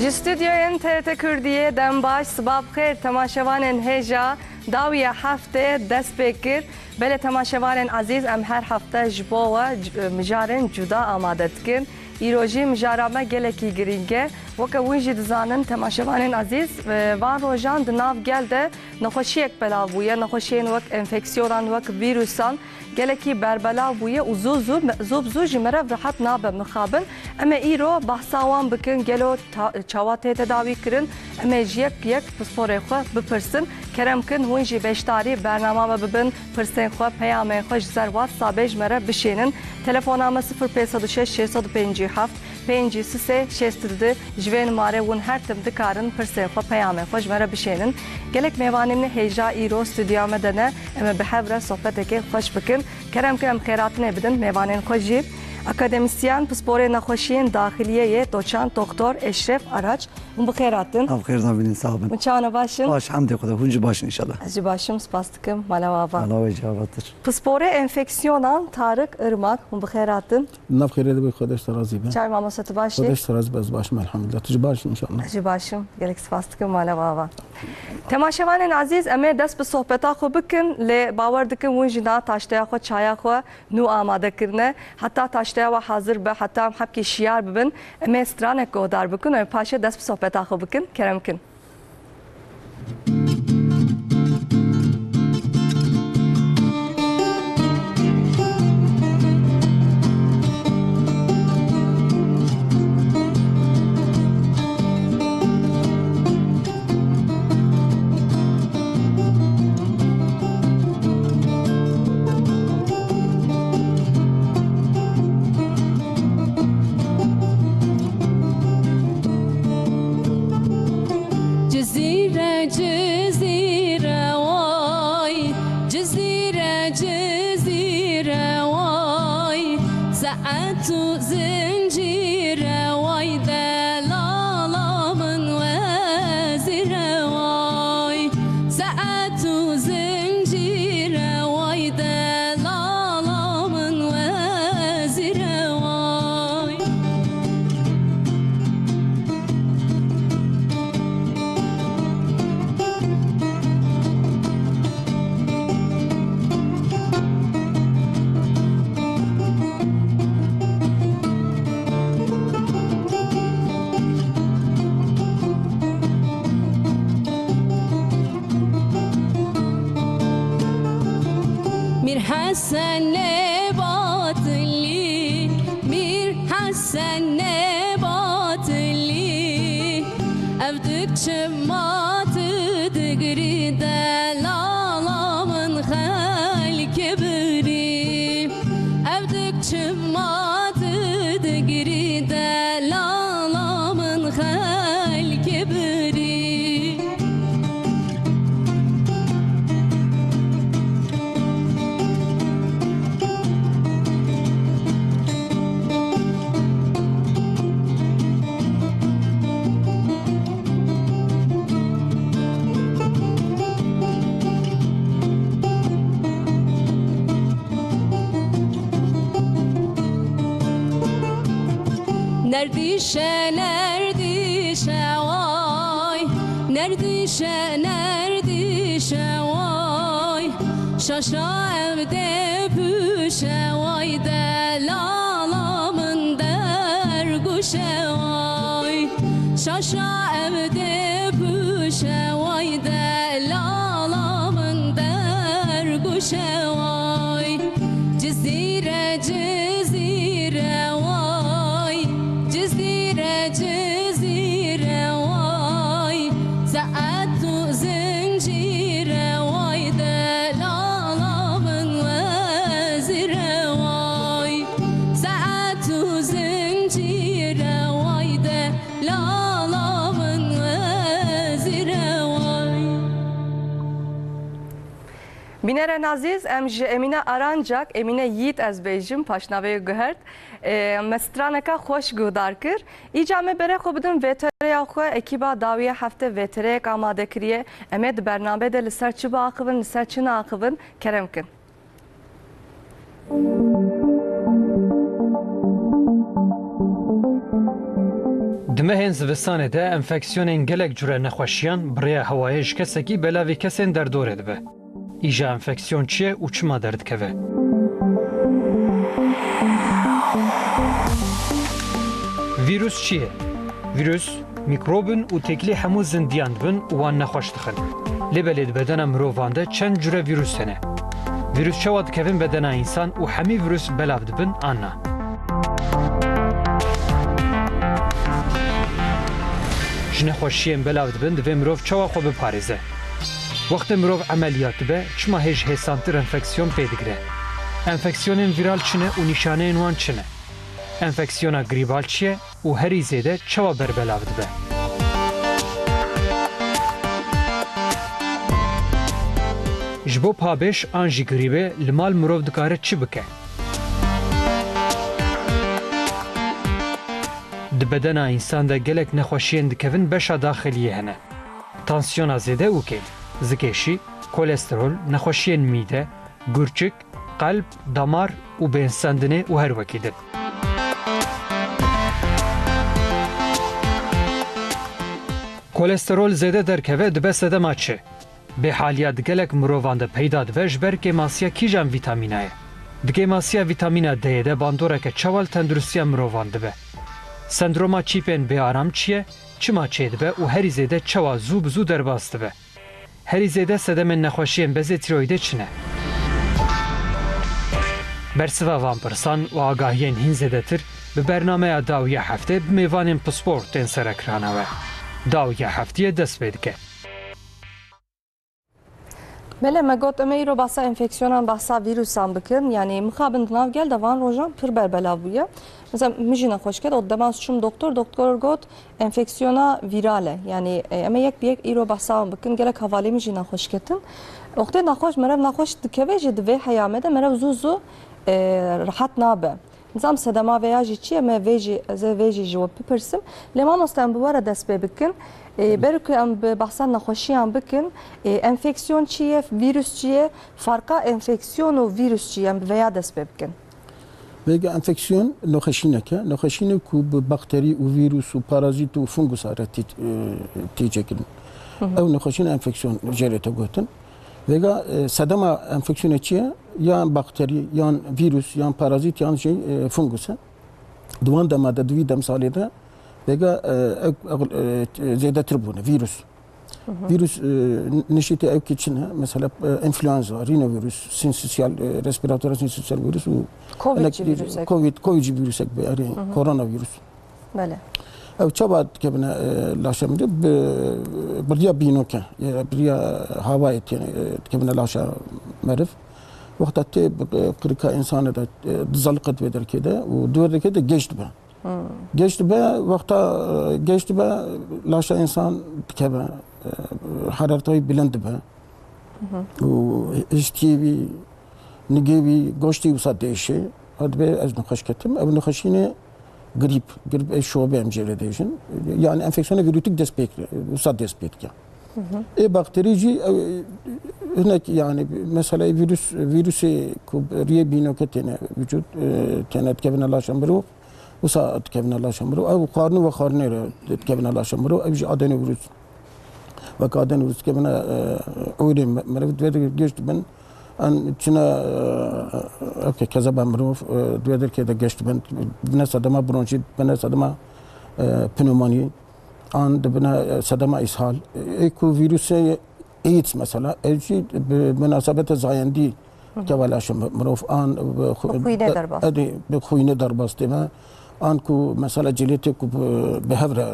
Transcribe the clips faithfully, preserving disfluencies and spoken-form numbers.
Ji stûdyoyên T R T Kurdiyê dem baş, siba bi xêr temaşevanên hêja dawiya heftê dest pê kir. Belê temaşevanên ezîz, em her hefte ji bo we c-, mijarên cuda amade dikin. Îro jî mijara me gelekî girîng e. Weke hûn jî dizanin temaşevanên ezîz, e, van rojan di nav gel de nexweşiyek belav bûye. Nexweşiyên wek enfeksiyonan, wek vîrusan gelekî berbelav bûye û zû zû, zû bi zû ji meriv rehet nabe mixabin. Em ê îro behsa wan bikin. Gelo ta-, çawa tê tedawî kirin? Em ê ji yek yek pisporê xwe bipirsin. Kerem kin hûn jî beşdarî bernama me bibin. Pirsên xwe, peyamên xwe ji ser WhatsAppê ji me re bişênin. Telefona me sifir pênc sed û şeş, şeş sed û pêncî û heft, pêncî sisê şêst û du. Ji vê nimare hûn her tim dikarin pirsên xwe, peyamên xwe ji me re bişênin. Gelek mêvanên hêja îro stûdyoya me de ne, em ê bi hev re sohbetekê xweş bikin. Kerem ke em xêratinê bidin mêvanên xwe jî. Akademîsyen, pisporê nexweşiyên daxiliyê yê, doçent doktor Eşref Araç. Hûn bi xêr hatin. Ev xêr nabînin, sax bin. Hûn çawa ne, baş in? Baş, hemdê Xweda. Hûn jî baş in înşallah. Ez jî baş im, spas dikim. Mala we ava. Mala we jî avatir. Pisporê enfeksiyonan Tarık Irmak, hûn bi xêr hatin. Nav xêrê de be, Xwedê ji te razî be. Çawa mamoste, tu baş î? Xwedê ji te razî be, ez baş im elhamdulillah. Tu jî baş î înşallah. Ez jî baş im, gelek spas dikim, mala we ava. Temaşevanên ezîz, em ê dest bi sohbeta xwe bikin, lê bawer dikim hûn jî na taşteya xwe, çaya xwe nû amade kirine. Heta taşteya we hazir be, heta em hebkî şiyar bibin, em ê stranek guhdar bikin û em paşê dest bi sohbeta xwe bikin. Kerem kin. Cizîre, Cizîre way, Cizîre, Cizîre way, saet û zincîre way, delala min wezîre way, saet û zincîre way, delala min wezîre way. Mîr Hesen Nebatilî, Mîr Hesen Nebatilî, ev dik çima tu digirî, delala min xelkê birî. Ev dik çima tu digirî, delala min xelkê birî. Nerdîşe, nerdîşe way, nerdîşe, nerdîşe way. Şaşa ev dê pûşe way, delala min dergûşe way. Şaşa ev dê pûşe way, delala min dergûşe way. Cizîre, Cizîre way, Cizîre, Cizîre way, saet û zincîre way, delala min wezîre way, saet û zincîre way, delala min wezîre way. Bînerên ezîz, em ji Emîne Arancak, Emîne Yiğit ez bêjim, paşnavê guhert, e, me straneka xweş guhdar kir. Îca me berê xwe bidin V T R'ya xwe, ekîba dawiya heftê V T R'yek amade kiriye. Em ê di bernameyê de li ser çi biaxivin, li ser çi naaxivin, kerem kin. Mehên zivistanê de enfeksiyonên gelek cure nexweşiyan bi rêya hewayê ji kesekî belavî kesên derdorê dibe. Îja enfeksiyon çi ye û çima derdikeve? Vîrus çi ye? Vîrus, mîkrob in û têkilî hemû zindiyan dibin û wan nexweş dixin. Lê belê di bedena mirovan de çend cure vîrus hene. Vîrus çawa dikevin bedena însan û hemî vîrus belav dibin an na? Ji nexweşiyên belav dibin divê mirov çawa xwe biparêze? Wextê mirov emeliyat dibe, çima hê ji hêsantir enfeksiyon pê digire? Enfeksiyonên vîral çi ne û nîşaneyên wan çi ne? Enfeksiyona grîbal çi ye û herî zêde çawa berbelav dibe? Ji bo pabêj an jî grîbê li mal mirov dikare çi bike? Di bedena însan de gelek nexweşiyên dikevin beşa daxiliyê hene. Tansiyona zêde û kêm, zikêşî, kolesterol, nexweşiyên mîde, gurçik, qelb, damar û bênsendinê û her wekî din. Kolesterol zêde derkeve dibe sedema çi? Bêhaliya di gelek mirovan de peyda dibe ji ber kêmasiya kîjan vîtamîna ye? Di kêmasiya vîtamîna D'yê de bandoreke çawa li tenduristiya mirovan dibe? Sendroma çîpên bêaram çi ye? Çima çêdibe û herî zêde çawa zû bi zû derbas dibe? Herî zêde sedemên nexweşiyên bezê tîroyîdê çi ne? Bersiva van pirsan û agahiyên hîn zêdetir bi bernameya Dawiya Heftê bi mêvanên pispor tên serekirana we. Dawiya Heftiyê dest pê dike. Belê, me got, em ê îro behsa enfeksiyonan, behsa vîrusan bikin. Yanî mixabin di nav gel de van rojan pir berbelav bûye. Mesela min jî nexweş ket, ot dema ez çûm doktor, doktor got, enfeksiyona vîral e. Yanî, e, em ê yek bi yek îro behsa wan bikin. Gelek hevalê min jî nexweş ketin. Wextê nexweş, merev nexweş dikeve jî di vê heya me de merev zû zû, e, rehet nabe. Nizam sedema vêya jî çi ye? Me vê jî, ez ê vê jî ji we bipirsim. Lê mamoste, em bi we re dest pê bikin. E, ber ku em bi behsa nexweşiyan bikin, e, enfeksiyon çi ye, vîrus çi ye, farqa enfeksiyon û vîrus çi ye? Em bi vêya dest pê bikin. Vêga enfeksiyon nexweşînek e. Nexweşînek ku bi bakterî û vîrus û parazît û fungus re tê, e, tê çêkirin. Hı hı. Ew nexweşîna enfeksiyon jê re tê gotin. Vêga, e, sedema enfeksiyonê çi ye? Yan bakterî, yan vîrus, yan parazît, yan şey, e, fungus e. Di wan dema de, di vî demsalê de, vêga, e, ew, ew, e, zêdetir bûne, vîrus. Hı hı. Vîrus, e, nişîtê ew ki çi ne? Mesela, e, enfluenza, rînovîrus, syncytial, e, respiratoire syncytial vîrus û Covid hinek jî vîrusek. Covid, Covid jî vîrusek be, erê, Hı hı. koronavîrus. Belê. Ew çawa dikevine, e, laşa meriv? Bi, bi riya bînoke, e, bi riya hawayê tê, e, dikevine laşa meriv. Wexta tê bi, e, qirika însanê de, e, dizaliqe di vê derkê de û di vê derkê de geş dibe. Hmm. Geş dibe, wexta, e, geş dibe, laşa însan dikeve, e, herareta wî bilind dibe. Hı hı. Û hiştiyê wî, nigê wî, goştê wisa diêşe. Ew dibe ez nexweş ketim. Ew nexweşînê grîp, grîp ê şobe em jê re dêjin. Yani enfeksiyona vîrûtîk dest pê, wisa dest pê dike. Hı hı. Ê bakterî jî, ew, hinek yani mesela vîrus, vîrusê ku riyê bînoke têne vücut, e, têne dikevine laşa mirov, wisa dikevine laşa mirov. Ew xwarinê ve xwarinê re dikevine laşa mirov. Ew jî adenovirus. Weke adenovirus dikevine, e, ûrê me-, meriv di vê de geş dibin. An çine, e, eke kezeba mirov, e, di vê derkê de geş dibin. Bine sedema bronşît, bine sedema, e, pneumonî. An dibine, e, sedema îshal. Ê ku vîrusê AIDS mesela, ev jî bi munasebete zayendî Hı hı. keve laşa mi-, mirov an bi xu-, Bi xwînê be-, derbas. Edî bi xwînê derbas tême. An ku mesela cilêtê ku bi, bi hev re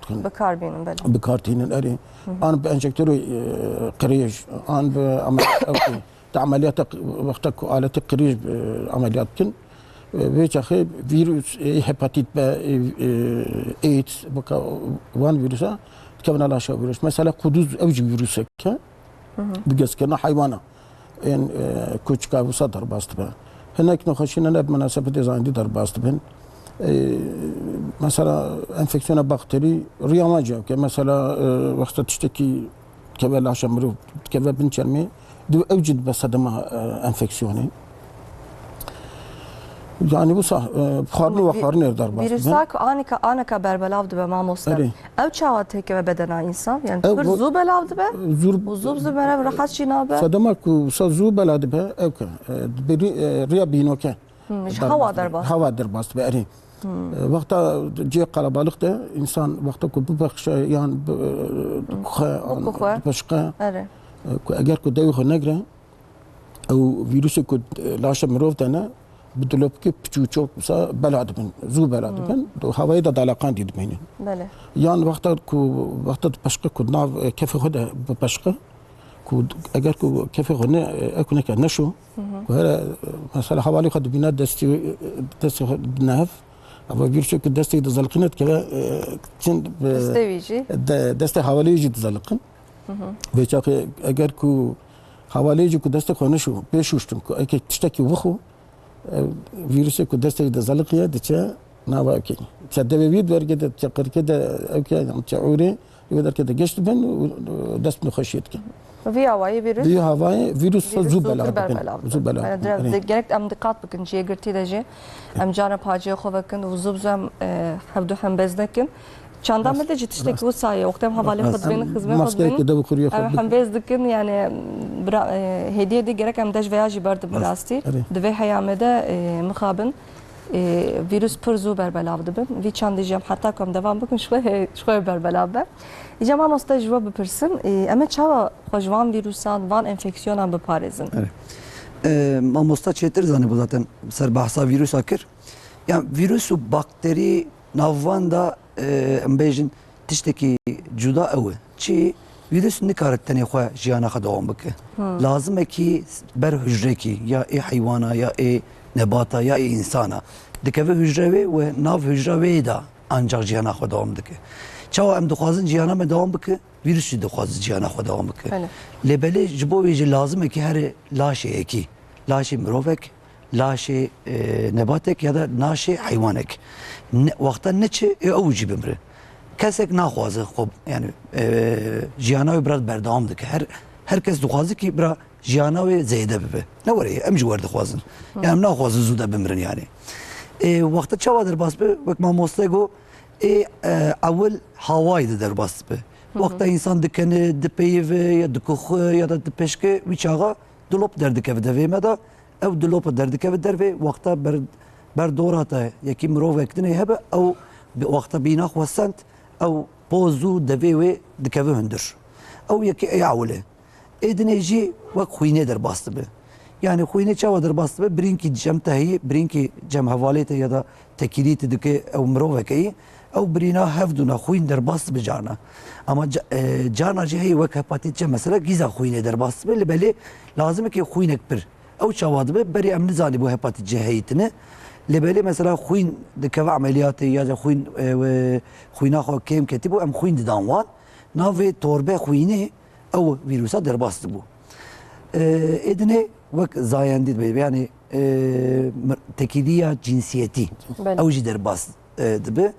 dikin. Bi kar bînin, belê. Bi kar tînin, erê. Hı hı. An bi enjektorê, e, qirêj, an bi amel-, ew ku, di ameliyata q-, wexta ku aletê qirêj, e, ameliyat dikin. E, vê çaxê vîrus, e, hepatit B, e, e, AIDS, bika wan vîrusa dikevine laşa vîrus. Mesela quduz ew jî vîrusek e. Hı hı. Bi gezkirina heywana. Ên, e, koçika wisa derbas dibe. Hinek nexweşîne ne bi munasebetê zayendî derbas dibin. E, mesela enfeksiyona bakterî riya me cevke. Mesela, e, wexta tiştekî dikeve laşa mirov, dikeve bin çermê, di ew jî dibe sedema, e, enfeksiyonê. Yani wisa, e, xwarin û vexwarinê derbas dibe. Vîrusa ku aneka, aneka berbelav dibe mamoste. Erê. Ew çawa têkeve bedena însan? Yani Ew pir bu- zû belav dibe Zûr û zû bi zû merev rehet jî nabe. Sedema ku wisa zû bela dibe, ew ke, e, bi rî-, e, riya bînoke. Hmm, ji hewa derbas. Hewa derbas dibe, erê. Hmm. E, wexta cihê qelebalix de însan wexta ku bipexşe yan bi-, e, bikuxe, Bikuxe. Dipişqe, Erê. e, ku eger ku dewê xwe negre, ew vîrusê ku, e, laşa mirov de ne, bi dilopikê piçûçok wisa bela dibin, zû bela Hmm. dibin, di hewayê de daleqan dî dimînin. Belê. Yan wexta ku, wexta dipişqe ku nav, e, kefê xwe de bipişqe, ku eger ku kefê xwe ne, ew ku neke neşo, Hı hı. ku here, mesela, hevalê xwe dibîne destê, destê xwe dine hev, eva vîrusê ku destê dizeliqîne dikeve, e, çin bi Destê wî jî. de-, destê hevalê jî dizeliqin. Hı hı. Vê çaxê eger ku hevalê jî ku destê xwe neşo, pê şûştin, ku eke tiştekî wixo, e, vîrusê ku destê wî dizeliqiye, diçe nava ewkê. Diçe devê wî, dergê de, diçe qirkê de ewkê, yan diçe ûrê, wê derkê de geş dibin û, û dest bi nexweşiyê dikin. Vî awayî vîrus Vî havayê vîrus Vîrus zû zûtir bela dibin. berbelav Zû bibin. bela Yani, dibin. dire-, Erê. de-, gerek em diqat bikin cihê girtî de jî. Em carna paciyê xwe vekin û zû bi zû em, e, hevdu hembêz nekin. Çanda Rast, me de jî tiştek rast. wisa ye. Wextê em hevalê xwe Rast. dibên, Em xizmê xwe maskeyeke dibên, dev û xuriyê xwe em bikin. hembêz dikin, yani, bira-, e, hêdiyê de gerek em deş veya jî berdibin Rast. rastî. Erê. Divê heyamê de, e, mixabin. Ê, vîrus pir zû berbelav dibin. Vî çandî jî em heta ku em devam bikin, ji xwe, ji xwe berbelav be. Îca mamoste ji we bipirsim, ê, em ê çawa xwe ji van vîrusan, van enfeksiyonan biparêzin? Erê. Ê, mamoste çêtir zanîbû zaten ser behsa vîrusa kir. Ya vîrus û bakterî nav van de, ê, em bêjin, tiştekî cuda ew e. Çi? Vîrus nikare tenê xwe jiyana xwe dewam bike. Hmm. Lazim e kî ber hujrekî, ya ê heywana, ya ê nebata, ya ê însana. Dikeve hujre wê û nav hujra wê de ancak jiyana xwe dewam dike. Çawa em dixwazin jiyana me dewam bike, vîrus jî dixwaze jiyana xwe dewam bike. Belê. Lê belê ji bo wê jî lazim e kî here laşê yekî, laşê mirovek, laşê, e, nebatek ya da laşê heywanek. Ne, wexta neçe, e, ew jî bimire. Kesek naxwaze xwe, yani, e, jiyana wê bira berdewam dike. Her, her kes dixwaze ki bira jiyana wê zêde bibe. Ne were, em jî wer dixwazin. Hı. Yani em naxwazin zû de bimirin yani. E, wexta çawa derbas bi? Wek mamoste got, ê, e, ewil hawayê de derbas dibe. Hı hı. Wexta însan dikene, dipeyive ya dikuxe ya da dipişke, wî çaxa dilop derdikeve devê me de. Ew dilop derdikeve dervê, wexta ber, ber dora te yekî mirovek dinê hebe, ew bi, wexta bîna xwe send, ew poz û devê wê dikeve hundir. Ew yekî ê ewil e. Ê dinê jî wek xwînê derbas dibe. Yani xwînê çawa derbas dibe? Birînkî cem te heyî, birînkî cem hevalê te ya da tekîlî te dike ew mirovek heyî. Ew birîna hevdûna xwîn derbas dibe carna. Ama ca-, e, carna jî heyî wek hepatît C mesela gîza xwînê derbas dibe. Li belê lazim e ki xwînek pir. Ew çawa dibe? Berê em nizanî bû hepatît C heyî tine. Li belê mesela xwîn dikeve emeliyatê ya da xwîn, e, we, xwîna xwe kêm ketî bû, em xwîn didan wan. Navê torbe xwînê ew vîrusa derbas dibû. E, ê dinê wek zayendî dibe, yani, e, mir-, tekîliya cinsiyetî, Belê. ew jî derbas, e, dibe.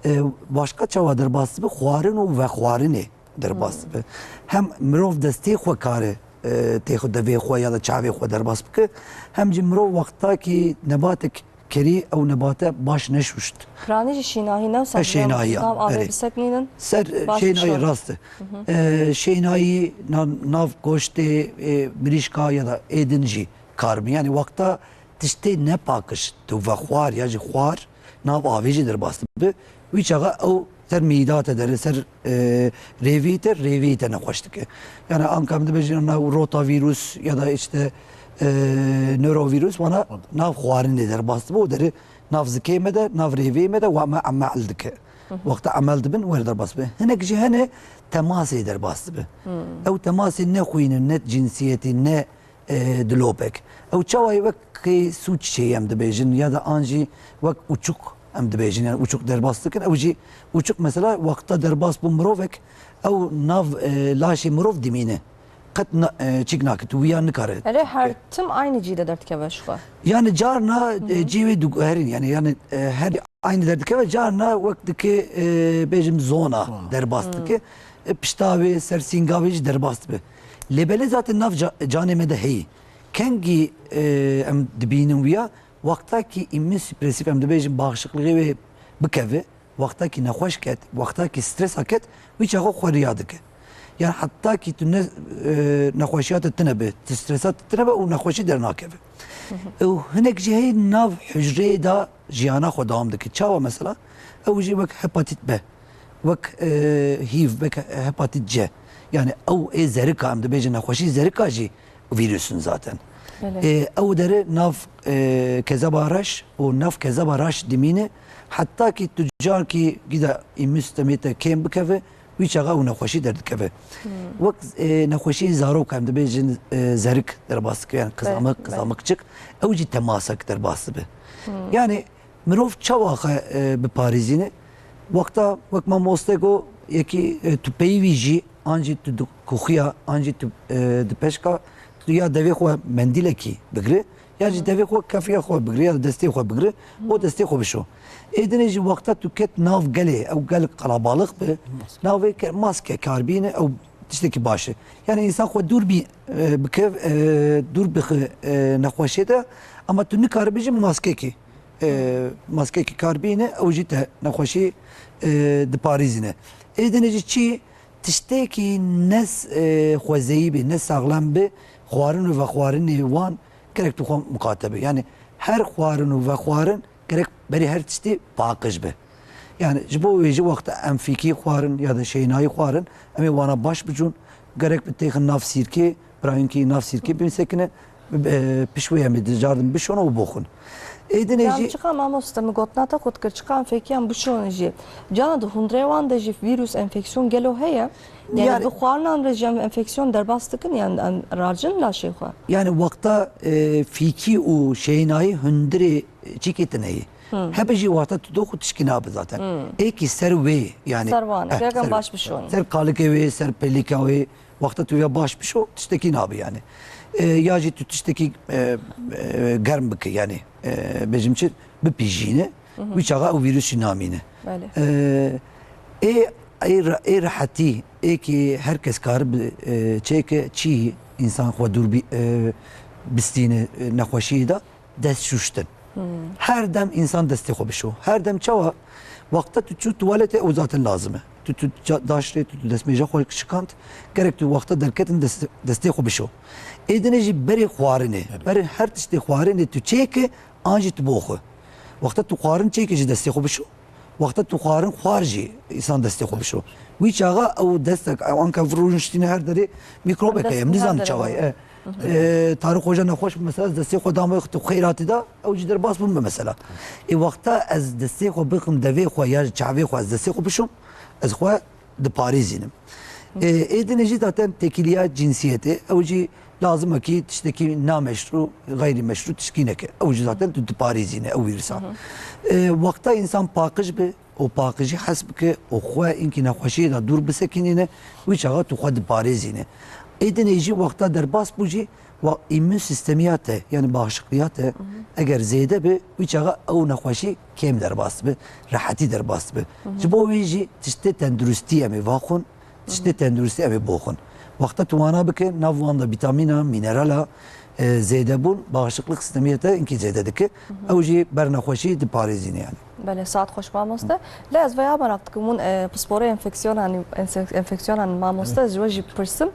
E, başka çawa derbas dibe? Xwarin û vexwarinê derbas Hmm. dibe. Hem mirov destê xwe kare, e, tê xwe devê xwe ya da çavê xwe derbas bike, hem jî mirov wexta ki nebatek kerî ew nebate baş neşuşt. Piranî jî şînahî ne wisa E, şênahî ya, nav avê erê. biseknînin. Ser, e, Baş şênahî şor. rast e. Hı hı. E, şênahî na-, nav goştê, e, mirîşka ya da ê din jî kar bin. Yani wexta tiştê nepakiş, tu vexwar ya jî xwar, nav avê jî derbas dibe. Wî çaxa ew ser mîda te dere, ser, e, rêvî te, rêvî te nexweş dike. Yani anka em dibêjin nav rotavîrus ya da işte, e, nörovîrus, wana nav xwarinê derbas dibe û dere nav zikê me de, nav rêvê me de, wa me emel dike. Hı hı. Wexta emel dibin, were derbas dibe. Hinek jî hene temasê derbas dibe. Hmm. Ew temasê ne xwînin, ne cinsiyetî, ne e, dilopek. Ew çawa ye wek kê sûç çê em dibêjin ya da an jî wek uçuk em dibêjin, yani uçuk derbas dikin. Ew jî uçuk mesela wexta derbas bû mirovek, ew nav, e, laşê mirov dimîne. Qet na-, e, çîk nake, tu wiya nikare. Erê, her tim aynı cî de derdikeve ji xwe. Yani carna, Hı hı. e, cî wê diguherîn, yani, yani, e, her aynı derdikeve, carna wek dike, e, bêjim zona Zona. derbas Hmm. dike. E, pişta wê, ser sînga wê jî derbas dibe. Lê belê zaten nav ca-, canê me de heyî. Kengî, e, em dibînin wiya, Wexta kî îmmûnsîpresîf, em dibêjin, baxişiqlixê wê bikeve, wexta kî nexweş ket, wexta kî stresa ket, wî çaxa xwe riya dike. Yan heta kî tu ne, e, nexweşiya te tune be, tu stresa te tune be û nexweşî dernakeve. Û hinek jî heye nav hucreyê de jiyana xwe dewam dike. Çawa mesela? Ew jî wek hepatît B, wek, e, hîv, wek hepatît C. Yani ew ê zerika, em dibêjin nexweşî zerika jî vîrus in zaten. Belê. E, ew dere nav, e, kezeba reş û nav kezeba reş dimîne, heta kî tu carkî gîda îmmûn sistemê te kêm bikeve, wî çaxa ew nexweşî derdikeve. Wek, e, nexweşî zarok em dibêjin, e, zerik derbas dike, yani qizamik, belê, qizamikçik, ew jî temasek derbas dibe. Yani mirov çawa xwe, e, biparêzîne? Wexta wek mamoste got, yekî, e, tu peyivî jî, an jî tu di kuxiya, an jî tu, e, di peşka, tu ya devê xwe mendîlekî bigire, ya jî devê xwe kefiya xwe bigire, ya destê xwe bigire, û destê xwe bişo. Ê dinê jî wexta tu ket nav gelê, ew gel qalabalix be, navê ke-, maske karbîne, ew tiştekî baş e. Yani însan xwe dûr bî, e, bikev, e, dûr bixi, e, nexweşê de, ama tu nikaribî jî maskekî, e, maskekî karbîne, ew jî te nexweşî, e, diparîzîne. Ê dinê jî çi? Tiştekî ne s-, e, xwezeyî bê, ne saxlem bê, xwarin û vexwarinê wan gerek tu xwe miqate be. Yani her xwarin û vexwarin gerek berî her tiştî paqij be. Yani ji bo wê jî wexta em fîkî xwarin ya da şeynayî xwarin, em ê wana baş bicûn, gerek bi têxin nav sîrkê, birayinkî nav sîrkê bisekine, e, pişt wê em ê dicardin bişon û boxin. Ê dinê Can jî çiqa mamoste, min gotina te xwe dikir, çiqa em fêkiyan bişon jî. Cana di hundirê wan de jî vîrus enfeksiyon gelo heye? Yani Yani bi xwarinan re jî em enfeksiyon derbas dikin, yani em racin laşê xwe? Yani wexta, e, fîkî û şeynayî hundirê çîkê tune ye. Hebe jî wexta tu dox û tişkî nabe zaten. Ê kî ser wê, yani, Ser wan, eh, gerek em ser, baş bişon. Ser kalikê wê, ser pelîka wê, wexta tu ya baş bişo, tiştekî nabe yani. E, ya jî tu tiştekî, e, e, germ bike yani, e, bêjim çi, bipîjîne, wî çaxa ew vîrus jî namîne. Belê. E, ê, ê re-, ê rehetî, ê kî her kes karibe, e, çêke çî însan xwe dûr bî, e, bistîne, e, nexweşiyê de, dest şuştin. Her dem însan destê xwe bişo. Her dem çawa? Wexta tu çû tuwaletê, ew zaten lazim e. Tu, tu ca-, daşrê, tu, tu destmêja xwe şikand, gerek tu wexta derketin dest-, destê xwe bişo. Ê dinê jî berê xwarinê, Evet. berê her tiştê xwarinê tu çêke, an jî tu bo xwe. Wexta tu xwarin çêke jî destê xwe bişo. Wexta tu xwarin xwar jî însan destê xwe bişo. Wî çaxa ew destek, ew anka rûniştîne her derê mîkrobek heye. Em Dest her nizanin derê çawa ye. heye. E, e, Tarîk Xoca nexweş mesela destê xwe dame tu xeyratî da, ew jî derbas bûn be mesela. Ê wexta ez destê xwe bixim devê xwe ya çavê xwe ez destê xwe bişom, ez xwe diparêzînim. E, ê dinê jî zaten têkiliya cinsiyetê, ew jî lazim e kî tiştekî nameşrû, xeyrî meşrû tişkî neke. Ew jî zaten tu diparêzîne ew vîrusa. E, wexta însan paqij be û paqijî hes bike û xwe înkî nexweşiyê de dûr bisekînîne, wî çaxa tu xwe diparêzîne. Ê dinê jî wexta derbas bû jî, wa îmûn sîstemiya te, yani bağışıklığa te, eger zêde be, wî çaxa ew nexweşî kêm derbas dibe, rehetî derbas dibe. Ji bo wê jî tiştê tenduristî em ê vaxwin, tiştê tenduristî em ê boxwin. Wexta tu wana bike, nav wan de vîtamîna, mînerala, e, zêdebûn, bağışıklık sistemiyê te inkî zêde dike. Ew jî ber nexweşî diparêzîne yani. Belê, saet xweş mamoste. Lê ez veya meraq dikim, hûn, e, pisporê enfeksiyonan, ense-, enfeksiyonan mamoste, ez ji we jî bipirsim.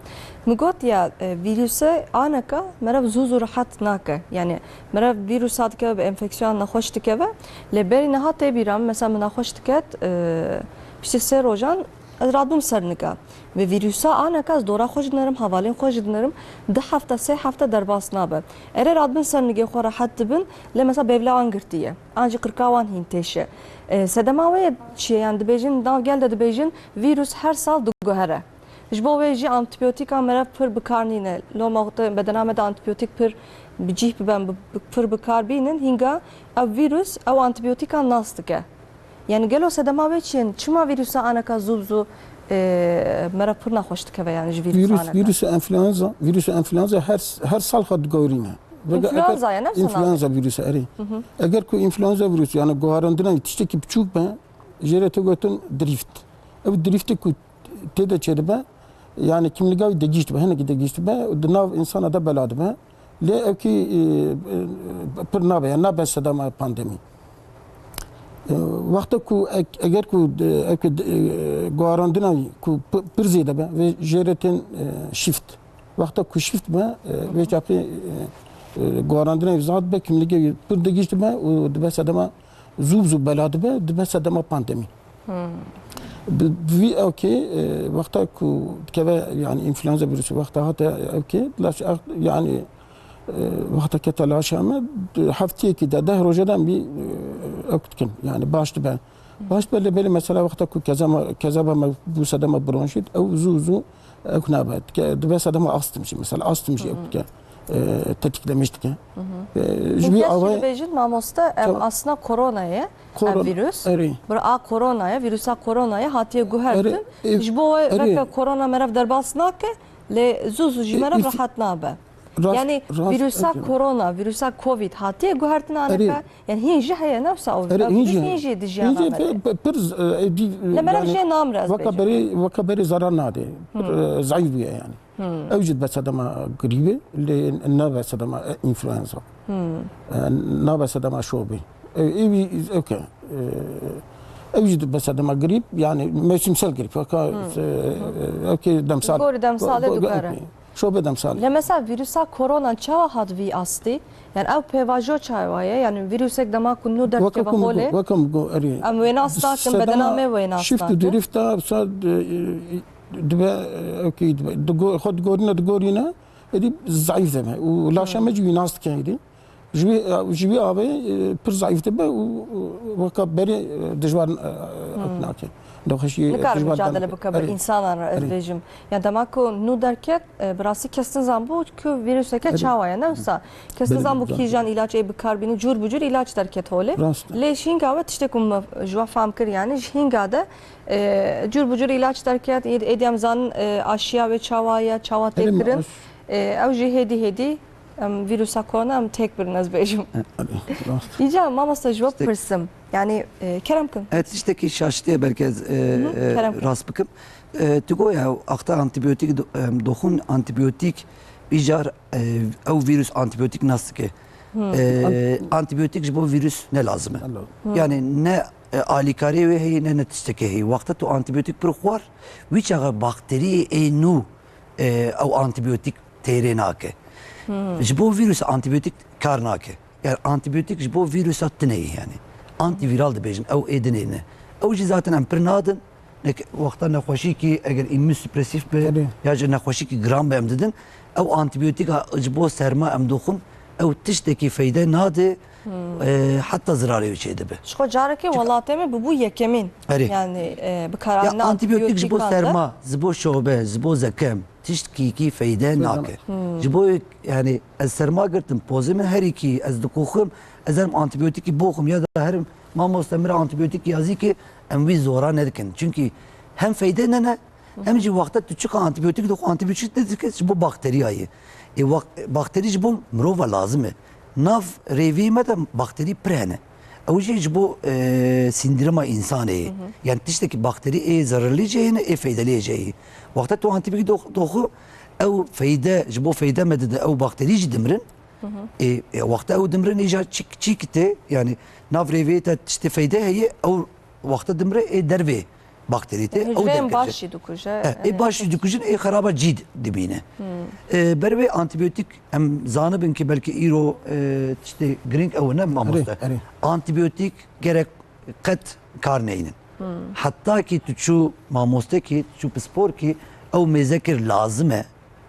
Min got ya, e, vîruse aneka merev zû zû rehet nake. Yani merev vîrusa dikeve bi enfeksiyon nexweş dikeve. Lê berî niha tê bîra min, mesela min nexweş diket, e, piştî sê rojan ez radbûm ser nika. Bi vîrusa aneka ez dora xwe jî dinerim, hevalên xwe jî dinerim. Du hefte, sê hefte derbas nabe. Erê radibin ser nigê xwe rehet dibin, lê mesela bêvle an girtiye. An jî qirka wan hîn têşe. E, sedema wê çi ye? Yani dibêjin, nav gel de dibêjin, vîrus her sal diguhere. Ji bo wê jî antibiyotîka meriv pir bi kar nîne. Loma wextê bedena me de antibiyotîk pir bi cih biben, bi, bi, pir bi kar bînin, hînga ev vîrus ew antibiyotîka nas dike. Yani gelo sedema wê çi ye? Çima vîrusa aneka zû bi zû, e, meriv pir nexweş dikeve yani ji vîrusa Vîrus, aneka? Vîrusa enfluenza, vîrusa enfluenza her, her sal xwe digorîne. Vege eger Influenza ye, ne wisa navê? Influenza vîrusa, erê. Eger ku influenza vîrus yani guherandina wî tiştekî biçûk be, jê re tê gotin drift. Ev driftik ku tê de çêdibe, yani kimliga wî degîştibe, hinekî degîştibe, di nav însana de bela dibe. Lê ewkî, e, e, pir nabe, yani nabe sedema pandemî. E, wexta ku ek-, eger ku, e, ewkî, e, guharandina ku pi-, pir zêde be, vê jê re tên, e, shift. Wexta ku shift be, e, vê çapê, e, e, guharandina zad be, kimlîgê pir digişt be û dibe sedema zû bi zû bela dibe, dibe sedema pandemî. Bi, bi vî ewkê, e, wexta ku dikeve, yani, înfluenza vîrusê wexta hate ewkê, laş-, yani, e, wexta kete laşa me, di heftiyekî de, deh roje de em bî, e, ewk dikin, yani, baş dibe. Baş dibe, lê belê mesela wexta ku kezema, kezeba me bû sedema bronşît, ew zû zû ewk nabe. Dike, dibe sedema astm jî, mesela astm jî ewk dike, e, tetiklemiş dike. E, ji Peki vî ya awayê şî dibêjin, mamoste, em Tamam. aslında korona ye. Korona, Ev vîrus. Erê. Bir a korona ye, vîrusa korona ye, hatiye guhertin. Erê, e, Ji bo we erê. veke korona merev derbas nake, lê zû zû jî E, merev îf- rehat nabe. Rast, Yani rast, vîrusa erê. korona, vîrusa covid hatiye guhertin aneka. Erê. Yani hîn jî heye, ne wisa o Erê, vîrus hîn jî hîn heye. jî di jiyan Hîn jî amede. pe-, pe-, pir z-, e, e, di, Pir Ne merev yani, jê nam re ez weka bêjim. berê, weka berê zarar nade. Pir, e, zayıf bûye yani. Ew jî dibe sedema grîbê, lê nabe sedema, e, înfluenza. E, nabe sedema şobê. E, ê wî, ewke, e, ew jî dibe sedema grîb, yani mevsimsel grîb. Weka, e, ewkê demsal. Gorî demsalê Go-, go-, dikare. ewkê. Şobê demsalê. Lê mesela vîrusa korona çawa hat vî astî? Yani ew pêvajo çawa ye? Yani vîrusek dema ku nû Weke derkeve ku min holê, got, weke min got, erê. em wê nas nakin, Sedema bedenê me wê nas şift û nake. dirift a, sa, e, e, Dibe, e, okey, dibe. Digor-, xwe digorîne, digorîne, êdî zayîf dibe. Û laşa me jî wî nas dike êdî. Ji wî, ji wî avê, e, pir zayîf dibe û, û weka berê, e, dijwar, e, ewk nake. Nexweşî Nikare dijwar mücadele dane. bike bi Erê. insanan re, ez Erê. bêjim. Ya dema ku nû derket, e, bi rastî kes nizanbû ku vîruseke Erê. çawa ye, ne wisa? Kes Belê, nizanbû belê. kîjan îlaç ê bikar bînî, cûr bi cûr îlaç derket holê. Rast e. Lê ji hînga we tiştê ku min ji we fam kir, yani ji hînga de E, cûr bi cûr îlaç derket, ê-, êdî em zanin, e, aşiya wê çawa ye, çawa tê Erê, kirin. aş- E, ew jî hêdî hêdî em vîrusa korona em têk birin, ez bêjim. E, erê, rast. Îca mamosta ji we Tiştek- pirsim. Yani, e, kerem kin. E, tiştekî şaştiye belkî ez, e, Hı hı, e, kerem kin. rast bikim. E, tu goya wexta antîbiyotik do-, em, doxin antîbiyotik îcar, e, ew vîrus antîbiyotik nas dike. E, antîbiyotik ji bo vîrus ne lazim e. Ne lazim. Yani ne e, alîkariyê wê heye, ne, ne tiştekê heye. Wexta tu antîbiyotik pir xwar, wî çaxa bakteriyê ê nû, e, ew antîbiyotik têrê nake. Ji bo vîrus antîbiyotik kar nake. Yani antîbiyotik ji bo vîrusa tune ye yani. Antîvîral dibêjin, ew ê dinê ne. Ew jî zaten em pir nadin. Nek-, wexta nexweşîkî eger îmmûnsuppresîf be Tabii. ya jî nexweşîkî giran be em didin. Ew antîbiyotika ji bo serma em doxin, ew tiştekî feyde nade. Hmm. E, heta zirarê wî çêdibe. Ji xwe carekê Çik- welatê me bûbû yekemîn. Erê. Yani, e, bi Ya karanîna antîbiyotik ji bo antîbiyotikan de. serma, ji bo şobe, ji bo zekem, tiştkî feyde Feyde nake. nake. Hmm. Ji bo, yani, ez serma girtim, pozê min herî kî, ez dikoxim, ez herim antîbiyotikî boxim ya da herim mamoste min re antîbiyotik yazî ki em wî zora nedikin. Çünkü hem feyde nene, Em jî wexta tu çiqa antîbiyotik dixwe, antîbiyotik ne dike ji bo bakteriya ye. Ê wext, bakterî ji bo mirova lazim e. Nav rêvî me de bakterî pir hene. Ew jî ji bo, e, sîndîrema însanê ye. Hı hı. Yani tiştekî bakterî ê zerrelî jê hene, ê feydelî jê ye. Wexta tu antîbiyotik dox-, doxu, ew feyde, ji bo feyde me dide, ew bakterî jî dimirin. Hı hı. Ê, ê, wexta ew dimirin, îca çik, çîk tê, yani nav rêvê te tiştê feyde heye, ew wexta dimire, ê dervê bakterî tê, ew Hücreyên derkeve. baş jî dikuje, Eh, ê yani baş jî dikujin, ê xeraba cî dibîne. Hmm. Ê, ber wê antîbiyotik em zanibin ki belkî îro, e, tiştê girîng ew ne mamoste. Erê, erê. Antîbiyotik gerek qet kar neynin. Hmm. Heta ki tu çû mamoste ki, tu çû pispor ki, ew mêze kir lazim e.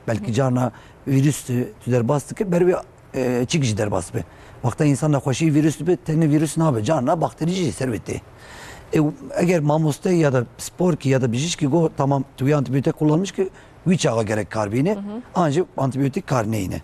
Belkî carna vîrus tu, tu derbas dike, ber wê, e, çik jî derbas be. Wexta însan nexweşî vîrus dibe, tenê vîrus nabe, carna bakterî jî ser wê tê. E, eger mamoste ya da sporkî ya da bijîşkî got, tamam, tu wî antîbiyotik kullanmış ki, wî çaxa gerek kar bîne, Hı hı. an jî antîbiyotik kar neyne.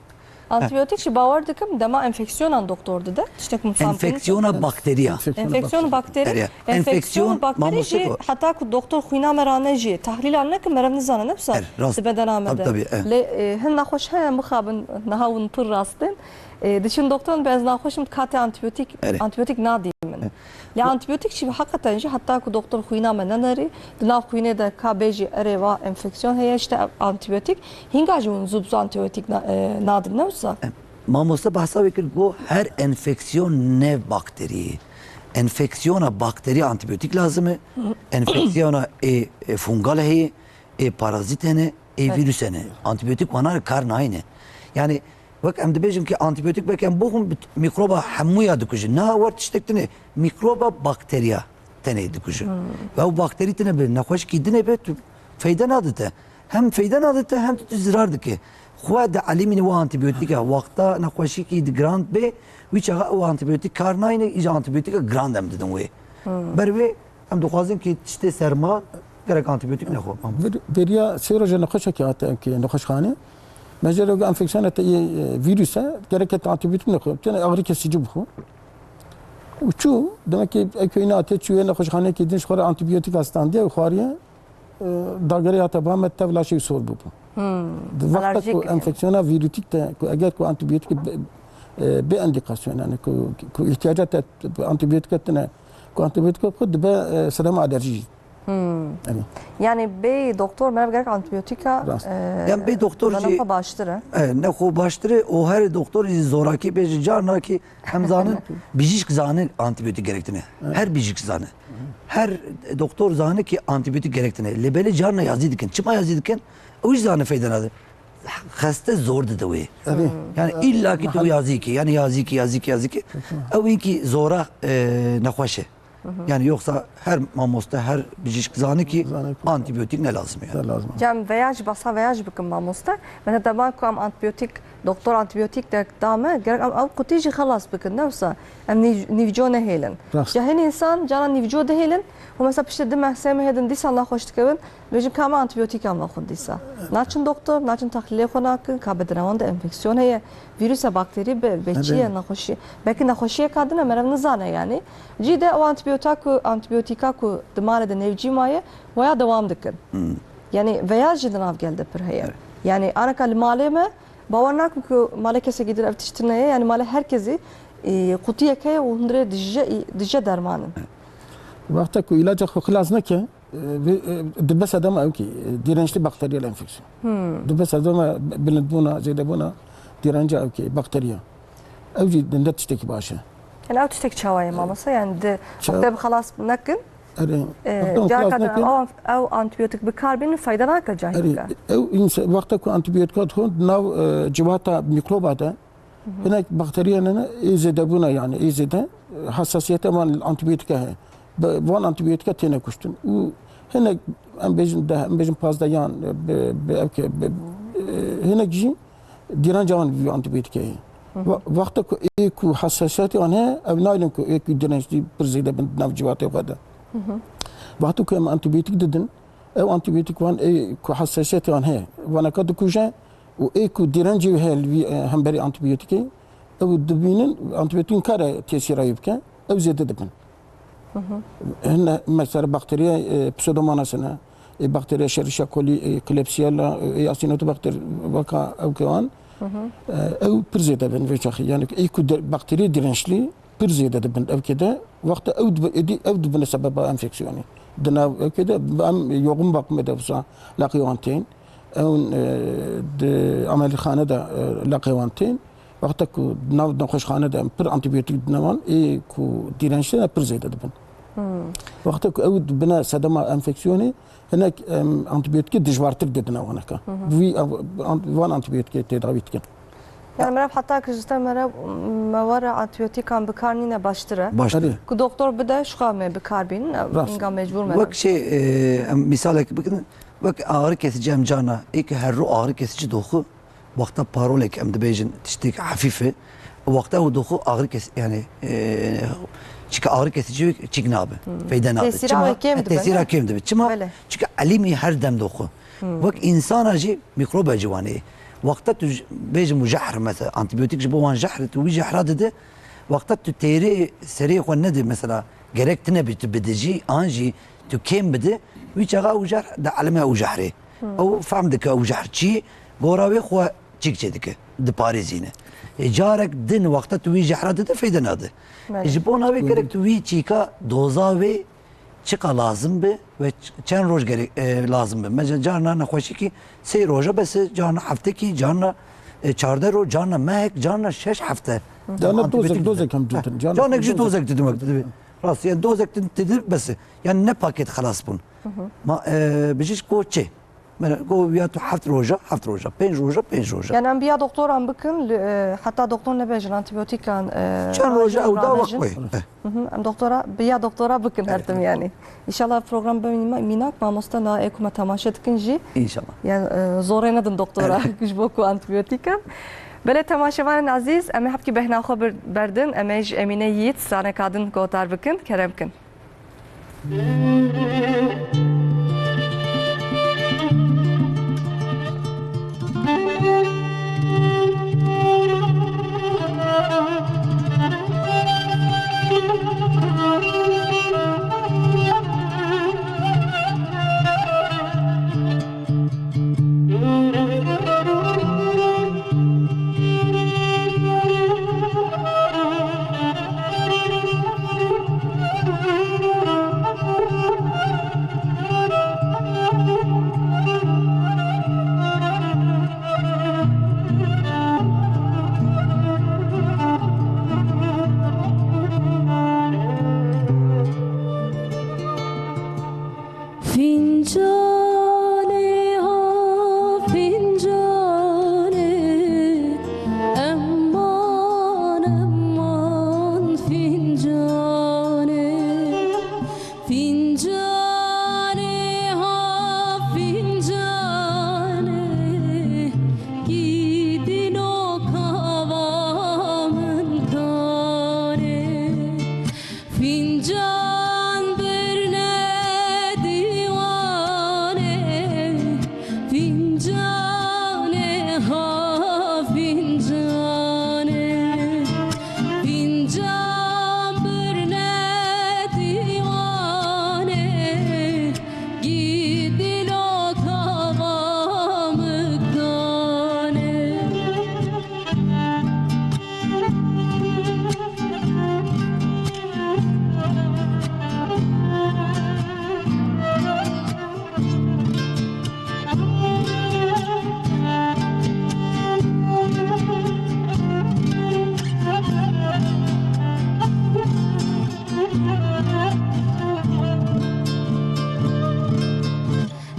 Antîbiyotik jî bawer dikim, dema enfeksiyonan doktor dide. Tiştek min fam kirin. Enfeksiyona bakteriya. Enfeksiyon Enfeksiyon bakterî. bakterî. Eriya. Enfeksiyon Enfeksiyon bakterî mamoste jî ko. heta ku doktor xwîna me rane jî, tahlîlan neke, merev nizane, ne wisa Er, rast. di bedena me Tabii, de. tabii, eh. Lê, e, hin naxweş heye, mixabin, niha hûn pir rast in. E, diçin doktor, bi ez naxweş im, katê antîbiyotik, Erê. antîbiyotik nadî min. Eh. Lê Bu antîbiyotik jî heqeten jî heta ku doktor xwîna me nenerî, di nav xwînê de ka bêjî erê va enfeksiyon heye, işte antîbiyotik, hînga jî hûn zû bi zû antîbiyotik na-, e, nadin, ne wisa? Eh. Mamoste behsa wê kir, got her enfeksiyon ne bakterî. Enfeksiyona bakterî antibiyotîk lazim e. Enfeksiyona ê, ê fungal heye, ê parazît hene, ê Evet. vîrus hene. Antibiyotîk wana re kar nayne. Yani wek em dibêjin ki antibiyotîk belki em bixwin bi mikroba hemûya dikujin. Niha wer tiştek tune. Mikroba bakteriya tenê dikujin. Ve ew bakterî tune bi nexweşikî dinê be tu feyde nadite. Hem feyde nadite hem tu zirar dike. Xwe di elîmînê wa antibiyotîk e. Wexta nexweşîkî di girand bê, wî çaxa ew antibiyotîk kar nayne, îca antibiyotîka girand em didin wê. Ber wê em dixwazin ki tiştê serma gerek antibiyotîk nexwe. Ber-, beriya sê roja nexweşekî hate em ki nexweşxane. Mecere enfeksiyona te yê, e, vîrus e, gerek te antibiyotîk nexwe. Tene ağrı kesici bixwe. Û çû, demek ki ev köyüne hate çûye nexweşxaneyekî din ji xwe re antibiyotîk a standiye û xwariye. E, dagere ya te ba me tev laşê wî sor bûbû. Di wexta ku Alerjik. enfeksiyona vîrutîk te, ku eger ku antibiyotîk bi, e, bi endîkasyon, yani ku, ku ihtiyaca te antibiyotîk tine, ku antibiyotîk xwe dibe, e, sedema alerjî. Erê. Yani bê doktor meriv gerek antibiyotîka, Rast. e, Yan bê doktor jî nexwe baştir e. E, nexwe baştir e, û her doktor jî zorakî bêje carna ki Em zanin, bijîşk zane antibiyotîk gerek tine. Evet. Her bijîşk zane. Her doktor zane ki antibiyotîk gerek tine. Lê belê carna yazî dikin. Çima yazî dikin? Ew jî zane feyde nade. Xeste zor dide wê. Evet. Yani illa ki tu yazî ki, yani yazî ki, yazî ki, yazî ki. Ew ê ki zora, e, nexweş e. Yani yoksa her mamoste, her bijîşk zane ki Zane ki antibiyotîk ne lazim yani. Ne lazim. Cem veya jî basa veya jî bikin mamoste. Mesela dema ku em antibiyotîk Doktor antibiyotîk de da me, gerek em ew qutî jî xelas bikin, ne wisa em nîv-, nîvco nehêlin. Rast. Ji hin însan cara nîvco dihêlin û mesela piştî du meh, sê mehê din dîsa naxweş dikevin, bêjin ka me antibiyotîkan vexwin dîsa. Naçin doktor, naçin tahlîlê xwe nakin, ka bedena wan de enfeksiyon heye, vîrus e, bakterî be, be çi ye, Evet. nexweşî. Belkî nexweşiyeka din e, meriv nizane yanî. Cî de ew antibiyota ku, antibiyotîka ku di malê de nêvcî maye, waya dewam dikin. Hmm. Yanî veya jî di nav gel de pir heye. Evet. Yanî anaka li malê me, Bawer nakim ku malê kesekî din ev tişt tune ye, yani malê her kesî, e, qutiyek heye û hundirê dije, dije derman in. Wexta ku îlaca xwe xilas neke, e, vê, e, dibe sedema ew kê, e, dirençli bakteriyel enfeksiyon. Hmm. Dibe sedema bilindbûna, zêdebûna direnca ew kê, bakteriya. Ew jî dinde tiştekî baş e. Yani ew tiştek çawa ye mamoste? Yani di Ça- wextê bi xelas nekin, Erê, E, wexta careka xelas din neke. ew, ew antibiyotîk bi kar bînin fayda nake Erê, cahîneke. ew însa-, wexta ku antibiyotîka dixwin di nav, e, civata mîkroba de, hinek bakteriya ne, ne, ê zêdebûna yani, ê zêde, e, hesasiyeta wan li antibiyotîka heye. Bi van antibiyotîka têne kuştin. Û hinek, em bêjin deh, em bêjin pazdeh yan, e, bi, bi, ev ke, bi, e, hinek jî Dîrenca wan vî antibiyotîkê heye. Hı hı. We-, wexta ku ê ku hesasiyetê wan heye, ew naylin ku ê ku dirençlî pir zêde bin di nav civatê xwe de. Hı hı. Wexta ku em antibiyotîk didin, ew antibiyotîk wan ê ku hesasiyetê wan heye, waneka dikuje û ê ku dîrencê wî heye li vî, e, hemberî antibiyotîkê, ew dibînin antibiyotîk kare tesîra wî bike, ew zêde dibin. Hı hı. Hine mesela bakteriya, e, Pseudomonas hene, e, bakteriya Escherichia coli, e, Klebsiella, e, Acinetobacter, weka ew ke wan, Hı hı. e, ew pir zêde bin vê çaxî. Yani ê ku de, bakteriyê dirençlî pir zêde dibin ew ke de, wexta ew dibi-, êdî ew dibine sebeba enfeksiyonê. Di nav ew ke de em yoğun bakımê de wisa laqê wan tên. Ew, e, di amelîxane de, e, laqê wan tên. Wexta ku di nav nexweşxane de em pir antibiyotîk didine wan, ê ku dîrençlî ne pir zêde dibin. Hmm. Wexta ku ew dibine sedema enfeksiyonê, hinek, em, antibiyotîkê dijwartir didine waneka. Hı hı. Vî ev, an-, van antibiyotîkê tedawî dikin. Yani meriv heta ku ji te meriv me were antibiyotîkan bi kar nîne baştir e. Baştir e. Erê. Ku doktor bide, ji xwe me bi kar bînin, Rast. hinga mecbur me. Wek şey, e, em misalek bikin, wek ağrı kesici em carna, ê ki her ro ağrı kesici doxu, Wexta parolek em dibêjin tiştek hefîf e. Wexta ew doxu ağrı kes-, yani, e, çika ağrı kesici çik nabe. Hmm. Feyde nabe. Tesîra Çima? wê kêm E, dibe, tesîra ne? kêm dibe. Çima? Belê. Çika elîmî her dem doxu. Hmm. Wek insana jî mîkroba ciwanê. Wexta tu j-, bêjim û jehr mesela, antibiyotîk ji bo wan jehr e, tu wî jehra dide. Wexta tu têrê serê xwe nedi mesela, gerek tine bi tu bidijî, an jî tu kêm bide, wî çaxa ew jehr de elime ew jehrê. Hmm. Ew fehm dike ew jehr çi, gora wê xwe çîk çêdike, diparêzîne. Ê, carek din wexta tu wî jehra dide feyde nade. Belê. Ji bona wê gerek tu wî çîka doza wê çiqa lazim be ve ç-, çend roj gerek, e, lazim be. Mesela carna nexweşîkî sê roja bes e, carna heftekî, carna, e, çardeh roj, carna mehek, carna şeş hefte. Carna dozek, Antibiyotîk dozek didin. Heh, dozek. Carnek jî dozek didin wek didin. Rast, yani dozek didin, didin bes. Yani ne paket xelas bûn. Ma, e, bijîş go çi? Mene go ya tu heft roja, heft roja, pênc roja, pênc roja. Yani em biya doktoran bikin, li, e, heta doktor nebêjin antibiyotîkan, e, Çend roja ew da wek koy. Hı hı, em doktora, biya doktora bikin her tim yani. Înşallah program be mîna-, mînak, mamoste na ê ku me temaşe dikin jî. Înşallah. Yani, e, zorê nedin doktora, ji bo ku antibiyotîkan. Belê temaşevanên ezîz, em ê hevkî bêhna xwe bir-, berdin, em ê ji Emîne Yiğit zaneka din gotar bikin, kerem kin. Fincanê ha fincanê, eman eman fincanê. Fincanê ha fincanê, kî dîno kava min kanê. Fîncan birne dîwanê, fîncanê ha fîncanê. Fîncan birne dîwanê, gî dîlo kava min kanê.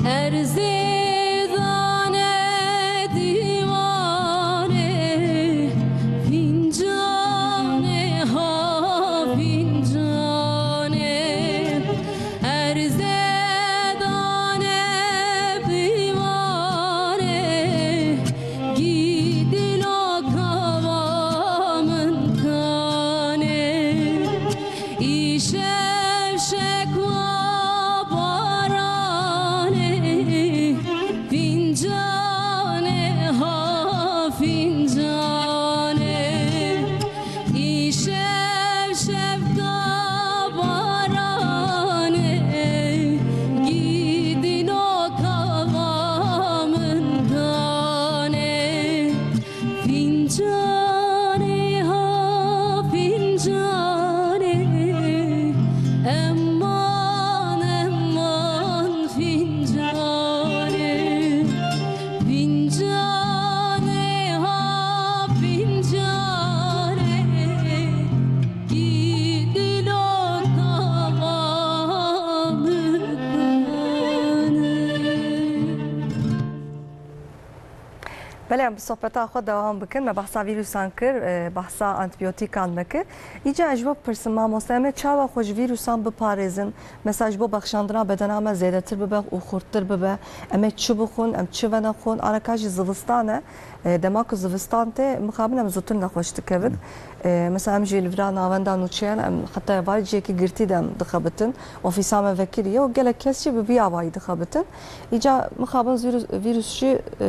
Erzê dane dîwanê, fîncanê ha fîncanê. Erzê dane dîwanê, gî dîlo kava min kanê. Îşev şekwa baranê, fîncanê ha fîncanê. Îşev şevka baranê, gî dîno kava min kanê. Fîncanê ha fîncanê, eman eman fîncanê. Fîncanê ha fîncanê, gî dîlo kava min kanê. Belê, em bi sohbeta xwe dewam bikin. Me behsa vîrusan kir, e, behsa antibiyotîkan me kir. Îca ez ji bo bipirsim, mamoste, em ê çawa xwe ji vîrusan biparêzin? Mesela ji bo bexşandina bedena me zêdetir bibe û xurttir bibe. Em ê çi bixwin, em çi venexwin? Areka jî zivistan e. E, dema ku zivistan tê, mixabin em zûtir nexweş dikevin. E, mesela em jî li vira navenda nûçeyan, em heta êvarî cihekî girtî de em dixebitin. Ofîsa me vekirî ye û gelek kes jî bi vî awayî dixebitin. Îca mixabin vîrus, vîrus jî, e,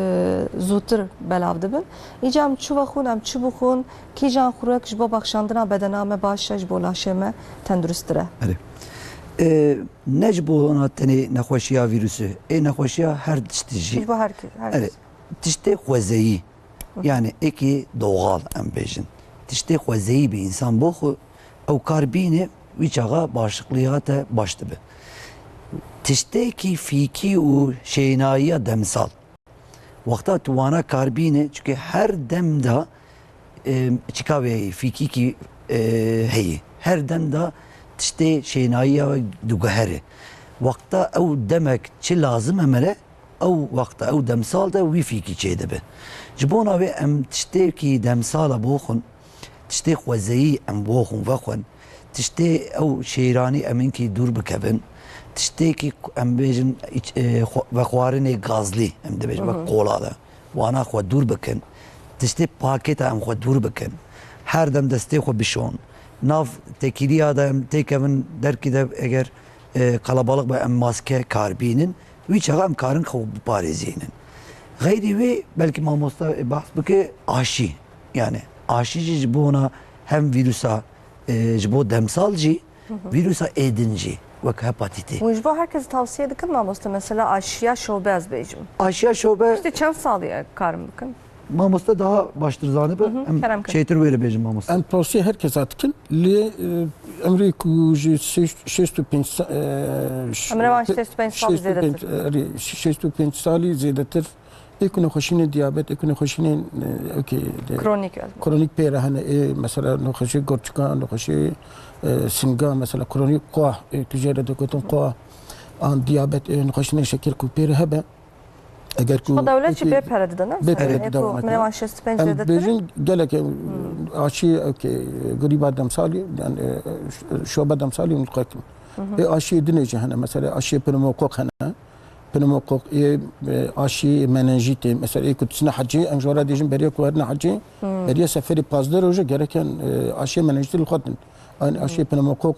zûtir belav dibin. Îca em çi vexwin, em çi bixwin, kîjan xurek ji bo bexşandina bedena me baş e, ji bo laşê me tenduristtir e? Erê. E, ne ji bo hona tenê nexweşiya vîrusê, ê nexweşiya her tiştî jî. Ji bo her kî, her Erê. Tiştê xwezeyî, yani êkî doğal em bêjin. Tiştê xwezeyî bi însan bo xwe ew kar bîne, wî çaxa başiqliya te baş dibe. Tiştêkî fîkî û şênayiya demsal. Wexta tu wana kar bîne, çunke her dem de, e, çika wê heyî, fîkîkî, e, heyî. Her dem de tiştê şênayiya we diguhere. Wexta ew demek çi lazim e mere, ew wexta ew demsal de wî fîkî çêdibe. Ji bona wê em tiştêkî demsala boxin, tiştê xwezeyî em boxin vexwin, tiştê ew şêranî em hinkî dûr bikevin, tiştêkî em bêjin îç-, e, xwe-, vexwarinê gazlî em dibêjin, wek kola de. Wana xwe dûr bikin. Tiştê pakêta em xwe dûr bikin. Her dem destê xwe bişon. Nav tekîliya de em têkevin derkî de eger, e, qelebalix be em maske kar bînin. Wî çaxa em karin xwe biparêzînin. Xeyrî wê belkî mamosta, e, behs bike aşî. Yani aşî jî ji bona hem vîrusa, e, ji bo demsal jî, vîrusa êdin jî, wek hepatîtê. Hûn ji bo her kes tavsiye dikin mamoste, mesela aşiya şobe ez bêjim. Aşiya şobe Piştî çend salî ye karin bikin? Mamoste daha baştir zanibe, Hı hı, em kerem kin. Çêtir wê re bêjin mamoste. Em tavsiye her kesa dikin, lê, e, emrê ku ji şêst, şêst û pênc sa-, e, ş-, Emre wan şêst û pênc salî şêst û pênc, zêdetir. E, şêst û pênc salî zêdetir. Ê ku nexweşînên diyabet, ê ku nexweşînên, e, okey, de, Kronîk ez. Kronîk pê re hene, ê mesela nexweşî gorçikan, nexweşî, e, singa, mesela kronîk koa, ê tu jê re digotin koa, an diyabet, ê nexweşînên şekir ku pê re hebe. Eger ku Xwe dewlet jî êkî bê pere dide, ne? Bê pere Ê dide ku wana minevan ka. Şêst û pênc Em zêdetir. Bêjin gelek, e, Hmm. aşî, okey, grîba demsalî, yani, e, ş-, şobe demsalî hûn diqetin. Hı hı. Ê aşiyê dinê jî hene, mesela aşiyê pneumokok hene. Pneumokok, ê, e, aşiyê menenjîtê, mesela ê ku diçine hecê, em ji we re dêjin beriya ku herine hecê, Hmm. beriya seferê pazdeh roje gereken, e, aşiyê menenjîtê li xwe din. Aynı aşiyê pneumokok,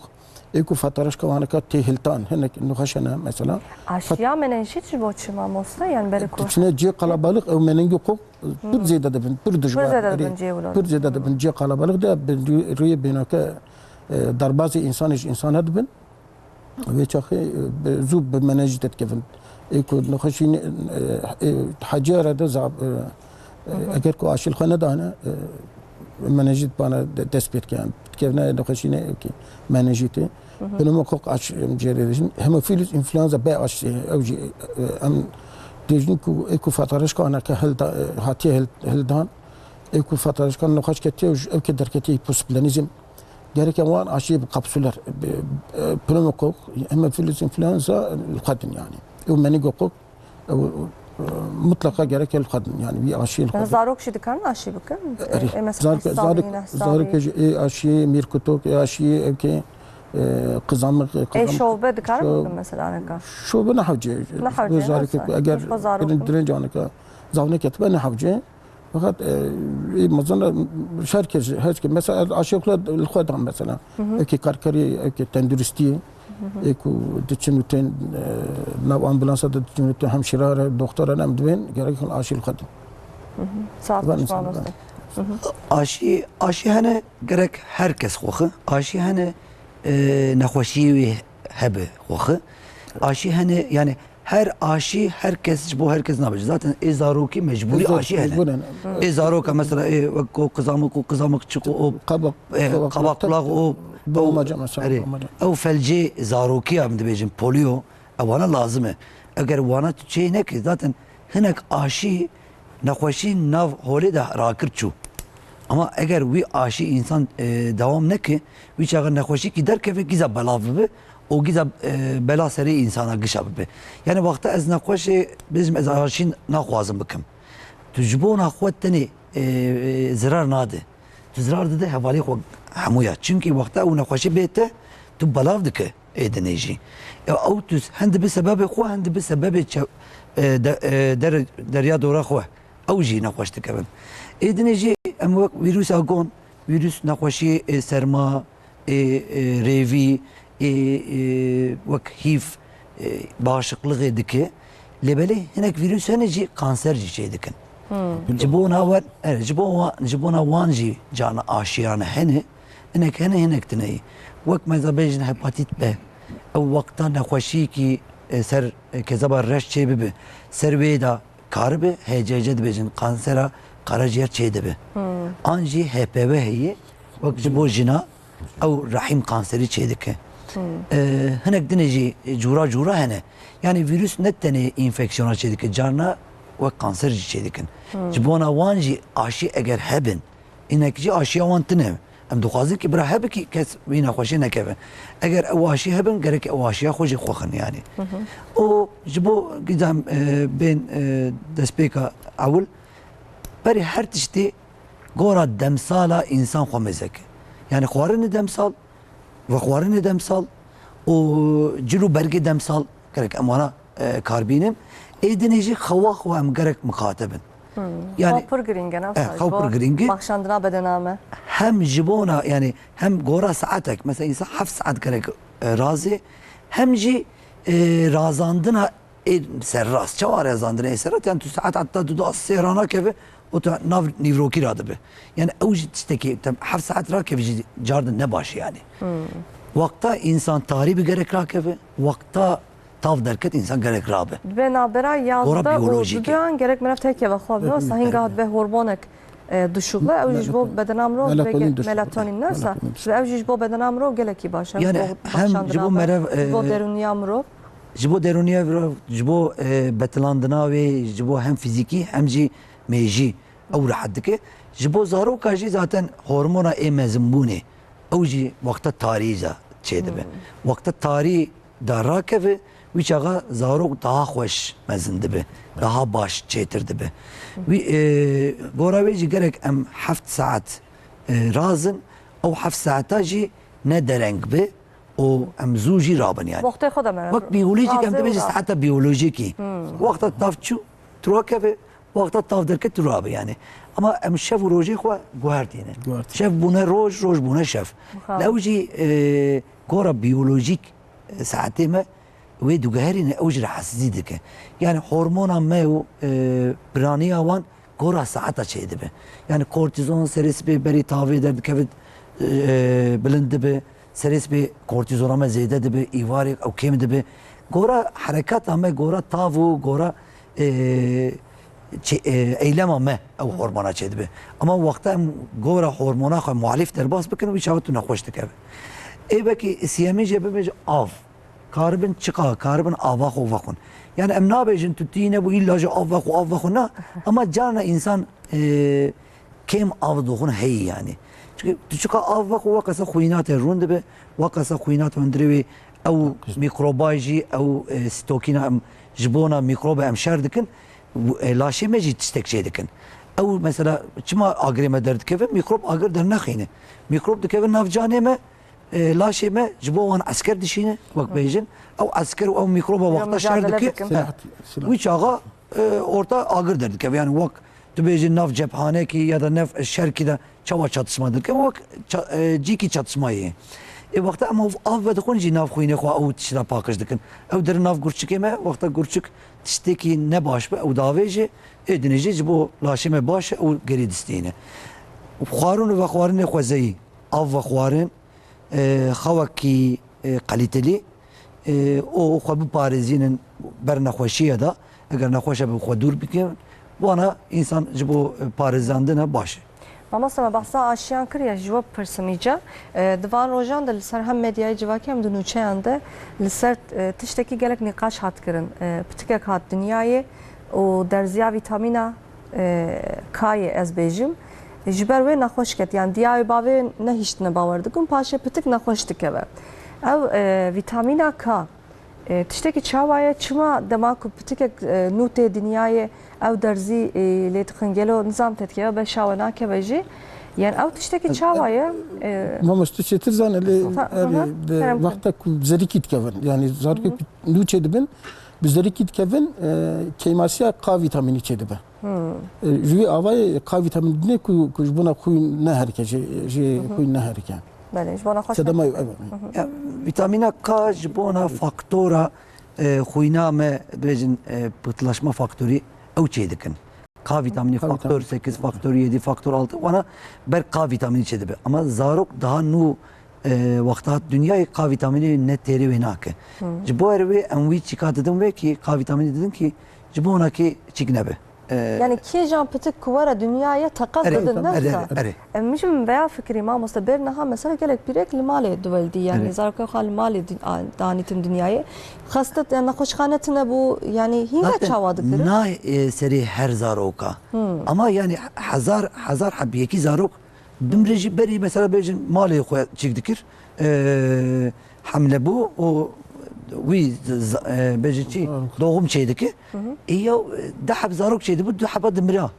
ê ku fataraşka waneka tê hiltan, hinek nexweş hene mesela. Aşiya menenjît ji bo çi mamoste? Yani berê ku Diçine cê qalabalix, ew meningokok pir zêde dibin, pir Pir dijwar. zêde Erê, dibin cê wilo. Pir zêde dibin cê qalabalix de, bi rû-, rûyê bênake, e, derbazê insanê ji insana dibin. Vê çaxê, e, bi, zû bi menenjît dikevin. Ê ku nexweşî ne-, e, e, heciya re de zab-, e, e, Hı hı. eger ku aşî li xwe nedane, e, menenjît bana de-, dest pê dike. Dikevine nexweşî ne, ki menenjîtê. Hı hı. Pneumokok aş, em, cê re dêjin. Hemophilus influenza B aşî, ew jî, e, em dêjin ku, ê ku fataraşka anake hilda-, e, hatiye hil-, hildan. Ê ku fataraşka nexweş ketiye, ew ke derketiye hiposplenîzm. Gereke wan aşiyê bi kapsuler, bi, e, pneumokok, hemophilus influenza, e, li xwe din yani. Ew meningokok, ew, e, mutlaka gereke li xwe din yani. Wî aşiyê li xwe din. Zarok jî dikarin aşî bikin? Erê. E, mesela zarok, hesabî, zarok, nehsabî. Zarokê jî ê aşiyê mîrkutok, ê aşiyê evkê, e, qizamik, e, Ê qizamik, şobe dikarin şo-, bikin mesela aneka? Şobe ne hewce. Ne hewce, Zarokê nasıl? Ku eger Hiç o zarok dirin, direnc aneka, zaf neketibe ne hewce. Fakat, e, ê mezin e, her kes, her kes, mesela aşê xwe li xwe dan mesela. Hı hı. Eke karkerî, eke tenduristiyê, Hı hı. ê ku diçin û tên, e, nav ambulansa de diçin û tên hemşîra re, doktora re em dibên, gerek aşî li xwe din. Hı hı. Saet Ben pişman insan olsun. ben. Hı hı. Aşî, aşî hene gerek her kes xwe xi. Aşî hene, e, nexweşî wî hebe xwe xi. Aşî hene, yani Her aşî, her kes, ji bo her kes nabe. Zaten ê zarokî mecbûrî Zor, aşî hene. Mecbûr hene. Ê zaroka mesela, ê wek o qizamik û qizamik çik û o, Qaba-, e, qaba qaba kulak, kulak û, bi o, amaca mesela, erê, amaca. Ew felcê zarokî ya em dibêjin polîo, ewana lazim e. Eger wana tu çê neke, zaten hinek aşî nexweşî nav holê de rakir çû. Ama eger wî aşî însan, e, dewam neke, wî çaxa nexweşîkî derkeve, gîza belav bibe û gîza, e, bela serê însana gişa bibe. Yani wexta ez nexweşê, bêjim ez aşî naxwazim bikim. Tu ji bona xwe tenê, e, e, zirar nade. Tu zirar dide hevalê xwe hemûya. Çimkî wexta ew nexweşî bê te, tu belav dike. Ê dinê jî. Ew, ew tu hin dibe sebebê xwe, hin dibe sebebê çew-, e, de-, e, der-, derya dora xwe. Ew jî nexweş dikevin. Ê dinê jî em wek vîrusa gon, vîrus nexweşiyê, e, serma, e, e, rêvî, e, e, wek hîv, e, bağışıklığı dike. Lê belê hinek vîrus hene jî kanser jî çê dikin. Hmm. Ji bona wan, e, ji bo wan, ji bona wan jî cana aşiyane hene. Hinek hene, hinek tune ye. Wek mesela bêjin hepatit B. Ew wexta nexweşiyekî, e, ser, e, kezeba reş çê bibe. Ser wê de karibe H C C dibêjin, kansera karaciğer çê dibe. Hmm. An jî H P V heye, wek ji bo jina ew rahîm kanserî çê dike. Hmm. E, hinek dinê jî cûra cûra hene. Yani vîrus ne tenê enfeksiyona çê dike, carna wek kanser jî çêdikin. Ji bona wan jî aşî eger hebin, hinek jî aşiya wan tune. Em dixwazin ki bira hebe ki kes wî nexweşiyê nekeve. Eger ew aşî hebin, gerek ew aşiya xwe jî xwexin yani. Û ji bo gizem, e, bên, e, destpêka ewil, berî her tiştî gora demsala însan xwe mêze ke. Yani xwarinê demsal, vexwarinê demsal û cil û bergê demsal gerek em wana, e, kar bînin. Ê dinê jî xewa xwe em gerek miqate bin. Yani, xew pir girîng e, ne eh, wisa, xew pir girîng e. Baxşandina bedena me. Hem ji bona, yani hem gora saetek, mesela însan heft saet gerek, e, razê, hem jî, e, razandina ê serrast. Çawa razandina ê serrast? Yani tu saet heta tu da sê ranakeve, û tu nav nîvrokî ra dibe. Yani ew jî tiştekî, tem heft saet rakeve jî cardin ne baş e yani. Wexta însan tarî bi gerek rakeve, wexta tav derket însan gerek rabe. Dibe navbera yazdeh û duduyan gerek meriv têkeve xwe bino, wisa hînga dibe hormonek, e, duşuxle, ew jî ji bo bedena mirov dibe melatonin, ne wisa? Dibe ew jî ji bo bedena mirov gelekî baş e. Yani hem ji bo meriv, ji bo, e, derûniya mirov. Ji bo derûniya mirov, ji bo, e, betilandina wê, ji bo hem fizîkî hem jî mêjî ew rehet dike. Ji bo zaroka jî zaten hormona ê mezinbûnê, ew jî wexta tarî de çêdibe. Wexta tarî de rakeve, wî çaxa zarok daha xweş mezin dibe, daha baş çêtir dibe. Wî, e, gora wê jî gerek em heft saet, e, razin, ew heft saeta jî ne dereng be û em zû jî rabin yani. Wextê xwe de meriv. Wek biyolojîk em dibêjin saeta biyolojîkî. Wexta tav çû, tu rakeve, wexta tav derket tu rabe yani. Ama em şev û rojê xwe guhertîne. Guhertîne. Şev bûne roj, roj bûne şev. Li ew jî, e, gora biyolojîk, e, saetê me wê diguherîne, ew jî rehetsizî dike. Yani hormona me û, e, piraniya wan gora saeta çêdibe. Yani kortîzon serê sibê berî tavê derdikeve, e, bilind dibe. Serê sibê kortîzona me zêde dibe, îvarê ew kêm dibe. Gora herekata me, gora tav û gora, e, çi, e, eylema me ew hormona çêdibe. Ama wexta em gora hormona xwe muhalîf derbas bikin, wî çawa tu nexweş dikeve. Ê wekî siyemîn jê bibêje av. Karibin çiqa, karibin ava xwe vexwin. Yani em nabêjin tu tîne bû, îlla ji av vexwe, av vexwe na. Ama carna însan, e, kêm av dixwin heyî yani. Çünkü tu çiqa av vexwe, wekasa xwîna te rûn dibe, wekasa xwîna te hundirê wê ew mîkroba jî, ew, e, stokîna em ji bona mîkroba em şer dikin, e, laşê me jî tiştek çê dikin. Ew mesela çima agirê me derdikeve, mîkrob agir dernexîne. Mîkrob dikeve nav canê me, e, laşê me ji bo wan esker dişîne, wek bêjin. Ew esker û ew mîkroba wexta şer dike. Wî çaxa, e, orta agir derdikeve. Yani wek tu bêjî nav cephanekî ya da nav şerkî de çawa çatışma dike? Wek ça-, e, cîkî çatışmayê ye. Ê wexta em av, av vedixwin jî nav xwînê xwe ew tişta paqij dikin. Ew derin nav gurçikê me, wexta gurçik tiştekî ne baş be, ew davêje, ê dinê jî ji bo laşê me baş e, ew gerî distîne. Xwarin û vexwarinê xwezeyî, av vexwarin, e, xewekî, e, kalîtelî, e, û xwe biparêzînin ber nexweşiyê de. Eger nexweş e, bi xwe dûr bikin. Wana însan ji bo, e, parêzandine baş e. Mamoste, me behsa aşiyan kiriye, ji we bipirsim îca. E, di van rojan de li ser hem medyayê civakî hem di nûçeyan de li ser, e, tiştekî gelek nîqaş hat kirin. E, pitikek hat dinyayê û derziya vîtamîna e, Kayê ez bêjim, ji ber wê nexweş ket. Yani diyayê bavê nehiştine bawer dikin, paşê pitik nexweş dikeve. Ew, e, vîtamîna K, e, tiştekî çawa ye? Çima dema ku pitikek, e, nû tê dinyayê ew derzî, e, lê dixin gelo nizam te dikeve, beşa we nakeve jî? Yani ew tiştekî çawa ye? E, Mamoste çêtir zane lê, ha, ha, ha, bi kerem, wexta ku bi zerikî dikevin. Yani zarokê ku nû çêdibin, bi zerikî dikevin, e, keymasiya K vîtamînî çêdibe. E, ji wî avayê K vîtamîn dinê ku, ku ji bona xwîn ne herike, jê, jê xwîn ne herike. Belê, ji bona xwe sedema ev e. Ya, vîtamîna K ji bona faktora, e, xwîna me, dibêjin, e, pıhtılaşma faktorî ew çê dikin. K vîtamînî K faktor vîtamînî. Sekiz, faktor yedi, faktor altı, wana ber K vîtamînî çê dibe. Ama zarok daha nû, e, wexta hat dinyayê K vîtamînî ne têrê wê nake. Ji bo her wê em wî çîka didin wê ki K vîtamînî didin ki ji bona ki çîk nebe. E, Yani kêjan pitik ku were dinyayê teqez Erê, didin, ne erê, wisa? Erê. E, min jî min veya fikirî, mamoste, ber niha mesela gelek pîrek li malê diwelî, yani Erê. Zarokê xwe li malê di-, a, danîtin dinyayê. Xestet, yani nexweşxane tine bû, yani hîn ve Zaten çawa dikirin? Nayê, e, serê her zaroka. Hmm. Ama yani hezar, hezar heb yekî zarok bimre jî berî mesela bêjin malê xwe çêk dikir. E, hemle bû û wî z-, z-, e, bêjin çi? Zarok. Doğum çê dike. Hı hı. E, ya, e, deh heb zarok çê dibû, du heba dimira.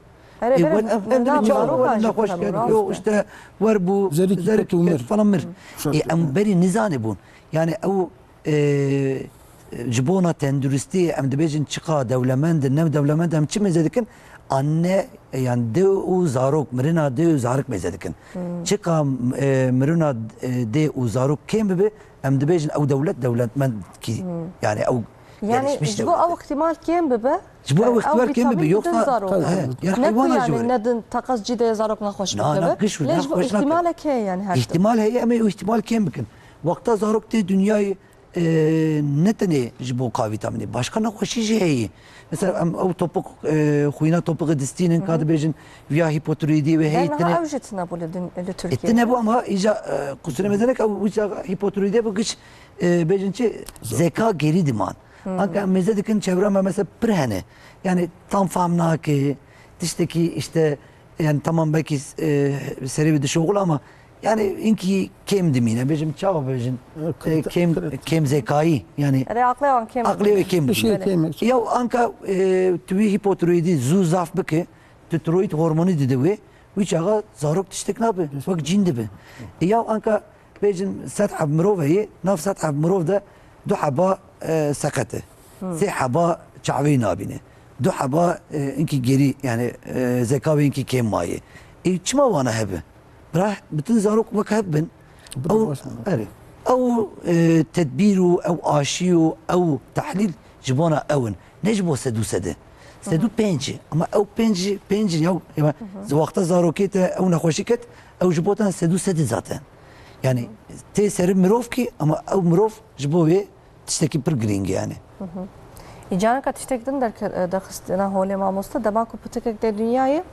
Erê, E, berê, wer ev, ev merdem dibe çawa, zarokan wer jî nexweş kir, kir, rast yo, e. işte, wer bû, Zerî zerî kî kir, mir. Falan mir. Şart E, em e. berî nizanê bûn. Yani ew, e, ji bona tenduristî em dibêjin çiqa dewlemend in, ne dewlemend in, em çi mêze dikin? Anne, e, yani dê û zarok, mirina dê û zarok mêze dikin. Hmm. Çiqa, e, mirina, e, dê û zarok kêm bibe, em dibêjin ew dewlet dewletmend kî. Hmm. Yani ew Yani gelişmiş ji bo dewlet ew e. ihtimal kêm bibe, Ji bo ew e, ew ihtimal kêm bibe, vîtamîn bidin yoksa, zarok. He, yani Ne ku heywana yani jî were. Nedin teqez cî de zarok nexweş Na, na, bikibe. Giş were, Lê ji bo nexweş nake. Ihtimal heke yani her Îhtimal heye, em ê û îhtimal kêm bikin. Wexta zarok tê dinyayê, e, ne tenê ji bo K vîtamînê, başka nexweşî jî heye. Mesela em ew topik, e, xwîna topiqê distînin, ka Hı hı. dibêjin viya hipotiroîdî ve heye Berniha tine. Ew jî tine bû li dun-, li E, Tirkiye. Tine bû ama îca, e, qusûrê me zene ke ew wisa hipotiroîdê bû giş, e, bêjin çi? Zor. Zeka gerî diman. Hmm. Anka em mêze dikin çevra me mesela pir hene. Yani tam fam nake, tiştekî işte, yani tamam belkî, e, serê wî dişoxul ama yani inkî kêm dimîne, bêjim çawa bêjin, Evet, e, kriter-, kêm, kriter. kêm zekayî yani Erê, aqlê wan kêm aqlê wê dimîne. kêm Bir şey dimîne. Belê. kêm. Ya anka, e, tu wî hipotiroîdî zû zaf bike, tu tiroîd hormonî dide wê, wî çaxa zarok tiştek nabe, Yes. wek cîn dibe. E, ya anka bêjin sed heb mirov heye, nav sed heb mirov de du heba, e, seqet e. Hmm. Sê heba çavê nabîne. Du heba, e, inkî gerî, yani, e, zeka wê inkî kêm maye. E, çima wana hebe? Bira, bütün zarok wek hev bin. Ew, erê. Ew, e, tedbîr û ew aşî û ew tehlîl ji bona ew in. Ne ji bo sedû sedê. Sedû pêncî. Ama ew pêncî, pêncî ya, ya, Hı hı. wexta zarokê te ew nexweşî ket, ew ji bo te sedû sedê zaten. Yani tê seri mirov kî, ama ew mirov ji bo wê tiştekî pir girîng e yani. Hı hı. Îcareka tiştek din derke-, derxistina holê mamoste, dema ku pitikek tê dinyayê,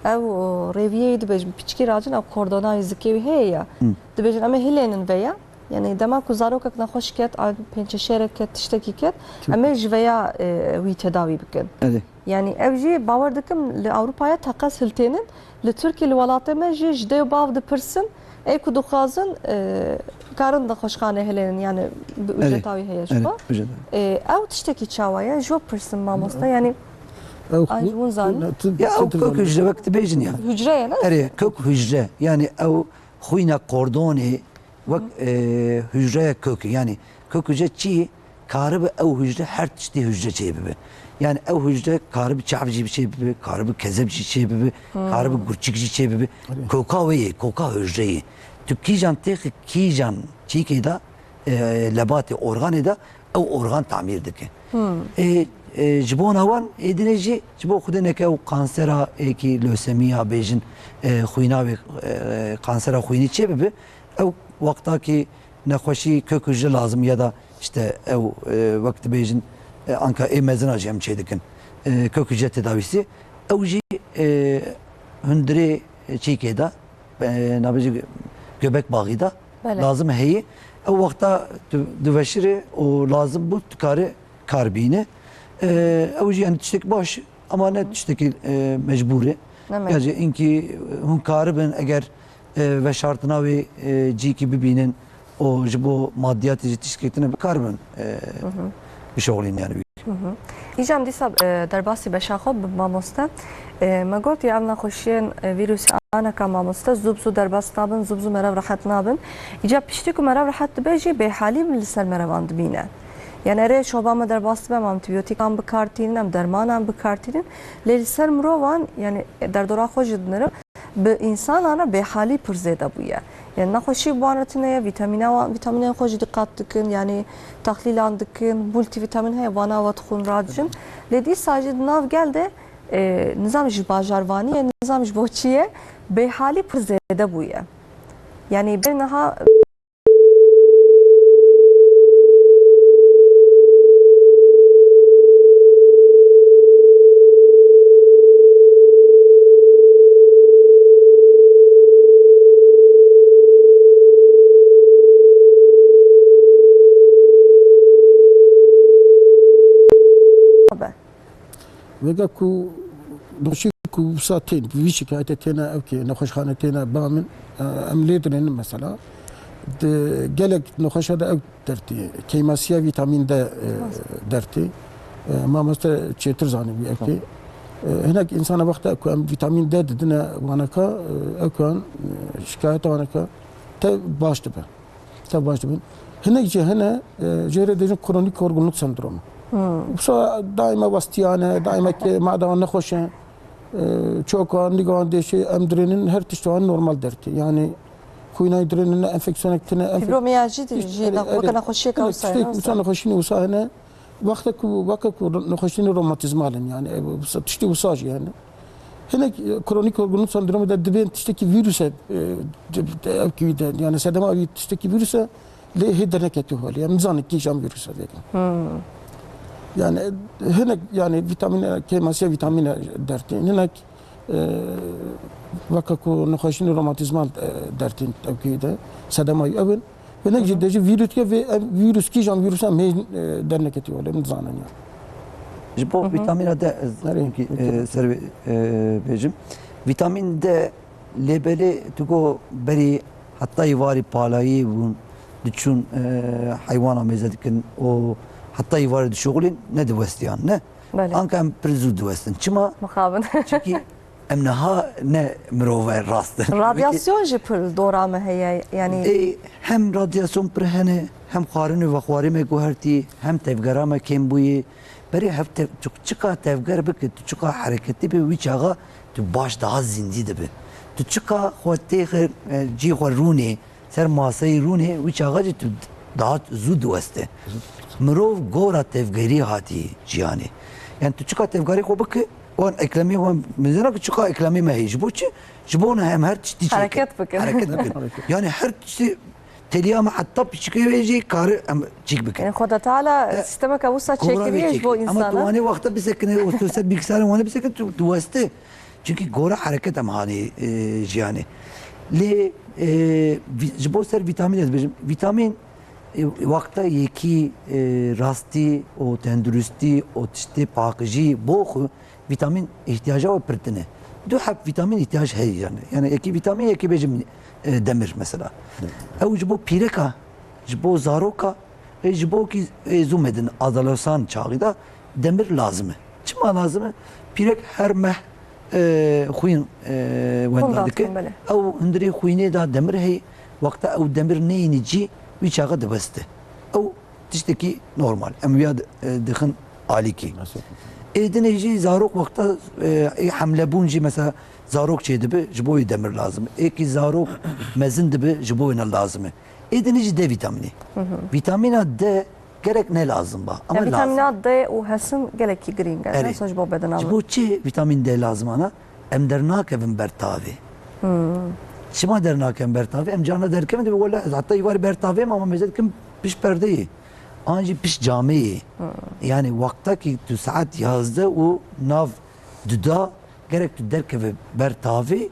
ew, o, rêviyê wî dibêjin, piçkî racin, ew kordona wî zikê wî heye ya. Hı. Dibêjin, em ê hilênin vê ya. Yani dema ku zarokek nexweş ket, a pençeşêrek ket, tiştekî ket, Çok. em ê ji vê ya, e, wî tedawî bikin. Evet. Yani ev jî bawer dikim li Ewropaya teqez hiltênin, li Tirkî li welatê me jî ji dê û bav dipirsin, ê ku dixwazin, e, karin nexweşxanê hilênin, yani bi Evet. ücreta wî heye ji Evet, xwe. ücreta. E, ew tiştekî çawa ye? Ji we pirsim mamoste, yani Ew an ji hûn zanî? Ya ew kök hücre wek dibêjin ya. Hücre ye, ne? Erê, kök hücre. Yani ew xwîna kordonê wek, e, hücreya kökü. Yani kök hücre çi? Karibi ew hücre her tiştî hücre çê bibi. Yani ew hücre karibi çav jî çê bibi, karibi kezeb jî çê bibi, karibi gurçik jî çê bibi. Koka wê yê, koka hücreyê. Tu kîjan têxi kîjan çîkê de, e, lebatê organê de ew organ tamîr dike. E, e, ji bona wan êdine jî ji bo xwedê neke ew kansera êkî lösemiya bêjin, e, xwîna wê, e, kansera xwînî çê bibi. Ew wexta ki nexweşî kök hücre lazim ya da işte ew, e, wek dibêjin, e, anka ê mezina jî em çê dikin. E, kök hücre tedavîsî. Ew jî, e, hundirê çîkê de, e, nabêjî göbek bağı da Belê. lazim heye. Ew wexta tu diveşirê û lazim bû tu kare kar bîne. E, ew jî yani tiştek baş ama ne tiştekî, e, mecbûr e. Ne mecbûr. Ya jî inkî hûn karibin eger, e, veşartina wê, e, cîkî bibînin û ji bo madiyatê jî tiştekî tune bikaribin, e, Hı hı. bişoxlîn yani wî. Hı hı. Îca em dîsa, e, derbasî beşa xwe bi mamoste. E, me got ya ev nexweşiyên, e, vîrusî aneka mamoste zû bi zû derbas nabin, zû bi zû merev rehet nabin. Îca piştî ku merev rehet dibe jî bêhalî li ser merevan dibîne. Yani erê şoba me derbas dibe, em antibiyotîkan bi kar tînin, em dermanan bi kar tînin. Lê li ser mirovan, yani derdora xwe jî dinirim, bi însanan re bêhalî pir zêde bûye. Yani nexweşî bi wan re tune ye, vîtamîna wan, vîtamînên xwe jî diqat dikin, yani tahlîlan dikin, multivîtamîn heye, vana we dixwin radijin. Lê dîsa jî di nav gel de, e, nizam ji bajarvanî ye, nizam ji bo çi ye, bêhalî pir zêde bûye. Yani bê niha Vêga ku nexweşî ku wisa tên, vî şikayetê têne ew kê, nexweşxane têne ba min, e, em lê dirênin mesela. Di gelek nexweşa de ew dertê, keymasiya vîtamîn D, e, dertê. E, mamoste çêtir zanî wî ew kê. E, hinek însana wexta ku em vîtamîn D didine waneka, e, ew kan, e, şikayeta waneka te baş dibe. Te baş dibin. Hinek jî hene, e, jê re dêjin kronîk yorgunluk sendromu. Wisa daîma westiyane, daîma ke mada wan nexweş e. E, çoka, niga wan dêşê, em dirênin, her tişta wan normal dertê. Yani xwînayî dirênin, ne enfeksiyonek tine, enfek- Fibromiyalji de jî, erê, ne-, weke erê. Nexweşiyeke Hinek wisa tiştê ye, wisa wisa. Nexweşînî wisa hene. Wexte ku, weke ku nexweşînî romatizmal in, yani, e, wisa, tiştê wisa jî hene. Hinek, e, kronîk yorgunluk sendromu de dibên tiştekî vîrus e, e, di, di, ev kî de, yani sedema wî tiştekî vîrus e, lê hê derneketî holê. Em nizanin kîjan vîrus e vêga. Hmm. Yani, e, hinek, yani vîtamîn E, kêmasiya vîtamîn E dertê. Hinek, e, weke ku nexweşînê romatizmal, e, dertên ev kî de, sedema wî ew in. Hinek jî dê jî vîrus ke vê, ev vîrus kîjan vîrus em hê, e, derneketî holê, em nizanin ya. Ji bo vîtamîna D ez Erê, wekî, e, ser vê, e, bêjim. Vîtamîn D lêbelê tu go berî heta îvarî palayî bûn, diçûn, e, heywana mêze dikin û heta îvarî dişuxulîn, ne diwestiyan, ne? Belê. Anka em pir zû diwestin. Çima? Mixabin. Çimkî em niha ne mirov e rast. Radyasyon jî pir li dora me heye, yanî. Ê, hem radyasyon pir hene, hem xwarin û vexwarî me guhertî, hem tevgera me kêm bûyî. Berê hev tev-, tu çiqa tevger bike, tu çiqa hereketî be, wî çaxa tu baş daha zîndî dibe. Tu çiqa xwe têxe, e, cî xwe rûnê, ser maseyî rûnê, wî çaxa jî tu daha zû diweste. Mirov gora tevgerî hatî jiyanê. Yani tu çiqa tevgerê xwe bike, wan eklemê wan, mezena ku çiqa eklemê me heye. Ji bo çi? Ji bo ne em her tiştî çêkin. Hereket bikin. Hereket bikin. Yani her tiştî teliya me heta piçikê wê jî kare em çîk bikin. Yani Xweda Teala E, sistemeke wisa gora çêkiriye wê ji bo çêkir. Ama tu insana. Wanê wexta bisekine, o tu ser bilgisayarê wanê bisekine, tu, tu weste. Çünkü gora hereket em hanê, e, jiyanê. Lê, e, vi-, ji bo ser vîtamîn ez bêjim. Vîtamîn, e, wexta yekî, e, rastî û tenduristî û tiştê paqijî bo xwe vîtamîn îhtiyaca we pir tune. Du heb vîtamîn îhtiyac heye yani. Yani yekî vîtamîn, yekî bêjim, e, demir mesela. Evet. Ew ji bo pîreka, ji bo zaroka, e, ji bo kî, e, zû medin adoleskan çaxî de demir lazim e. Çima lazim e? Pîrek her meh, e, xwîn, e, wenda dike. Xwîn dike. Ew hundirê xwînê de demir heye. Wexta ew demir neyînî cî, wî çaxa dibeste. Ew tiştekî normal. Em wiya di-, e, dixin alîkî. Nasıl? Ê dinê jî zarok wexta, e, ê hemlebûn jî mesela zarok çêdibe, ji bo wê demir lazim e. Ê kî zarok mezin dibe, ji bo wê ne lazim e. Ê dinê jî D vîtamînê. Vîtamîna D gerek ne lazim ba. Ama lazim. Vîtamîna D û hesin gelekî girîng e. Erê. Mesela ji bo bedena min. Ji bo çi vîtamîn D lazim ana? Em dernakevin ber tavê. Çima dernakevin ber tavê? Em carna derkevin dibe, wele ez heta îvarî ber tavê me, ama mêze dikim pişt perdeyê. An jî pişt camê yê. Yani wexta ki tu saet yazdeh û nav duda gerek tu derkeve ber tavê,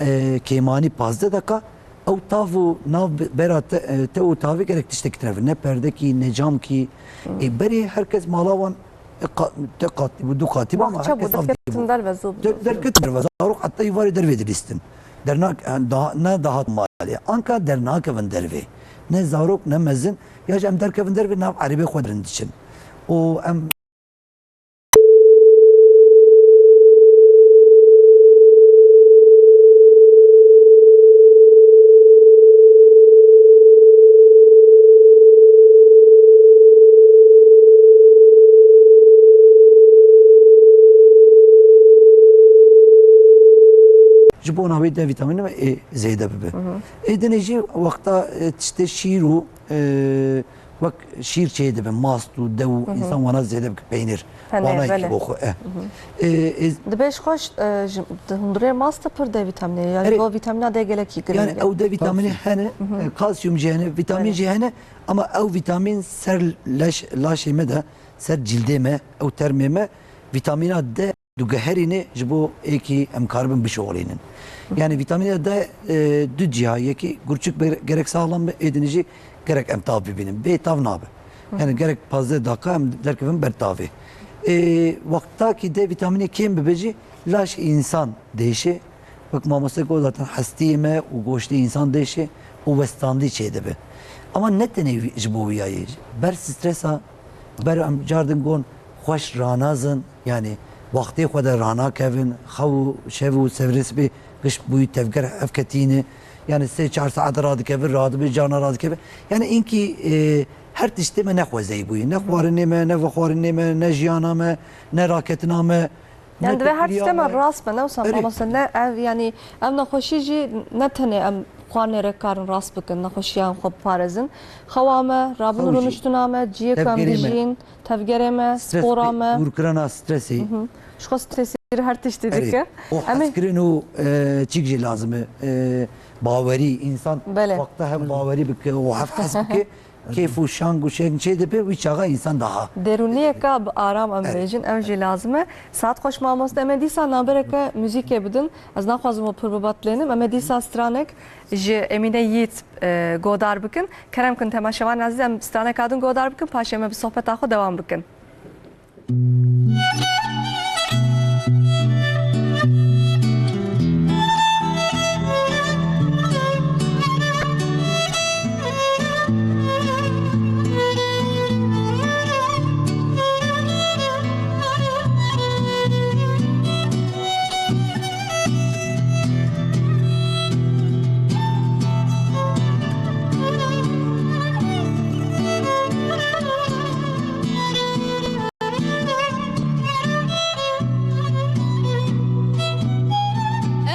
e, kêmanî pazdeh deka, ew tav û nav be-, bera te, e, te û tavê gerek tiştekî tune be. Ne perdekî, ne camkî. E, berê her kes mala wan, e, qa-, te qatî bû, du qatî bû, ama her kes av dî bû. Baxçe bû, derketin derve zû. Der-, derketin derve. Zarok heta îvarê dervê dilîstin. Dernak, e, daha, ne dahat malê. Anka dernakevin dervê. Ne zarok, ne mezin. Ya jî em derkevin dervê, nav erêbê xwe dirin diçin. Û em Ji bona wê D vîtamînê me ê zêde bibe. Ê dinê jî wexta, e, tiştê şîr û, e, wek şîr çê dibe, mast û dew û însan wana zêde bike, peynir. Wana yekî bo xwe, e. E, e, Dibe ji xwe, e, ji, di hundirê mast de pir D vîtamînê ye. Yani bo vîtamîna D gelekî girîng e. Yani ew D vîtamînê hene, e, kalsiyum jî hene, vîtamîn jî hene, ama ew vîtamîn ser leş, laşê me de, ser cîldê me, ew termê me, vîtamîna D digeherîne ji bo êkî em karibin bişuxulînin. Yani vîtamîna D, e, du ciha, yekî gurçik be-, gerek saxlam be, ê dinê jî gerek em tav bibînin. Bê tav nabe. Yani gerek pazdeh daka em derkevin ber tavê. E, wexta ki D vîtamînê kêm bibe jî, laşê însan diêşe. Wek mamoste got zaten hestiyê me û goştê însan diêşe û westandî çêdibe. Ama ne tenê wî, ji bo wî ya yê. Ber stresa, ber em cardin gon xweş ranazin, yani wextê xwe de ranakevin, xew û şev û sevirsbê giş bûyî tevger hevketîne. Yani sê çar saet radikeve, radibe, cana radikeve. Yani inkî, e, her tiştê me ne xwezeyî bûyî. Ne xwarinê me, ne vexwarinê me, ne jiyana me, ne raketina me, ne Yani divê her tiştê me rast be, ne wisa mamoste, ne ev, yani ev nexweşî jî ne tenê em xwarinê re karin rast bikin, nexweşiyan xwe biparêzin. Xewa me, rabin û rûniştina me, ciyê ku em dijîn, tevgerê me, spora me. Dûrkirina stresê. Ji xwe stresî her tiştî dike. Û hezkirin û, e, çîk jî lazim e. E, bawerî, însan wexta hev bawerî bike û hev hes bike, kêf û şang û şeng çê dibe, wî çaxa însan daha. Derûniyeka bi aram em bêjin, ew jî lazim e. Saet xweş mamoste, em ê dîsa nabereke muzîkê bidin. Ez naxwazim we pir bibetilênim. Em ê dîsa stranek ji Emîne Yiğit, e, godar bikin. Kerem kin temaşevan ezîz, em straneka din godar bikin, paşê me bi sohbeta xwe dewam bikin.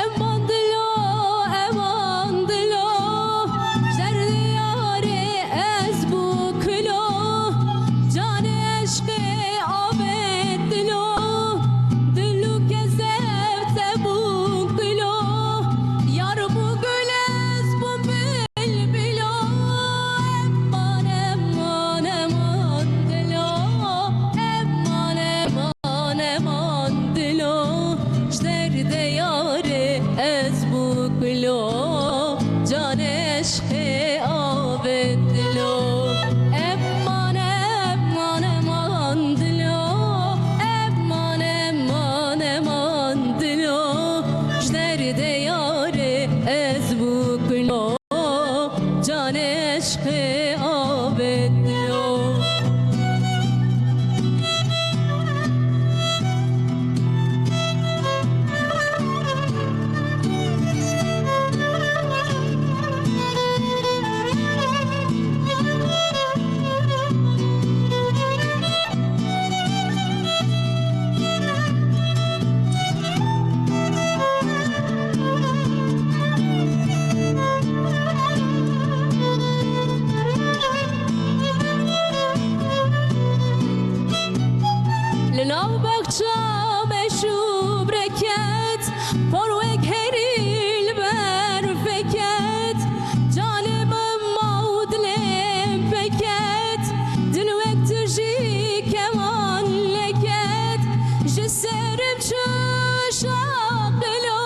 Eman dilo, eman dilo, ji derdê yarê ez bû kilo, canê eşqê avêt dilo, dil û kezeb te bûn kilo, yar bû gul ez bûm bilbilo, eman, eman, eman dilo, eman, eman, eman dilo, ji derdê yarê ez bû kilo, canê eşqê avêt dilo. Eman, eman, eman dilo, eman, eman, eman dilo, ji derdê yarê ez bû kilo, canê eşqê avêt dilo. Li nav baxça meş û bireket, por wek herî li ber veket, canê min ma û dilê min pê ket, dil wek tu jî keman lê ket, ji serim çû şaqilo,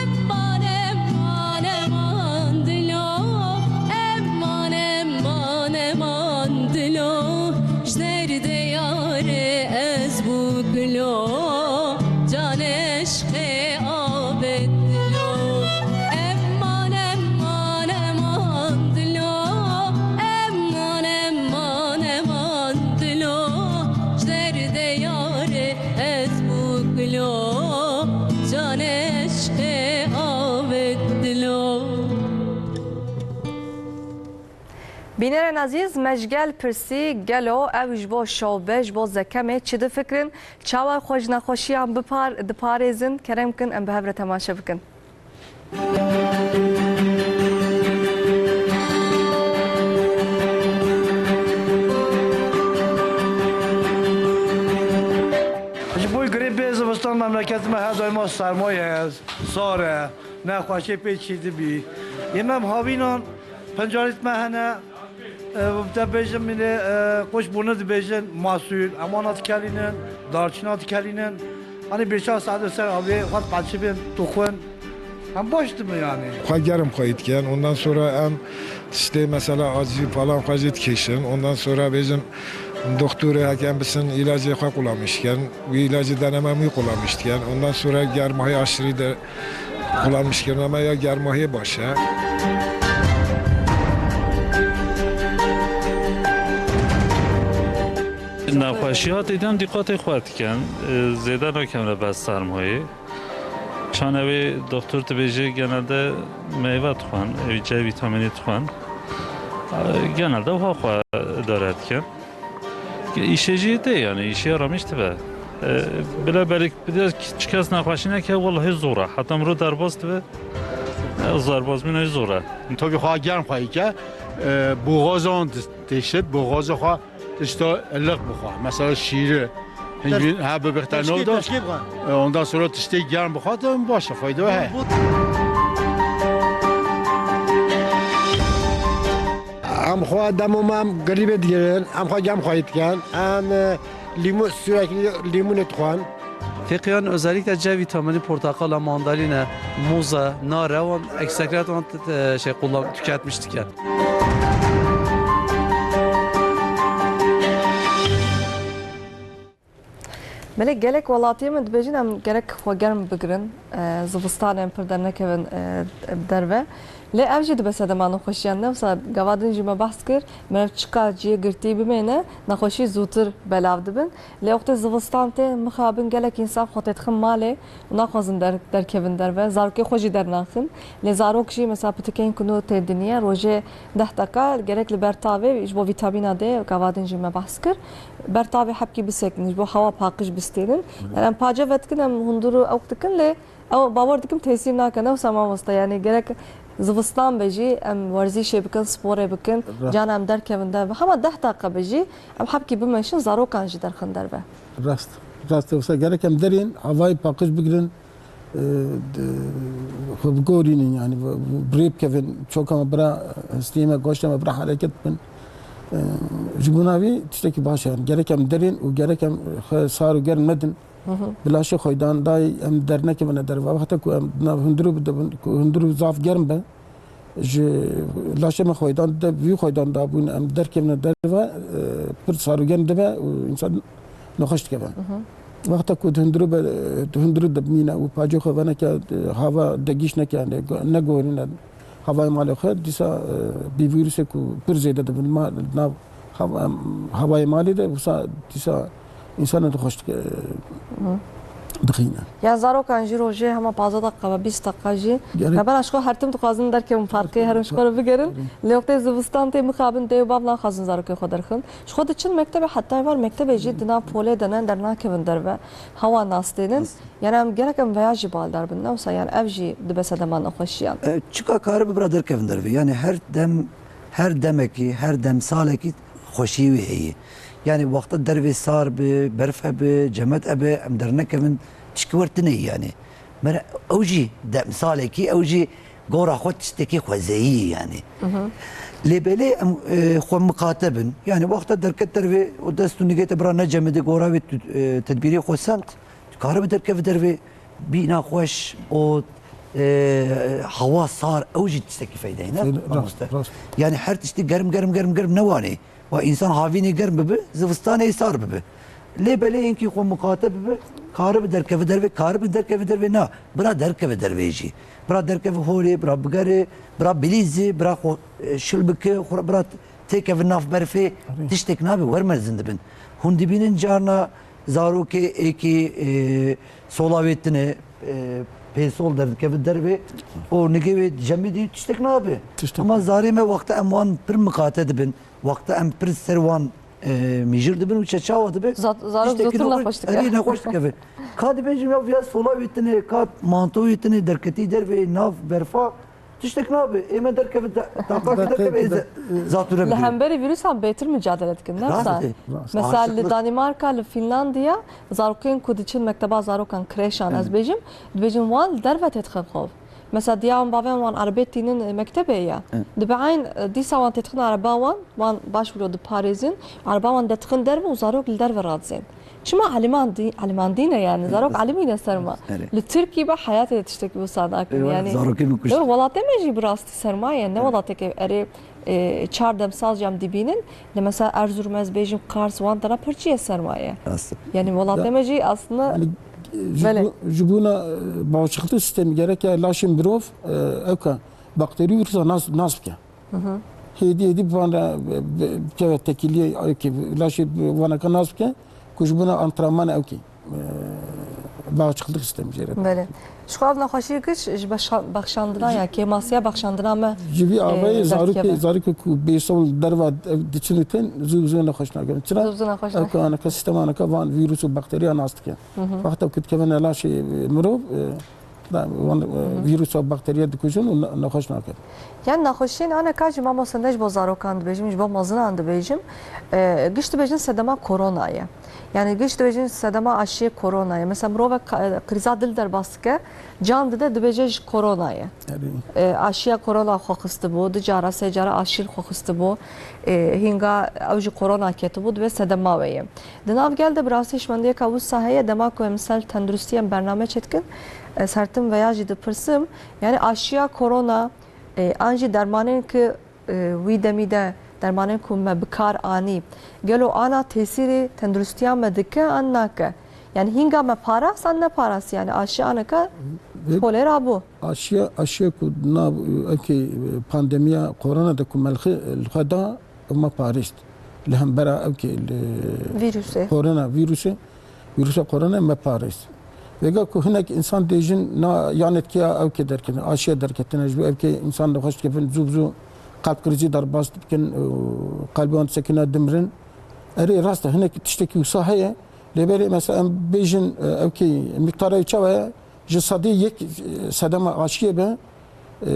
eman, eman, eman dilo, eman, eman, eman dilo, ji derdê yarê ez bû kilo, canê eşqê avêt dilo. Eman, eman, eman dilo, eman, eman, eman dilo, ji derdê yarê ez bû kilo, canê eşqê avêt dilo. Bînerên ezîz, me ji gel pirsî, gelo ew ji bo şobe, ji bo zekemê çi difikirin? Çawa xwe ji nexweşiyan bipar-, diparêzin? Kerem kin, em bi hev re temaşe bikin. Ji bo grîpê zivistan memleketê me her daîma sermayê heye, sar e, nexweşiyê pê çêdibî. Yê me em havînan, pencarêt me hene, e, te bêjim, mînê, e, qoş bûne dibêjin, masûl, em wana dikelînin, darçîna dikelînin. Hanî bêşa sade ser avê, xwet qeçibin, tuxwin. Em baş dibin yani. Xwe germ xweyî dikin. Ondan sonra em tiştê mesela acî falan xwe jî dikêşin. Ondan sonra bêjim Doktorê heke em bisin îlacê xwe kullanmış dikin. Wî îlacê deneme em wî kullanmış dikin. Ondan sonra germahî aşırı de kullanmış dikin. Ama ya germahî baş e. Nexweşiya tê dem dîqatê xwe dikin. Zêde nakem li ber sermayê. Çanewê doktor dibêje genelde meyve dixwin, ê C vîtamînê dixwin. Genelde wiha xwe idare dikin. Îşê jî tê, yani îşê aramiş dibe. E, bile belek bir de çi kes nexweşî neke, wellahî zor e. Heta miro derbas dibe, e, derbasbûna zor e. Topî xwe germ xwe ke, e, boğazan têşit, boğaza xwe tişta ılık bixwe. Mesela şîri, hingî, ha, bibêxte teşkî, navda. Teşkî bixwe. E, ondan sonra tiştê germ bixwe, de baş e, fayda he. Em xwe demo me em grîbê digirin, em xwe gem xweyî dikin. Em, e, lîmû, sürekli lîmûnê dixwin. Fêqiyan özellikle C vitamini, portakala, mandalina, muza, nare, wan eksekret wan t-, t-, şey kullan, tüketmiş dikin. Belê gelek welatiyê me dibêjin em gerek xwe germ bigirin, e, zivistan em pir dernekevin, e, derve. Lê ev jî dibe sedema nexweşiyan. Ne wisa gava din jî me behs kir, meriv çika cihê girtî bimêne, nexweşî zûtir belav dibin. Lê wextê zivistan tê mixabin gelek însan xwe têdixin malê û naxwazin der-, derkevin derve. Zarokê xwe jî dernaxin. Lê zarok jî mesela pitikên ku nû tê dinê, rojê deh deqa gerek li ber tavê ji bo vîtamîna D, gava din jî me behs kir. Ber tavê hepkî bisekinin, ji bo hewa paqij bistênin. Yani em pace vedikin, em hundir û ewk dikin, lê ew bawer dikim tesîr nake, ne wisa mamoste. Yani gerek zivistan be jî em werzîşê bikin, sporê bikin, Rast. Can em derkevin derve. Hema deh deqa be jî em hepkî bimeşin, zarokan jî derxin derve. Rast. Rast e, wisa gerek em derên, havayê paqij bigirin, e, de, xwe bigorînin, yani bi, bi, bi rê bikevin, çoka me bira hestiyê me, goştê me bira hereket bin. E, ji bona vî tiştekî baş e, yani gerek em derên û gerek em xwe sar û germ nedin. Hı hı. Bi laşê xwedandayî em dernekevine derve. Wexta ku em di nav hundirû bidibin, ku hundirû zaf germ be, ji laşê me xweydan de, vî xweydan dabûn, em derkevine derve, e, pir sar û germ dibe û însan nexweş dikeve. Mhm. Wexta ku di hundirû be, di hundirû de bimîne û pacê xwe veneke, e, hava de gîş neke, ne, negohîne havayê malê xwe, dîsa, e, bi vîrusê ku pir zêde dibin ma-, nav Hava-, em, havayê malê de wisa dîsa însan nexweş dike, Hı. dixîne. Ya zarokan jî rojê hema pazdeh deqa ve bîst deqa jî. Gerek- Ya bera ji xwe her tim dixwazin derkevin parkê, herin ji xwe re bigerin. Hı. Lê wextê zivistan tê mixabin, dê û bav naxwazin zarokê xwe derxin. Ji xwe diçin mektebê, heta êvar mektebê jî di nav polê de ne, dernakevin derve. Hewa nastênin. Nas- Yani em gerek em veya jî baldar bin, ne wisa, yani ev jî dibe sedema nexweşiyan. E, çika karibe bira derkevin derve. Yani her dem, her demekî, her dem salekî xweşî wî heye. Yani wexta dervê sar bi, berf hebe, cemet hebe, em dernekevin, tişkî wer tune ye yani. Mere ew jî dem salekî, ew jî gora xwe tiştekî xwezeyî ye yani. Hı hı. Lê belê em, e, xwe miqate bin. Yani wexta derket dervê û dest û nigê te bira necemidê, gora wê tu, e, tedbîrê xwe send. Karibe derkeve dervê, bîna xweş û, e, hewa sar, ew jî tiştekî feydeyî ne, Rast, mamoste? Rast. Yani her tiştî germ, germ, germ, germ ne wanê. Wa însan havînê germ bibe, zivistanê sar bibe. Lê belê hinkî xwe miqate bibe, karibe derkeve dervê, karibe derkeve dervê na, bira derkeve dervê jî. Bira derkeve holê, bira bigere, bira bilîze, bira xwe, e, şil bike, xwe bira têkeve nav berfê, Erê. tiştek nabe, wer mezin dibin. Hûn dibînin carna zarokê êkî, e, sola wê tine, e, pê sol derdikeve dervê û nigê wê cemidî tiştek nabe. Tiştek Ama nabe. zarê me wexta em wan pir miqate dibin, wexta em pir ser wan, e, mijir dibin û çeçawa dibe, Zat-, zarok tiştekî zotir nexweş, nexweş dike. erê nexweş dikeve. Ka dibêjim ya viya sola wê tine, ka manto wê tine derketî dervê nav berfa, Tiştek nabe, ê me derkeve, ta-, taqakî derkeve, ê ze-, zatûre Li bigire. hemberî vîrusan bêtir micadele dikin, ne Rast wisa? e. Rast. Mesela li Aşiqlik. Danîmarka, li Fînlandiya, zarokên ku diçin mekteba zarokan, kreşan, ez Evet. bêjim, dibêjin wan li derve têdixin xov. Mesela diya wan bavên wan erebê tînin, e, mektebê ya. Evet. Dibe eyn, e, dîsa wan têdixin ereba wan, wan baş wilo diparêzin, ereba wan dedixin derve û zarok li derve radizên. Çima elimandî-, elimandî ne yani? Zarok Evet. elimîne ser ma. Evet. Li Tirkî be heyatê de tiştekî wisa nakin. Eyvallah, Yani, zarokê min kuşt. Dur, welatê me jî bi rastî sermaye, ne Evet. welateke erê, e, çar demsal jî em dibînin. Lê mesela Erzurum, ez bêjim Kars, wan tera pir çi ye sermaye. Rast e. Yani welatê Ya, me jî aslında yani, ji Belê. bo-, ji bona, e, bağışıklık sistemi gerek ya laşê mirov, e, ewka bakterî vîrusa nas, nas bike. Hı hı. Hêdî hêdî bi van re, bi, bi, bikeve tekîliyê, ewkê laşê bi vaneka nas bike, ku ji bona antrenman ewkê, e, bağışıklık sistemi jê re. Belê. Ji xwe ev nexweşî giş ji beşa-, bexşandina ya, kêmasiya bexşandina me, Ji vî e, avayê zarokê, derdikeve. Zarokê ku bêsol derva ev diçin û tên, zû bi zû nexweş nakin. Çira? Zû bi zû nexweş Ew nakin. Kaneka, sistemaneka van vîrus û bakteriya nas dike. Hı hı. Wexta ku dikevine laşê, e, mirov, e, da, wan, e, Hı hı. vîrus û bakteriya dikujin û ne-, nexweş nakin. Yani nexweşiyên aneka jî mamoste ne ji bo zarokan dibêjim, ji bo mezinan dibêjim. E, giş dibêjin sedema korona ye. Yani giş dibêjin sedema aşiyê korona ye. Mesela mirovek ka-, krîza dil derbas dike, can dide dibêje ji korona ye. Erê. E, aşiya korona xwe xistibû, du cara, sê cara aşî li xwe xistibû. E, hînga ew ji korona ketibû, dibê sedema wê ye. Di nav gel de bi rastî şimendiyeka wisa heye, dema ku em misal tenduristî em bername çêdikin, ez her tim veya jî dipirsim, yani aşiya korona, e, an jî dermanên ku, e, wî demî de dermanên ku me bi kar anî, gelo ana tesîrê tenduristiya me dike an nake? Yani hînga me parast an neparast, yani aşiya aneke Ve kolera bû. Aşiya, aşiya ku nav, ewkê, e, pandemiya korona de ku me li xwe, li xwe da, me parêst. Li hembera ewkê, li Vîrusê. korona vîrusê, vîrusa korona me parêst. Vêga ku hinek însan dêjin na yanetkiya ewkê derketin, aşiya derketine, ji bo ewkê însan nexweş dikevin, zû bi zû qalb krizî derbas dikin û qalbê wan disekine, dimirin. Erê, rast e, hinek tiştekî wisa heye. Lê belê mesela em bêjin, e, ewkê miqdara wî çawa ye? Ji sedê yek, e, sedema aşiyê be, e,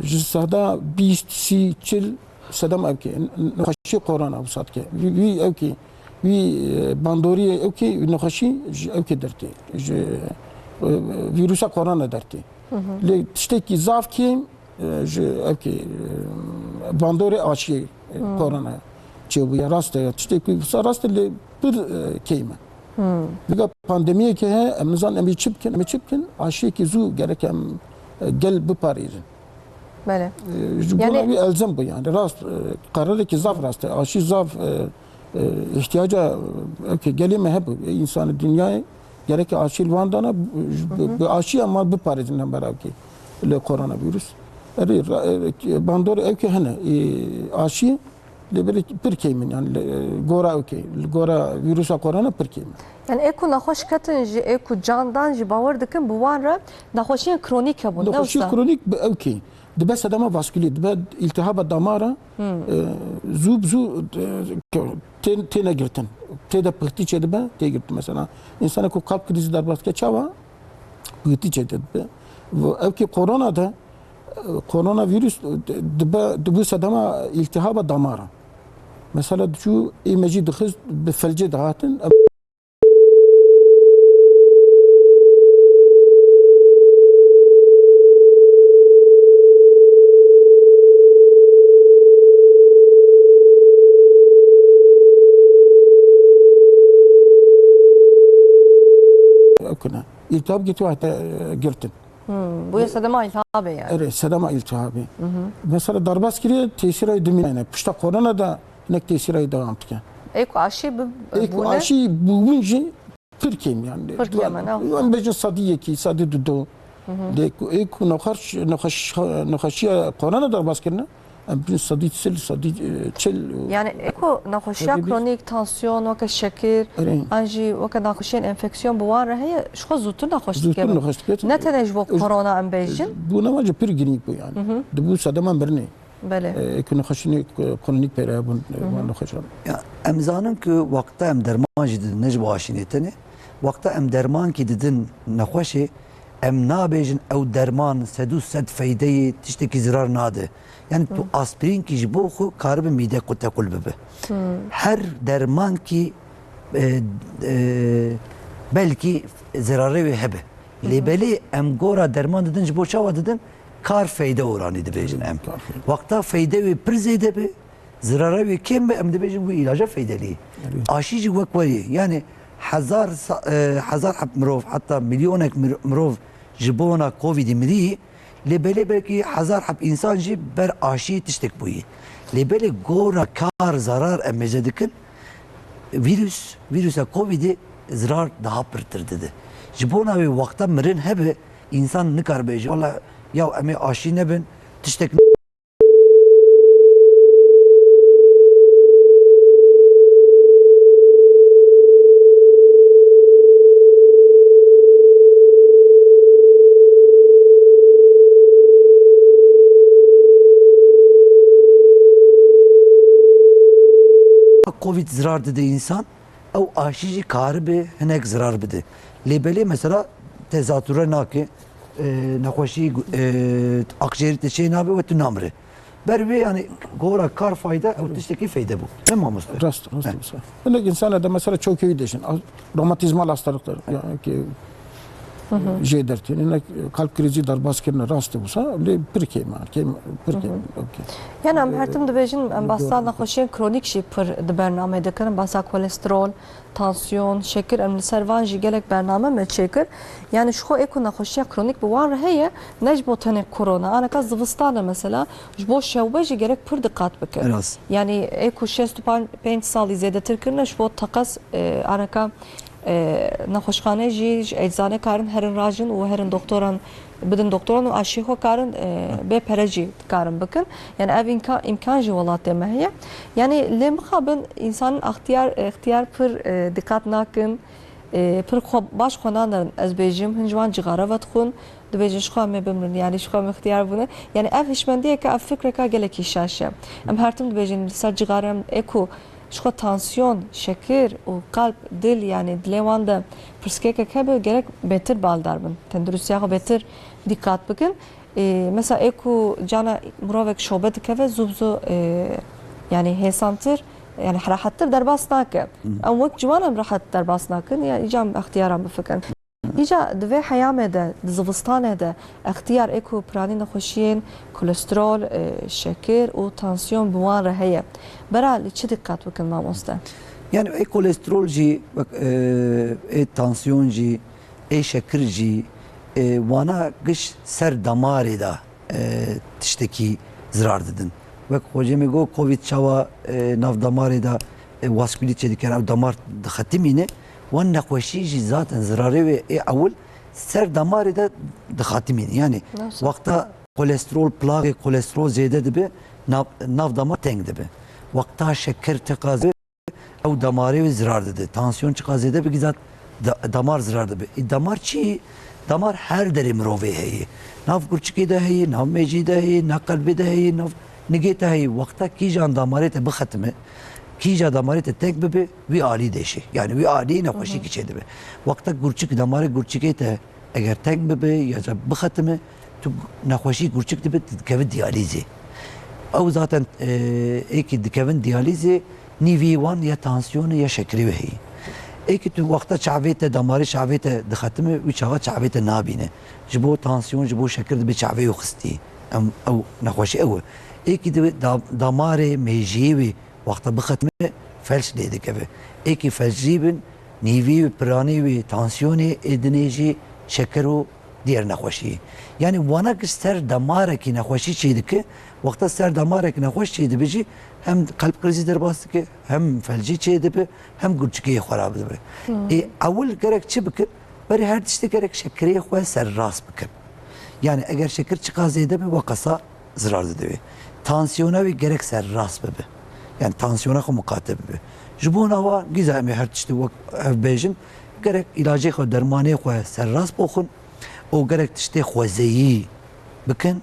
ji seda bîst, sî, çil sedema ewkê, n-, n-, nexweşî korona wisa dike. Vî, vî ewkê, vî, e, bandoriyê ewkê, nexweşî ji ewkê dertê, ji, e, vîrusa korona dertê. Hı hı. Lê tiştekî zaf kêm, e, ji ewkê, e, bandorê aşiyê, e, Hmm. korona çêbûye. Rast e, tiştekî wisa rast e, lê pir, e, kêm e. Hmm. Vîga pandemiyekê heye, em nizanin em ê çi bikin, em ê çi bikin, aşiyekî zû gerek em, e, gel biparêzin. Belê. E, ji bona Yani wî elzem bû yani. Rast, e, qerarekî zaf rast e. Aşî zaf, e, e, îhtiyaca, e, ewkê gelê me hebû. E, însanê dinyayê gerek aşî li wan dana, bi, Hı hı. bi aşî em wan biparêzin hembera ewkê li koronavîrus. Erê, ra-, e, bandorê ewkê hene. E, aşî Lê belê pir kêm in, yani, li, gora ewkê, li gora vîrusa korona pir kêm in. Yani ê ku nexweş ketin jî, ê ku can dan jî bawer dikin, bi wan re nexweşiyên kronîk hebûn, ne Nexweşiyê wisa? kronîk bi ewkê, dibe sedema vaskûlî, dibe îltihaba damara, Hmm. e, zû bi zû, e, tê, têne girtin. Tê de pixtî çêdibe, tê girtin mesela. Însanek ku kalp krîzî derbas dike, çawa? Pixtî çêdibe. Ewkê korona de, Koronavîrus dibe, dibû sedema îltihaba damara. Mesela diçû ê me jî dixist, bi felcê dihatin. Ew kine. Îltihab girtiye hate, e, girtin. Hmm, bûye sedema îltihabê yani. Erê, sedema îltihabê. Hı hı. Mesela derbas kiriye, tesîra wî dimîne. Pişta korona da hinek tesîra wî dewam dike. Ê ku aşî bi-, Ê ku bûne? aşî bûbûn jî pir kêm yani. Pir kêm e, ne? Em bêjin sedî yekî, sedî dudo. Hı hı. Lê ku, ê ku nexweş-, nexweş-, nexweşiya korona derbas kirine, em bêjin sedî çil, sedî, e, çil. Yani ê ku nexweşiya Tabii biz kronîk, tansiyon, weke şekir, Erê. an jî weke nexweşiyên enfeksiyon bi wan re heye, ji xwe zûtir nexweş Zûtir dike. nexweş dike. Ne tenê ji bo korona em bêjin. Bû ne wece pir girîng bû yani. Hı hı. Dibû sedema mirinê. Belê. E, ku nexweşînê, e, kronîk peyre hebûn, e, Hı hı. wan nexweşan. Ya, em zanin ku wexta em derman jî didin, ne ji bo aşînê tenê. Wexta em dermankî didin nexweşê, em nabêjin ew derman sedû sed feydeyê tiştekî zirar nade. Yani tu Hmm. aspirînkî ji bo xwe karibe mîde ku tequl bibe. Hmm. Her dermankî, e, e, belkî zirarê wê hebe. Lê Hı hı. belê em gora derman didin, ji bo çawa didin? Kar feyde oranî dibêjin em. Kar feyde. Wexta feyde wê pir zêde be, zirara wê kêm be, em dibêjin wî îlaca feydelî. Evet. Aşî jî wek we yê. Yani hezar sa-, e, hezar heb mirov, heta milyonek mir-, mirov ji bona Covidî mirî, lê belê belkî hezar heb însan jî ber aşî tiştek bûyî. Lê belê gora kar zarar em mêze dikin, vîrus, vîrusa Covidê zirar daha pirtir dide. Ji bona wê wexta mirin hebe, însan nikare bêje, wela ya em ê aşî nebin, tiştek Covid zirar dide însan, ew aşî jî karibe hinek zirar bide. Lê belê mesela te zatûre nake, e, nexweşî, e, akjêrî te çê nabe we tu namire. Ber wê, yani, gora kar fayda ew tiştekî feyde bû. Ne mamoste? Rast, rast Heh. wisa. Hinek insana de mesela çok iyi deşin. Romatizmal hastalıklar, yani ki jê dertî. Hinek kalp krizi derbas kirine rast wisa. Lê pir kêm, kêm, pir kêm. Okey. Yani em her tim dibêjin, em bahsa nexweşiyên kronîk jî pir di bernameyê dikirin. Bahsa kolesterol, tansiyon, şekir, em li ser van jî gelek bername me çêkir. Yani ji xwe ê ku nexweşiya kronîk bi wan re heye, ne ji bo tenê korona, aneka zivistan e mesela, ji bo şewbe jî gerek pir diqat bikin. Rast. Yani ê ku şêst û pênc salî zêdetir kirine, ji bo teqez, e, aneka, e, nexweşxane jî, ji eczane karin herin rajin û herin doktoran bidin doktoran û aşê xwe karin, e, bê pere jî karin bikin. Yani ev înka-, îmkan jî welatê me heye. Yani lê mixabin însanên extiyar, extiyar pir, e, diqat nakin, e, pir xwe baş xwe nanerin. Ez bêjim, hin ji wan cixare vedixwin, dibêjin ji xwe em ê bimrin, yani ji xwe em extiyar bûne. Yani ev hişmendiyeke, ev fikreka gelekî şaş e. Em her tim dibêjin, li ser cixare em ê ku ji xwe tansiyon, şekir û qelb, dil, yani dilê wan de pirsgirêkek hebe, gerek bêtir baldar bin. Tenduristiya xwe bêtir dîqat bikin. Ê, mesela ê ku cana mirovek şobe dikeve, zû bi zû, ê, yani hêsantir, yani rehettir derbas nake. Hı hı. Em wek ciwan em rehet derbas nakin, ya îca em extiyaran bifikirin. Îca di vê heyamê de, di zivistanê de extiyar ê ku piranî nexweşiyên kolesterol, e, şekir û tansiyon bi wan re heye. Bera li çi diqet bikin mamoste? Yani ê kolesterol jî, wek, e, ê tansiyon jî, ê şekir jî, e, wana giş ser damarê de e, tiştekî zirar didin. Wek xocê min got, Covid çawa, e, nav damarê de, e, waskulî çêdike, ew damar dixetimîne, wan nexweşî jî zaten zirarê wê ê ewil ser damarê de dixetimîne. Yani Nasıl? wexta kolesterol, plaxê kolesterol zêde dibe, nav, nav damar teng dibe. Wexta şeker teqaze ew damarê wê zirar dide. Tansiyon çiqa zêde bigî zat da-, damar zirar dibe. Ê damar çi? Damar her derê mirovê heye. Nav gurçikê de heye, nav mêjî de heye, nav qelbê de heye, nav nigê te heye. Wexta kîjan damarê te bixetime, kîja damarê te teng bibe, wî alî deşe. Yani wî alî nexweşî Hı hı. kî çêdibe. Wexta gurçik, damarê gurçikê te eger teng bibe ya ca bixetime, tu nexweşî gurçik dibe, tu dikeve diyalîzê. Ew zaten, e, êkî dikevin diyalîzê, nîvî wan ya tansiyonê ya şekerê wê heye. Êkî tu wexta çavê te, damarê çavê te dixetime, wî çaxa çavê te nabîne. Ji bo tansiyon, ji bo şeker dibe çavê wê xistî. Em, ew nexweşî ew e. Êkî dibe da-, damarê mêjiyê wê wexta bixetime felç lê dikeve. Êkî felcî bin, nîvî wî, piranî wî, tansiyonê, ê dinê jî şeker û diğer nexweşî. Yani wana ki ser damarekî nexweşî çêdike, wexta ser damarek nexweş çêdibe jî hem kalp krizî derbas dike, hem felcî çêdibe, hem gurçikê xwe rabidibe. Hmm. Ê ewil gerek çi bikin? Berê her tiştê gerek şekerê xwe serrast bikin. Yani eger şeker çiqa zêde be, wekasa zirar dide wê. Tansiyona wê gerek serrast bibe. Yani tansiyona xwe miqate bibe. Ji bona wa gîza em ê her tiştî wek ev bêjin, gerek îlacê xwe, dermanê xwe serrast boxin û gerek tiştê xwezeyî bikin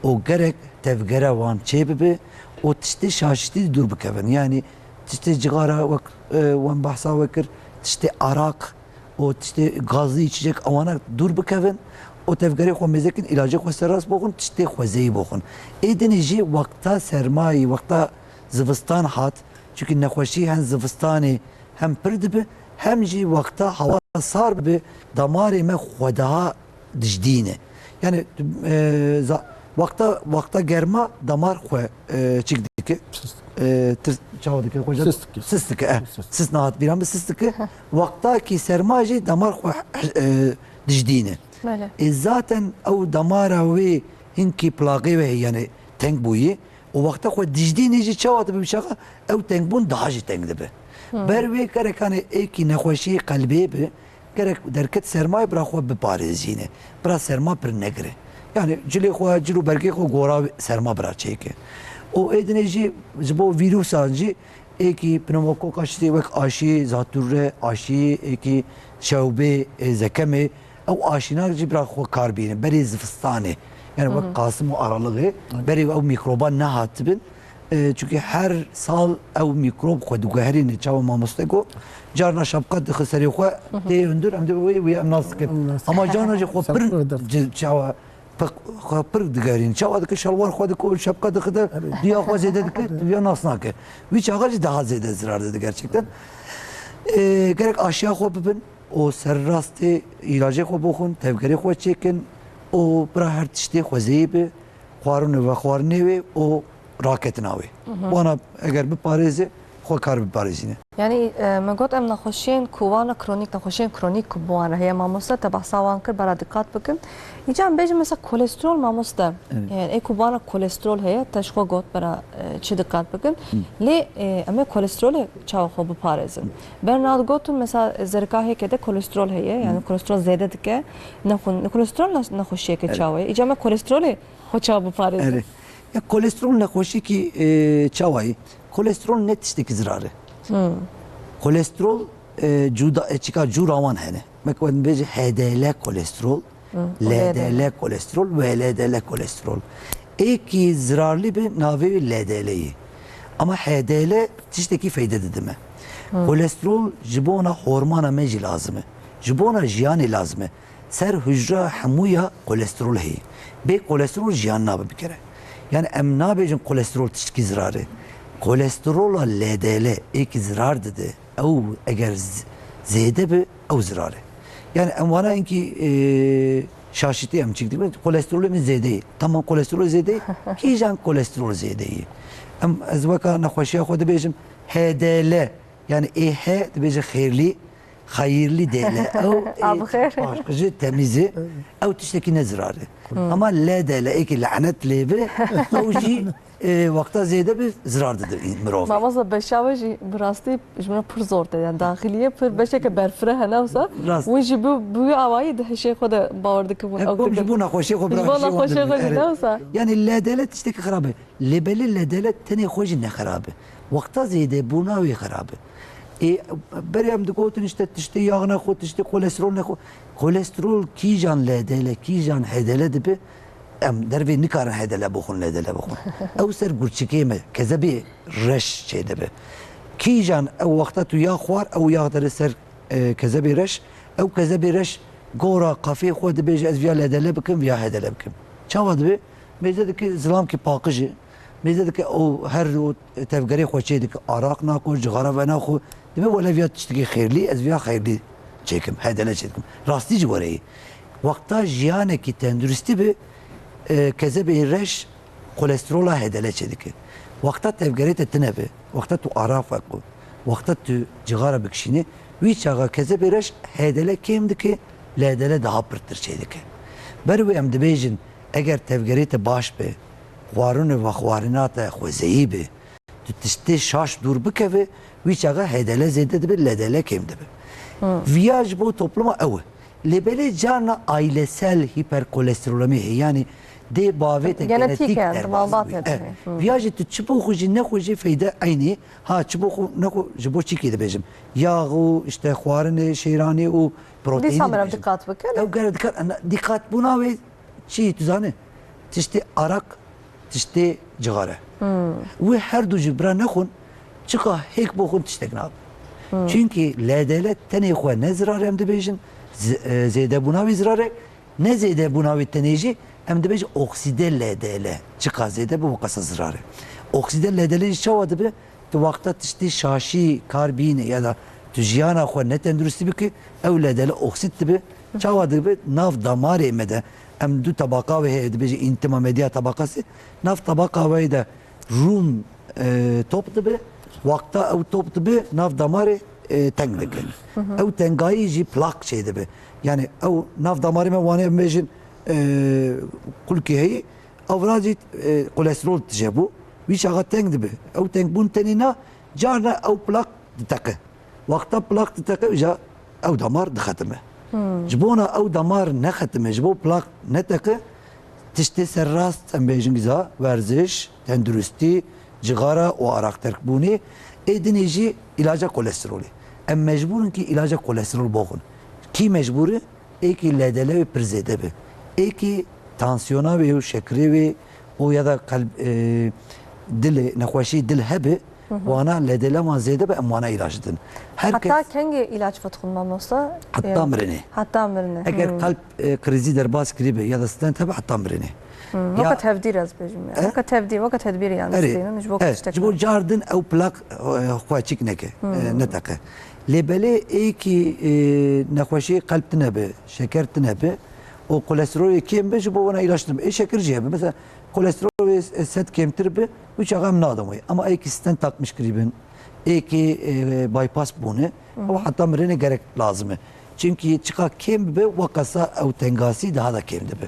û gerek tevgera wan çê bibe û tiştê şaşitî dûr bikevin. Yani tiştê cixara wek, e, wan behsa we kir, tiştê araq, û tiştê gazlı içecek ewana dûr bikevin û tevgerê xwe mêzekin, îlacê xwe serrast boxin, tiştê xwezeyî boxin. Ê dinê jî wexta sermayî, wexta zivistan hat, çunkî nexweşî hem zivistanê hem pir dibi, hem jî wexta hewa sar bibi, damarê me xwe daha dijdîne. Yani, e, za-, wexta, wexta germa damar xwe, e, çik dike? Sist. E, tirs, çawa dike? Xwe Sist dike. Sist dike, eh. Sist. Sist nehat bîra min, sist dike. Wexta ki serma jî damar xwe, e, dijdîne. Bele. E, zaten ew damara wê hinkî plaqê wê, yani teng bûyî. û wexta xwe dijdînê jî çawa dibe wî çaxa, ew tengbûn daha jî teng dibe. Ber wê gerek hanê êkî nexweşiyê qelbê bi, gerek derket sermayê bira xwe biparêzîne. Bira serma pir negire. Yani cilê xwe, cil û bergê xwe gora serma bira çêke. Û ê dinê jî ji bo vîrusan jî êkî pneumokoka şitê wek aşî zatûre, aşî êkî şewbê, ê, zekemê, ew aşîna jî bira xwe kar bîne. Berê zivistanê, yani wek qasim û aralığı, berê ew mikroba nehatibin. E, çünkü her sal ew mikrob xwe diguherîne, çawa mamoste got, carna şapka dixe serê xwe, tê hundir, em dê wê, wê em nas dikin. Em nas dikin. Ama carna jî xwe pir Şapka derdixe. Ci-, çawa pir, xwe pir digerîn. Çawa dike şalwar xwe dike û şapka dixite, Evet. duya xwe zêde dike, duya nas nake. Wî çaxa jî daha zêde zirar dide gerçekten. E, gerek aşiya xwe bibin û serrastê îlacê xwe bixwin, tevgerê xwe çêkin û bira her tiştê xwezeyî bi, xwarin û vexwarinê wê û raketina wê. Wana eger biparêze, xwe kar biparêzîne. Yani, e, me got em nexweşiyên ku wana kronîk, nexweşiyên kronîk ku bi wan re heye, mamoste te behsa wan kir, bera diqat bikin. Îca em bêjin mesela kolesterol mamoste. Evet. Yani, ê ku wana kolesterol heye, te ji xwe got bera, e, çi diqat bikin. Lê, e, em ê kolesterolê çawa xwe biparêzin? Bernard gotin mesela zerika hêke de kolesterol heye, yani kolesterol zêde dike. Nexwe-, kolesterol ne-, nexweşiyeke çawa ye? Îca me kolesterolê xwe çawa biparêzin? Erê. Ya kolesterol nexweşiyekî, e, çawa ye? Kolesterol ne tiştekî zirar e. Kolesterol, e, cuda, e, çika cûra wan hene. Mek wan bêje H D L kolesterol, L D L kolesterol ve L D L kolesterol. Êkî zirarlî bi navê wî L D L ye. Ama H D L tiştekî feyde dide me. Kolesterol ji bona hormona me jî lazim e. Ji bona jiyanê lazim e. Ser hujra hemûya kolesterol heye. Bê kolesterol jiyan nabe bir kere. Yani em nabêjin kolesterol tiştkî zirar e. Kolesterola L D L êkî zirar dide. Ew eger z-, zêde bi, ew zirar e. Yani em wana inkî, e, şaşitî em çik dikin. Kolesterolê min zêde ye. Tamam, kolesterol zêde ye. Kîjan kolesterol zêde ye? Em, ez weka nexweşiya xwe dibêjim, H D L, yani ê H dibêje xêrlî, xeyirlî D L. Ew, e, Abi xêr. Baş, ji temîzî. Ew tiştekî ne zirar e. Ama L D L êkî lanet lê bi, ew jî, e, wexta zêde bi zirar dide mirov. Mamosta beşa we jî bi rastî ji min re pir zor te. Yani daxiliye pir beşeke berfireh hene wisa. Rast. Win jî bi, bi wî awayî di hişê xwe de bawer dikin. Hep ew kom ji dikin. Bo nexweşê xwe Ji bo bira hişê wan nexweşê dibe. Xwe jî Evet. ne wisa. Yani L D L tiştekî xirab e. Lê belê L D L tenê xwe jî ne xirab e. Wexta zêde bûna wê xirab e. Ê, berê em digotin işte tiştê yax nexwe, tiştê kolesterol nexwe. Kolesterol kîjan L D L, kîjan H D L dibe, em dervê nikarin H D L bixwin, L D L bixwin. Ew ser gurçikê me, kezebê reş çêdibe. Kîjan ew wexta tu yax xwar, ew yax dere ser, e, kezebê reş, ew kezebê reş gora qafê xwe dibêje ez viya L D L bikim, viya H D L bikim. Çawa dibe? Mêze dike zilamkî paqij e. Mêze dike ew her û tevgerê xwe çê dike. Araq nako, cixara venaxwe. Dibe wele viya tiştekî xêrlî, ez viya xêrlî çêkim, H D L çêdikim. Rastî jî were yê. Wexta jiyanekî tenduristî bi, e, kezebê reş kolesterola H D L çêdike. Wexta tevgerê te tine bi, wexta tu araq veko, wexta tu cixara bikişînî, wî çaxa kezebê reş H D L kêm dike, L D L daha pirtir çêdike. Ber wê em dibêjin, eger tevgerê te baş be, xwarin û vexwarina te xwezeyî be, tu tiştê şaş dûr bikeve, wî çaxa H D L zêde dibe, L D L kêm dibe. Viya ji bo topluma ew e. Lê belê carna ailesel hiperkolesterolemî heye, yanî dê bavê te Genetîk genetik e, derbas dimalbat bûye. E, viya jî tu çi bo xwe jî nexwe jî feyde eynî. Ha, çi bo xwe nexwe ji bo çîkê dibêjim. Yax û işte xwarinê, şêranê û proteînê Dîsa meriv dibêjim. Dîqat bike. Ew gere dikar, dîqat bûna wê çi tu zanî? Tiştê araq, tiştê cixare. Wê her du jî bira nexwin, çiqa hêk bixwin tiştek nabe. Çunkî L D L tenê xwe ne zirar em dibêjin, z-, e, zêdebûna wî zirar e, ne zêdebûna wî tenê jî em dibêjin oksîde L D L. Çiqa zêde bi, wiqasa zirar e. Oksîde L D L jî çawa dibe? Tu wexta tiştê şaşî kar bîne ya da tu jiyana xwe ne tenduristî bike, ew L D L oksîd dibe. Çawa dibe? Nav damarê me de em du tabaqa wê heye, dibêje intima media tabakası. Nav tabaqa wê de rûm, e, top dibe. Wexta ew top dibe, nav damarê, e, teng dike. Ew tengayî jî plak çê dibe. Yani ew nav damarê me wane em bêjin, e, kulkî heyî, ew vira jî, e, kolesterol tije bû. Wî çaxa teng dibe. Ew tengbûn tenê na, carna ew plak diteqe. Wexta plak diteqe, îja ew damar dixetime. Ji bona ew damar nexetime, ji bo plak neteqe, tiştê serrast, em bêjin giza, werziş, tenduristî, cixara û araxterkbûnê, ê dinê jî îlaca kolesterolê. Em mecbûr in kî îlaca kolesterol boxin. Kî mecbûr e? Êkî L D L wê pir zêde be. Êkî tansiyona wê û şekerê wê û ya da qelb, e, dilê, nexweşî dil hebe, wana L D L wan zêde be, em wana îlac didin. Her kes Heta kengê îlaç vedixwin mamosta? Heta mirinê. Heta mirinê. Eger qelb, e, krîzî derbas kirî be ya da stent hebe heta mirinê. Hmm, Ya weke tevdîr ez bêjim yani. E? Weke tevdîr, weke tedbîr yani Erê, stênin, ji bo e, tiştek ji bo ne. Car din ew plak, e, xwe çik neke, e, neteqe. Lê belê êkî, e, nexweşî qelb tine be, şeker tine be, û kolesterolê kêm be, ji bo wana îlaç tine be. Ê şeker jî hebe. Mesela kolesterolê sed kêmtir be, wî çaxa em nadin wê. Ama êkî stent takmiş kirî bin, êkî, e, bypass bûne, ew heta mirinê gerek lazim e. Çimkî çiqa kêm bibe, wekasa ew tengasî daha da kêm dibe.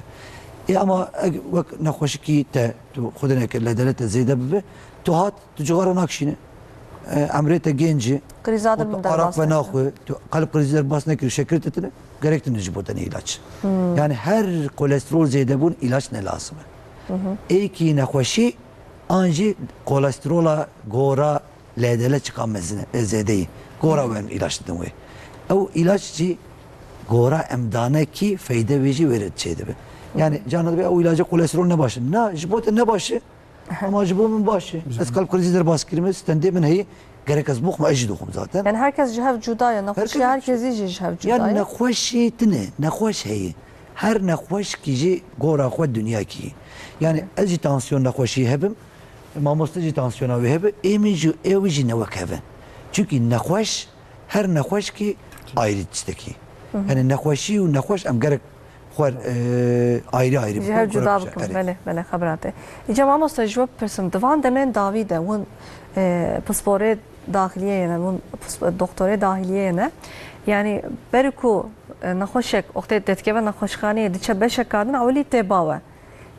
Ê ama eg-, wek nexweşikî te, tu xwedineke L D L te zêde bibe, tu hat, tu cixara nakişîne. E, emrê te gênc e. Krîza de Û tu min derbas arak ve neke. Naxwe, tu qelb krîzî derbas nekir, şeker te tine, gerek tine ji bo te ne îlaç. Yani her kolesterol zêdebûn îlaç ne lazim e. Êkî nexweşî an jî kolesterola gora L D L çiqa mezin e, zêde ye. Gora em îlaç didin wê. Ew îlaç jî gora em dane kî feyde wê jî wê re çêdibe. Yani carna dibe ew îlacê kolesterol ne baş e. Na, ji bo te ne baş e. Ama ji bo min baş e. Ez qelb krîzî derbas kirime, stendê min heye, gerek ez bixwim, ez jî dixwim zaten. Yani her kes ji hev cuda ye, nexweşiya her kesî jî ji hev cuda ye. Yani nexweşî tine, nexweş heye. Her nexweşkî jî gora xwe dinyakî. Yani ez jî tansiyon nexweşî hebim, mamoste jî tansiyona wê hebe, ê min jî, ê wî jî ne wek hev e. Çimkî nexweş, her nexweşkî ayrî tiştekî. Yani nexweşî û nexweş em gerek xwe, e, ayrî ayrî Ji bikin, hev cuda xwe bikin. Erê. Belê, belê, xebera te. Îca mamoste ji we bipirsim, di van demên dawî de hûn, e, pisporê daxiliyê ne, hûn pis-, doktorê dahiliyê ne. Yani ber ku, e, nexweşek wextê te dikeve nexweşxaneyê diçe beşeka din ewilî tê bawe.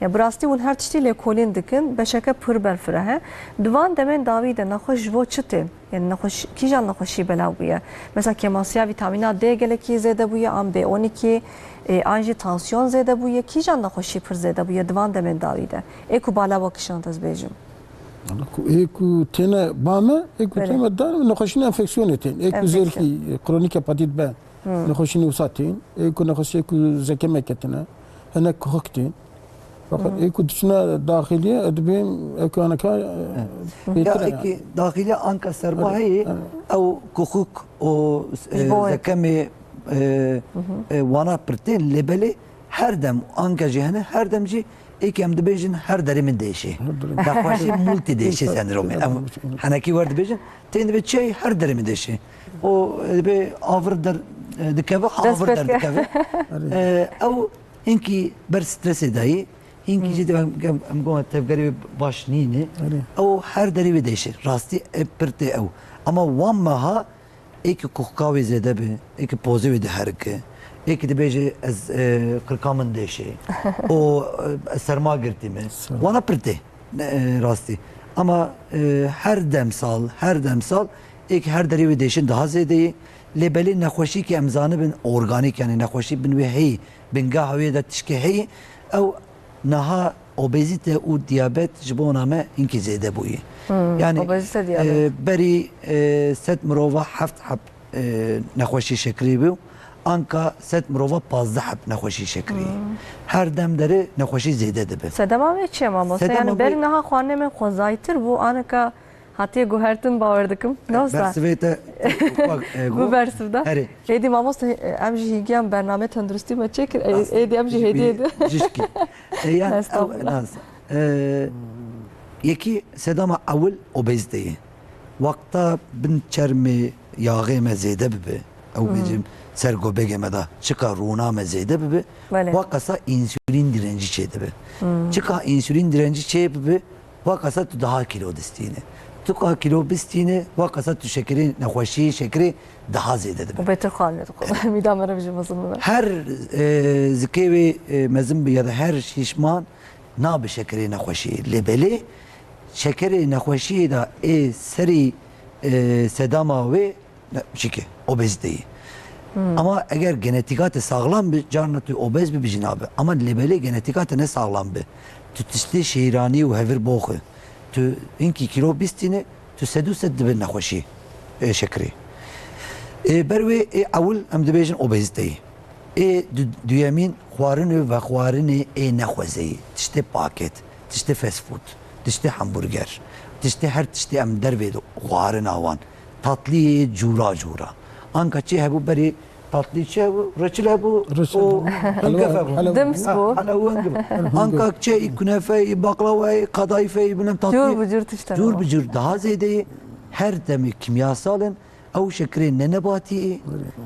Ya bi rastî hûn her tiştî lêkolîn dikin, beşeke pir berfireh e. Di van demên dawî de nexweş ji bo çi tên? Yani nexweş-, kîjan nexweşî belav bûye? Mesela kêmasiya vîtamîna D gelekî zêde bûye, an B on iki, e, an jî tansiyon zêde bûye. Kîjan nexweşî pir zêde bûye di van demên dawî de? Ê ku bala we kişand ez bêjim. Ku ê ku têne ba me, ê ku Belê. Têne dar, nexweşîna enfeksiyonê tên. Ê ku Enfeksiyon. Zêrkî, e, kronik hepatit B, nexweşînê wisa tên. Ê ku nexweşî, ê ku zekeme ketine. Hinek kuxik tên. Fakat ê ku diçine daxiliyê, e, dibên, e, ku anaka, e, Evet. Ya bêtir e. Êkî daxiliya anka serma Evet. Heye, Evet. Ew kuxuk û, e, Ji bo wê. Zekemê, e, e, wana pir tên, lê belê her dem anka jî hene, her dem jî êkî em dibêjin her derê min dêşê. Her derê. Nexweşî multî dêşê sendromê. Em henekî wer dibêjin, tên dibê çi her derê min dêşê. O, e, dibê avir der, e, dikeve, ha, Dest avir pê der dike. Dikeve. Erê. E, ew hinkî ber stresê dayî, hinkî jî em, em, em got tevgerê wê baş nîne. Erê. Ew her derê wê dêşê. Rastî e pir tê ew. Ama wan meha êkî kuxka wê zêde be, êkî pozê wê diherike, êkî dibêje ez, e, qirka min dêşê. O, e, serma girtî me. Serma. Wana pir tê. Ne, e, rastî. Ama, e, her demsal, her demsal êkî her derê wê dêşin daha zêde ye. Lê belê nexweşî ki em zanibin organîk, yani nexweşî bin wê heyî, bingeha wê de tişkî heyî, ew niha obezîte û diyabet ji bona me hinkî zêde bûye. Hmm, Yani, obezîte, diyabet. E, berî, e, sed mirova heft heb, e, nexweşî şekerî bû, anka sed mirova pazdeh heb nexweşî şekerî. Hmm. Her dem derê nexweşî zêde dibe. Sedema wê çi ye mamoste? Sedema Yani wê berî niha xwarinê me xwezayîtir bû, anka hatiye guhertin bawer dikim. Ne wisa? Bersivê te, e, got. Gu bersiv de. Herê. Êdî mamoste, e, em jî hîgiyan bername tenduristî me çêkir. E, Rast. Êdî em jî Ji hêdiyê bî de. Cişkî. E, yan, Estağfurullah. Ew, nas. E, yekî sedema ewil obezîte ye. Wexta bin çermê yaxê me zêde bibe, ew Hmm. bêjim ser gobegê me de çika rûna me zêde bibe, Belê. Wekasa însûlîn direncî çêdibe. Hmm. Çika însûlîn direncî çê bibe, wekasa tu daha kîlo distîne. Tu ka kîlo bistîne, wekasa tu şekerê nexweşî, şekerê daha zêde dibe. Û bêtir xwarinê dixwe. Mîda me re bijî mezin bibe. Her, e, zikê wê, e, mezin bi ya da her şîşman nabe şekerê nexweşî. Lê belê çekerê nexweşiyê de ê serî, e, sedama wê ne, çike, obezîteyî. Ama eger genetîka te saxlam bi, carna tu obez bi, bijî nabe. Ama lê belê genetîka te ne saxlam bi. Tu tiştê şehîranî û hevir boxi. Tu hinkî kîlo bîst tîne, tu sed û sed dibe nexweşî, e, şekerî. E, ber wê ê ewil em dibêjin obezîteyî. Ê du-, duyemîn xwarin û vexwarinê ê nexwezeyî. Tiştê paket, tiştê fast food, tiştê hamburger, tiştê her tiştê em dervê de xwarina wan. Tatliyê cûra cûra. Anka çi hebû berî tatlî çi hebû? Reçel hebû Reçel û hebû. Helwa, helwa. Dims Ha, bû. Helwa hebû. Anka çi, kunefeyî, baklawayî, kadayîfeyî, bilmem tatlî. Cûr bi cûr tişt hebû. Cûr bi cûr daha zêdeyî. Her demê kimyasal in. Ew şekerê ne nebatî yê,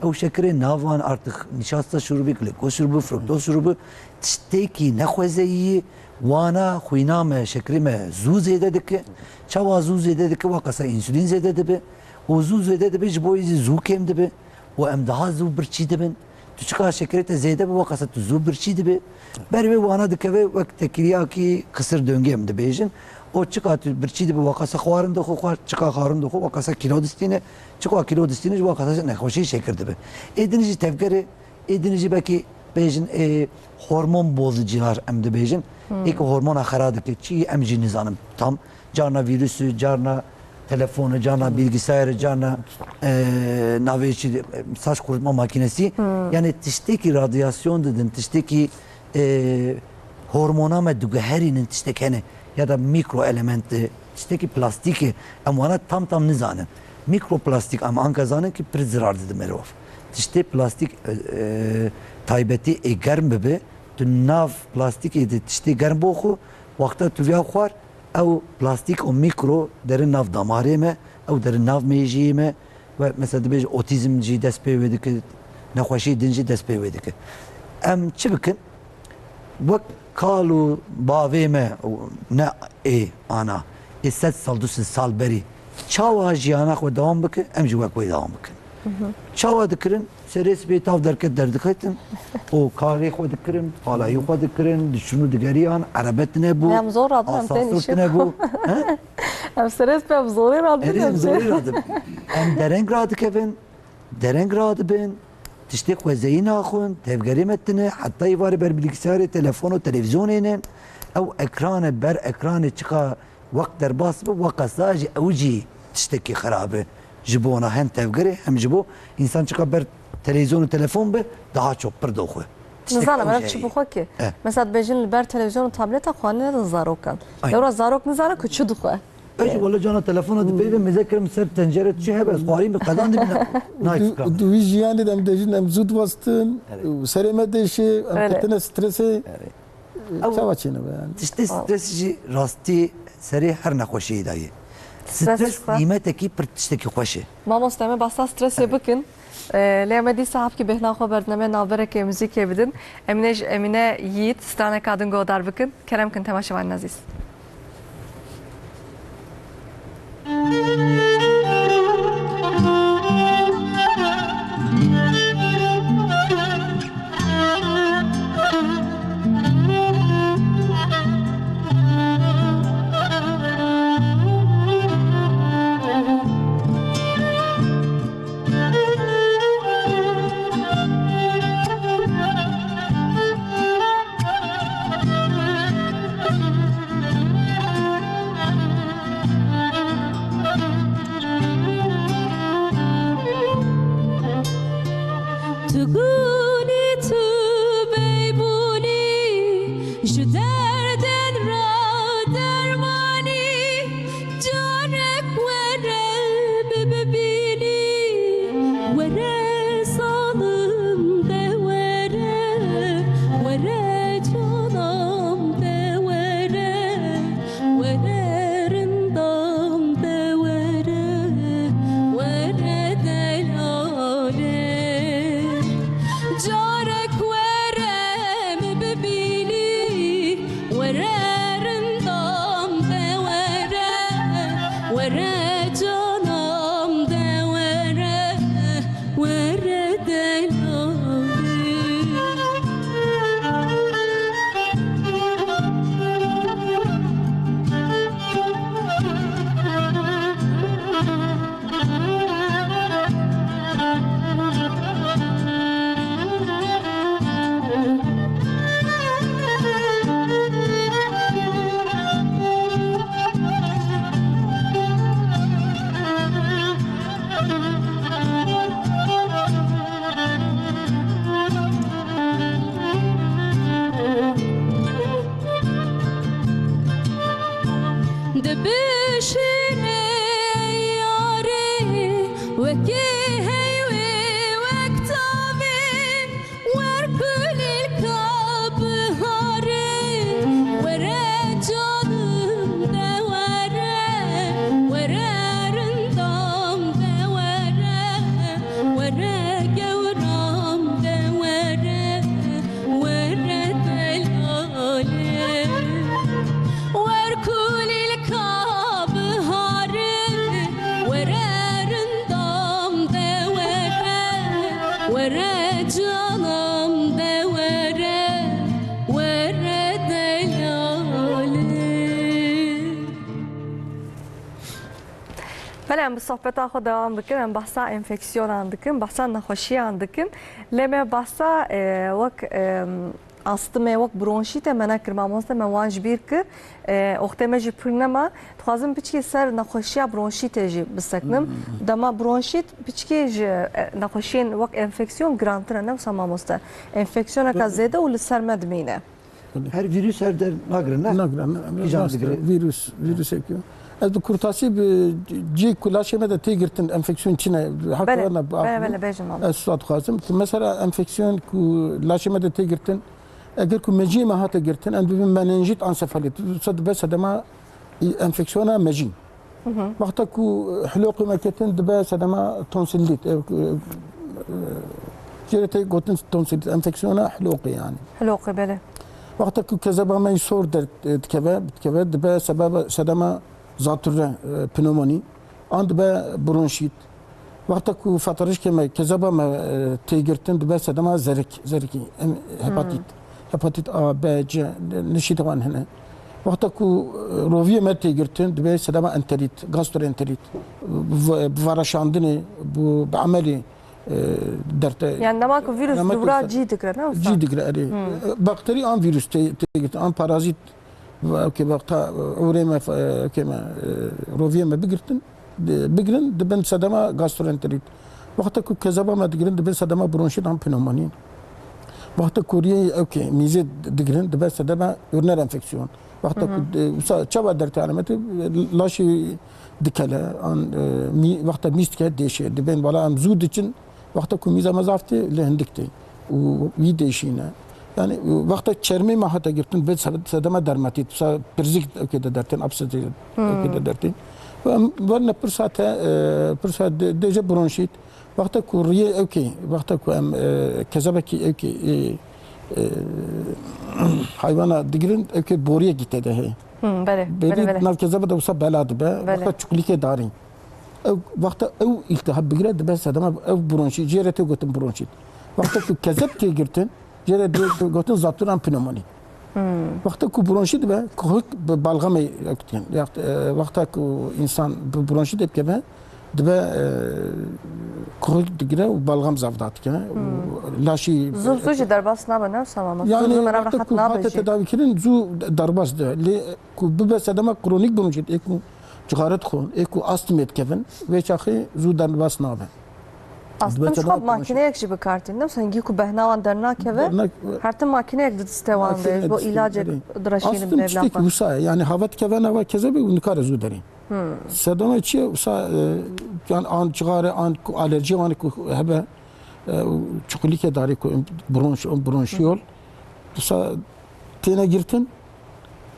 ew şekerê nav wan artık nişasta şurubî, glikoz şurubî, fruktoz şurubî, tiştekî nexwezeyî, wana xwîna me, şekerê me zû zêde dike. Çawa zû zêde dike? Waqasa însulîn zêde dibe. Û zû zêde dibe, ji bo yî zî zû kêm dibe. Û em daha zû birçî dibin. Tu çiqas şekerê te zêde bi, waqasa tu zû birçî dibe. Ber wê wana dikeve wek tekiriyakî qisir döngê em dibêjin. O çiqa tu birçî dibe, waqasa xwarin dixwe, xwar-, çiqa xwarin dixwe, waqasa kîlo distîne, çiqa kîlo distîne, ji waqasa nexweşî şekir dibe. Ê din jî tevgerê, ê din jî belkî bêjin, ê, hormon bozucular em dibêjin. Ê ki hormona xera dike, çi em jî nizanin tam. Carna vîrus e, carna telefon e, carna bilgisayar e, carna, e, navê çi, e, saç kurutma makinesi. Yani tiştekî radyasyon didin, tiştekî, e, hormona me diguherînin, tiştek hene ya da mikro element e, tiştekî plastîk e. Em wana tam tam nizanin. Mikroplastik em anka zanin ki pir zirar dide merov. Tiştê plastîk, e, e, taybetî ê germ bibe, tu nav plastîkê de tiştê germ boxu, wexta tu viya xwar, ew plastîk û mîkro derin nav damarê me, ew derin nav mêjiyê me. We mesela dibêje otîzm jî dest pê wê dike, nexweşî din jî dest pê wê dike. Em çi bikin? Wek kal û bavê me, ne ê ana, ê sed sal, du sed sal berî çawa jiyana xwe dewam bike, em jî wek wê dewam bikin. Çawa dikirin? Serê sibê tav derket derdixetin û karê xwe dikirin, palayî xwe dikirin, diçûn û digeriyan, erebe tine bû, Em zor radin, em tên asasor işe tine bû. He? Em serê sibê em zorê radin, Erê em em zor- zorê radin. Em dereng radikevin, dereng radibin, tiştê xwezeyî naxwin, tevgerê me tine, heta îvarê ber bilgisayarê, telefon û televîzyonê ne. Ew ekran e, ber ekranê çiqa Wext derbas bi, weqasa jî ew jî tiştekî xirab e. Ji bona hem tevgerê hem ji bo însan çiqa ber televîzyon û telefon bi, daha çok pir doxwe. Tiştek Nizanim, ew ev jî çi heye. Bixwe ki? Eh. Mesela dibêjin li ber televîzyon û tableta xwarinê nedin zarokan. Aynen. Lewra zarok nizane ku çi dixwe. Ez jî wele cana telefona dipeyve, mêze kirim ser tencere, çi hebe, ez xwarî min qedan dibîne. Nice. Di, di wî jiyanê de em dibêjin em zû diwestin, Evet. Serê me dêşê, em Öyle. Ketine stresê. Evet. Ew Çawa çêne be yani? Tiştê stres jî rastî serê her nexweşiyê de ye. Stres Stres çi ye? Nîmetekî pir tiştekî xweş e. Mamoste, me behsa stresê Evet. bikin. Ee, lê em ê dîsa hevkî bêhna xwe berdineme navberekê muzîkê bidin. Em ê ji Emîne Yiğit straneka din guhdar bikin. Kerem kin temaşevanên ezîz. Tu gûnî, tu beybûnî, ji derdên re dermanî, carek were bibînî, were zalim de were, were canam de were. Were rindam de were, were delale. Dibişîne yarê wekî heyvê wek tavê, wer kulîlka biharê, were canim de were, were rindam de were, were gewram de were. Were delalê, wer kulîlka biharê, were rindam de were, were canam de were, were delalê. Belê, em bi sohbeta xwe dewam bikin. Em behsa enfeksiyonan dikin, behsa nexweşiyan dikin. Lê me behsa, e, wek, e, astimê, wek bronşîtê me nekir, mamoste, me wan ji bîr kir. E, wextê me jî pir nema. Dixwazim piçkî ser nexweşiya bronşîtê jî biseknim. Hmm. Dema bronşît piçkî ji, e, nexweşiyên wek enfeksiyon girantir e, ne wisa mamoste? Enfeksiyoneka zêde û li ser me dimîne. Her vîrus her der nagire, ne? Nagire, ne, Kîjan rast e, digire? Vîrus, vîrusek yo. Ez bi kurtasî bi cî ku laşê me de tê girtin, enfeksiyon çi ne? Hak Belê, we ne, belê, belê, bêjin, mamoste. Ez sual dixwazim. Mesela enfeksiyon ku laşê me de tê girtin, eger ku mejiyê me hate girtin, em dibin menenjît, ansefalît. Wisa dibe sedema enfeksiyona mejî. Hı hı. Wexta ku hiloqê me ketin dibe sedema tonsilît. Ev, e, e, jê re tê gotin tonsilît, enfeksiyona hiloqê yani. Hiloqê, belê. Wexta ku kezeba me sor der, e, dikeve, dikeve, dibe sebeba, sedema zatûre, e, pneumonî. An dibe bronşît. Wexta ku fetirişkê me, kezeba me, e, tê girtin, dibe sedema zerik, zerikî, em, hepatit. Hmm. Hepatit A, B, C, nişît wan hene. Wexta ku, e, roviyê me tê girtin, dibe sedema enterît, gastroenterît. Bi, bi vereşandinê, bi, bi emelê, e, derte. Yani dema ku vîrus dema ku dûra fe-, cî digre, ne wisa? Cî digre, erê. Hmm. E, bakterî an vîrus tê, tê girtin, an parazît. Ew kê wexta, e, ewrê me, e, kê me, e, roviyê me bigirtin, di-, bigirin, dibin sedema gastroenterit. Wexta ku kezeba me digirin, dibin sedema bronşît an pneumonî. Wexta ku riyê ew kê mîzê digirin, dibe sedema uriner enfeksiyon. Wexta ku, Hı hı. e, wisa çawa dertê alemeti, e, laşî dikele, an, e, mî-, wexta mîz dike dêşê. Dibên wala em zû diçin, Wexta ku mîza me zaf tê, lê hindik tê. Û wî dêşîne. Yani, wexta çermê me hate girtin, bê se-, sedema dermatît, wisa pirzîk ewkê de dertên, abscesê ewkê de dertên. Û em werine pirsa te, e, pirsa dê-, dêje bronşît. Wexta ku riyê ewkê, wexta ku em, e, kezebekî ewkê, e, e, haywana digirin, ewkê boriyekî tê de heye. Hı, belê, belê, Berî belê. Nav kezebe de wisa bela dibe. Belê. Wexta çuklîkê darî. Ew, wexta ew îltihab bigire, dibe sedema ew bronşît, jê re tê gotin bronşît. Wexta ku kezeb tê girtin, jê re tê gotin zatûran pneumonî. Hmm. Wexta ku bronşît dibe, kuhik bi balxamê ew dikin. Ya, e, wexta ku însan bi bronşîtê dikeve, dibe, e, kuhik digire û balxam zaf dadike. Û Hmm. laşî Zû, zû jî derbas nabe, ne wisa mamoste? Yani, Zû, zû mera wexta rehet ku nabe hate jî. Tedawî kirin, zû derbas dibe. Lê ku bibe sedema kronîk bronşît, ê ku cixare dixwin, ê ku astmê dikevin, vê çaxê zû derbas nabe. Astm Dibe ji xwe sedema kronîk. Makineyek jî bi kar tînin, ne wisa hingî ku behna wan dernakeve, Dernak-, her tim makineyek didiste wan de, Makine ji bo didiste, îlacek erê. Direşînin Astm tiştekî mevlaxa. Wisa ye, yani hava dikeve nava kezebê û nikare zû derê. Hmm. Sedema çi ye? Wisa, e, yani an cixare, an ku alerjî wan ku hebe, e, û çukulîke darê ku bronş-, bronşiyol. Wisa têne girtin.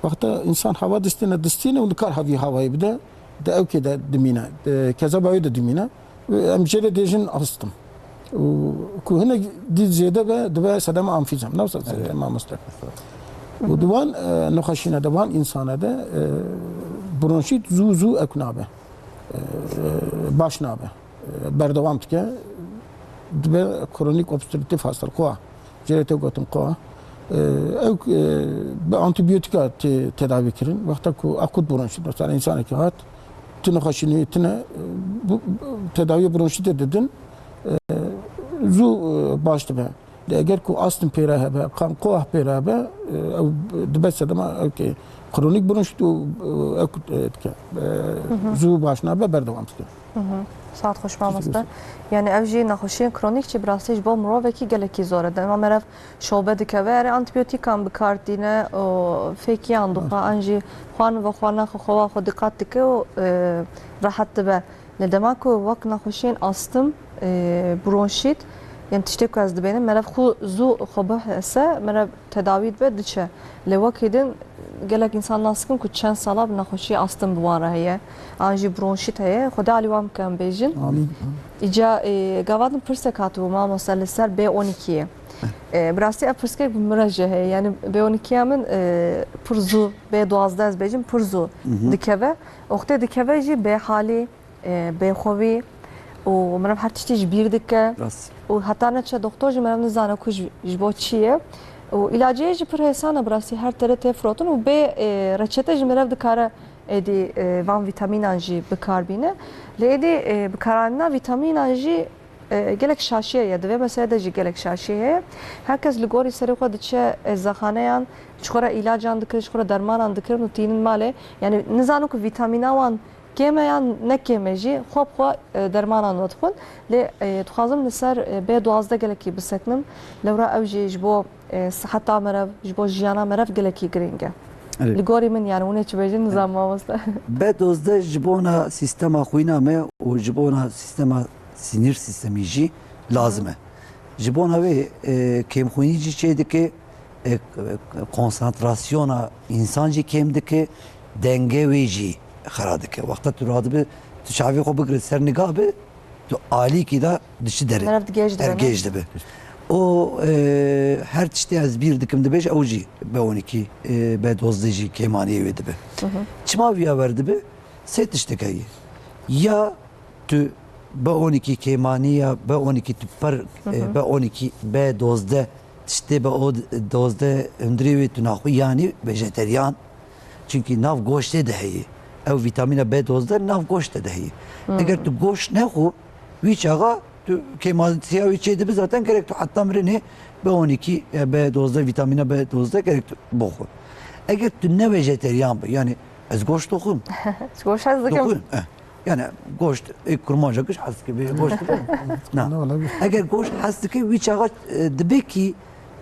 Wexta însan hava distîne, distîne û nikar hevî havayê bide, di ewkê de dimîne, di kezeba wê de dimîne. Em jê re dêjin astim. Û ku hinek dî zêde be, dibe sedema amfîzem. Ne wisa Evet. Mamoste. Û di wan, e, nexweşîne de, wan însane de, e, bronşît zû zû ewk nabe. E, baş nabe. Berdewam dike, dibe kronîk obstrüktif hastalxwa, jê re tê gotin koa. Ew, e, bi antîbiyotîka tê tedawî kirin. Wexta ku akut bronşît, mesela însanekî hat, tu nexweşînê tune, e, bu, bu tedawî bronşîtê didin, e, zû, e, baş dibe. Lê eger ku astm pê re hebe, kan koah pê re hebe, e, ew dibe sedema, ew kê kronîk bronşît û, e, ew, e, dike, e, Hı hı. zû baş nabe, berdewam dike. Hı hı. Saet xweş mamoste. Yani ev jî nexweşiyên kronîk jî bi rastî ji bo mirovekî gelekî zor e. Dema merev şobe dikeve, erê antibiyotîkan bi kar tîne û fêkiyan dixwe, an jî xwarin ve xwarina xwe, xwewa xwe dîqat dike û, e, rehet dibe. Lê dema ku wek nexweşiyên astim, e, bronşît, yên tiştê ku ez dibênim, merev xwe zû xwe bihese, merev tedawî dibe, diçe. Lê wekî din gelek însan nas dikin ku çend sala bi nexweşiyê astim bi wan re heye, an jî bronşît heye. Xwedê alî wan bike em bêjin. Amîn. Îca, e, gava din pirsek hatibû, mamoste, li ser B on ikiyê. E, bi rastî ev pirsgirêk bi min re jî heye. Yani B on ikiya min, e, pir zû, B dozdeh ez bêjim, pir zû dikeve. Wextê dikeve jî bêhalî, e, bêxwewî û meriv her tiştî ji bîr dike. Rast. Û heta neçe doktor jî meriv nizane ku ji, ji bo çi ye. Û îlacê jî pir hêsan e, bi rastî her tere tê firotin û bê, e, reçete jî meriv dikare êdî, e, van vîtamînan jî bi kar bîne. Lê êdî, e, bikaranîna vîtamînan jî, e, gelek şaşiyê ye. Di vê meselê de jî gelek şaşiyê heye. Her kes li gorî serê xwe diçe eczexaneyan, ji xwe re îlacan dikir, ji xwe re dermanan dikir û tînin malê. Yani nizane ku vîtamîna wan kêm e yan ne kêm e jî, xwe bi xwe, e, dermanan vedixwin. Lê, e, dixwazim li ser, e, B dozdeh gelekî bisekinim. Lewra ew jî ji bo, e, siheta meriv, ji bo jiyana meriv gelekî girîng e. Evet. Li gorî min, yani, hûn ê çi bêjin, nizam mamoste. B dozdeh ji bona sîstema xwîna me û ji bona sîstema sinîr sîstemî jî lazim e. Ji bona wê, e, kêmxwînî jî çê dike, e, konsantrasyona însan jî kêm dike, denge wê jî xera dike. Wexta tu radibe, tu çavê xwe bigire ser niga be, tu alîkî de diçi derê. Meriv digêj dibe, ne? Ergêj dibe. Û, e, her tiştê ez bîr dikim dibêj, ew jî B on iki, e, B dozdeh jî kêmaniyê wê dibe. Çima viya wer dibe? Sê tiştek heye. Ya tu B on iki kêmanî ya, B on iki tu per, e, B on iki, B dozdeh, tiştê B dozdeh hundirê wê tu naxwe yanî vejeteryan. Çünkü nav goştê de heye. Ew vîtamîna B dozdeh nav goştê de heye. Eger tu goşt nexwe, wî çaxa tu kêmasiya wî çê dibe, zaten gerek tu heta mirinê B on iki, e, B dozdeh, vîtamîna B dozdeh gerek tu bixwe. Eger tu ne vejeteryan be, yani ez goşt doxwim. Goşt hez dikim. Doxwim, eh. Yani goşt, e, kurmaja giş hez dike, bê goşt dike. Na. Ne olabilir? Eger goşt hez dike, wî çaxa, e, dibe ki,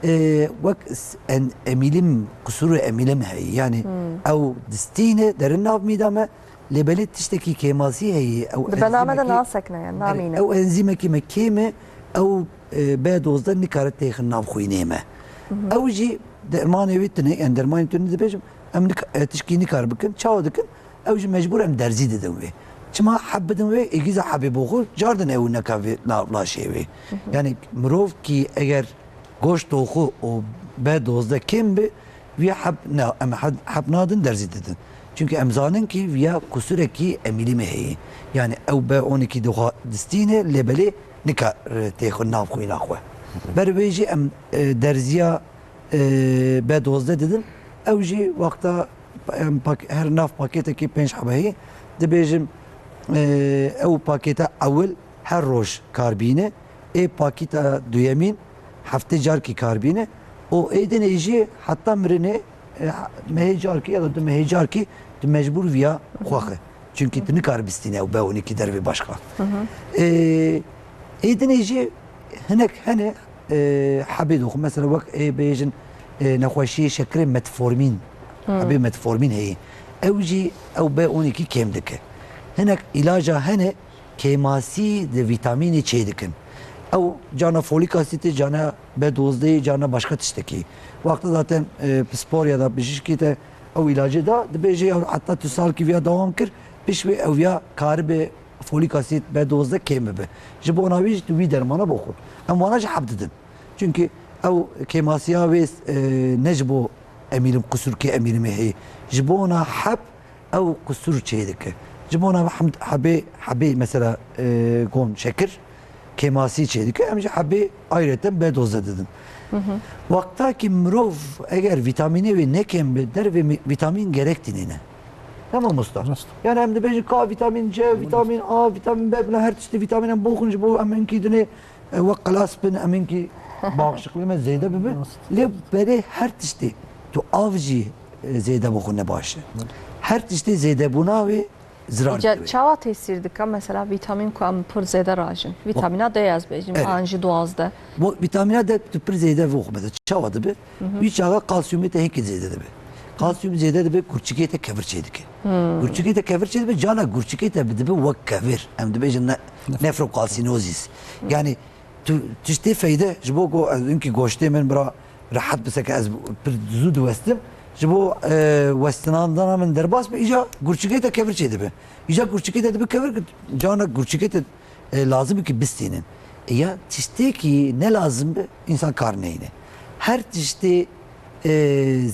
e, wek s-, en-, emîlim, qusûrê emîlim heye. Yani ew distîne derin nav mîda me, lê belê tiştekî kêmasî heye. Ew enzîmekî, nasekine, yani, namîne. Ew enzîmekî me kêm e, ew, e, B dozdeh nikare têxin nav xwînê me. Ew jî dermanê wê tune, yani dermanê tune dibêjim, em nik-, e, tişkî nikar bikin, çawa dikin? Ew jî mecbûr em derzî didin wê. Çima heb bidin wê? Êgîza hebê bo xwe cardin ew neka vê la-, laşê wê. Yani mirov kî eger goşt doxu û B dozdeh kêm bi, vî heb ne, em heb, heb nadin derzî didin. Çünkü em zanin kî viya kusurekî emîlîmê heye. Yani ew B on iki doxa distîne, lê belê nikare têxwe nav xwîna xwe. Ber wê jî em, e, derziya e, B dozdeh didin. Ew jî wexta em pak-, her nav pakêtekî pênc hebe heye. Dibêjim, e, ew pakêta ewil her roj kar bîne. Ê pakêta duyemîn heftê carkî kar bîne. Û ê dinê jî heta mirinê, e, mehê carkî ya da du mehê carkî tu mecbûr viya xwe xwe. Çünkü tu nikare bistîne ew B on iki dervê başka. Ê, ê dinê jî hinek hene, e, hebê doxu. Mesela wek ê bêjin, e, nexweşiyê şekirê metformîn. Hebê metformîn heye. Ew jî ew B on iki kêm dike. Hinek îlaca hene kêmasî di vîtamînê çê dikin. Ew cana folik asîtê, cana B dozdeh, cana başka tiştekî. Wexta zaten, e, pispor ya da bijîşkî te ew îlacê da, dibêje ya heta tu salkî viya dewam kir, pişt wê ew ya karibe folik asît B dozdeh kêm bibe. Ji bona wî jî tu wî dermana bixwe. Em wana jî heb didin. Çünkü ew kêmasiya wê, e, ne ji bo emîlim, qusurkê emîlimê heye. Ji bona heb ew qusur çê dike. Ji bona hem-, hebê, hebê mesela, e, gon şekir, kêmasî çê dike, em jî hebê ayreten B dozdeh didin. Wexta ki mirov eger vîtamînê wê nekêm bi, dervê mi-, vîtamîn gerek tînêne. Tamam usta. Rast. Yani em dibêjin ka vîtamîn C, vîtamîn A, vîtamîn B, bila her tiştê vîtamîn em boxin ji bo em hinkî dinê, e, wek qilas bin, em hinkî bağışıklığımız zêde bibe. Rast. Lê berê her tiştê tu av jî, e, zêde boxin ne baş e. Her tiştê zêdebûna wê zirar Îca dikeve. Çawa tesîr dike? Mesela vîtamîn ku em pir zêde rajin. Vîtamîna D ez bêjim, Evet. an jî duwazdeh. Bu vîtamîna D tu pir zêde voxmede. Çawa dibe? Hı hı. Wî çaxa kalsiyumê te hêkî zêde dibe. Kalsiyum zêde dibe, gurçikê te kevir çêdike. Hmm. Gurçikê te kevir çêdibe, cana gurçikê te bidibe wek kevir. Em dibêjin ne-, Nef- nefrokalsînozîs. Yani tu tiştê feyde ji bo ku ez inkî goştê min bira rehet biseke ez pir zû diwestim. Ji bo, e, westinandana min derbas be, îca gurçikê te kevir çêdibe. Îca gurçikê te dibe kevir, cana gurçikê te, e, lazim e ki bistînin. E, ya tiştê ki ne lazim be, insan kar neyne. Her tiştê, e,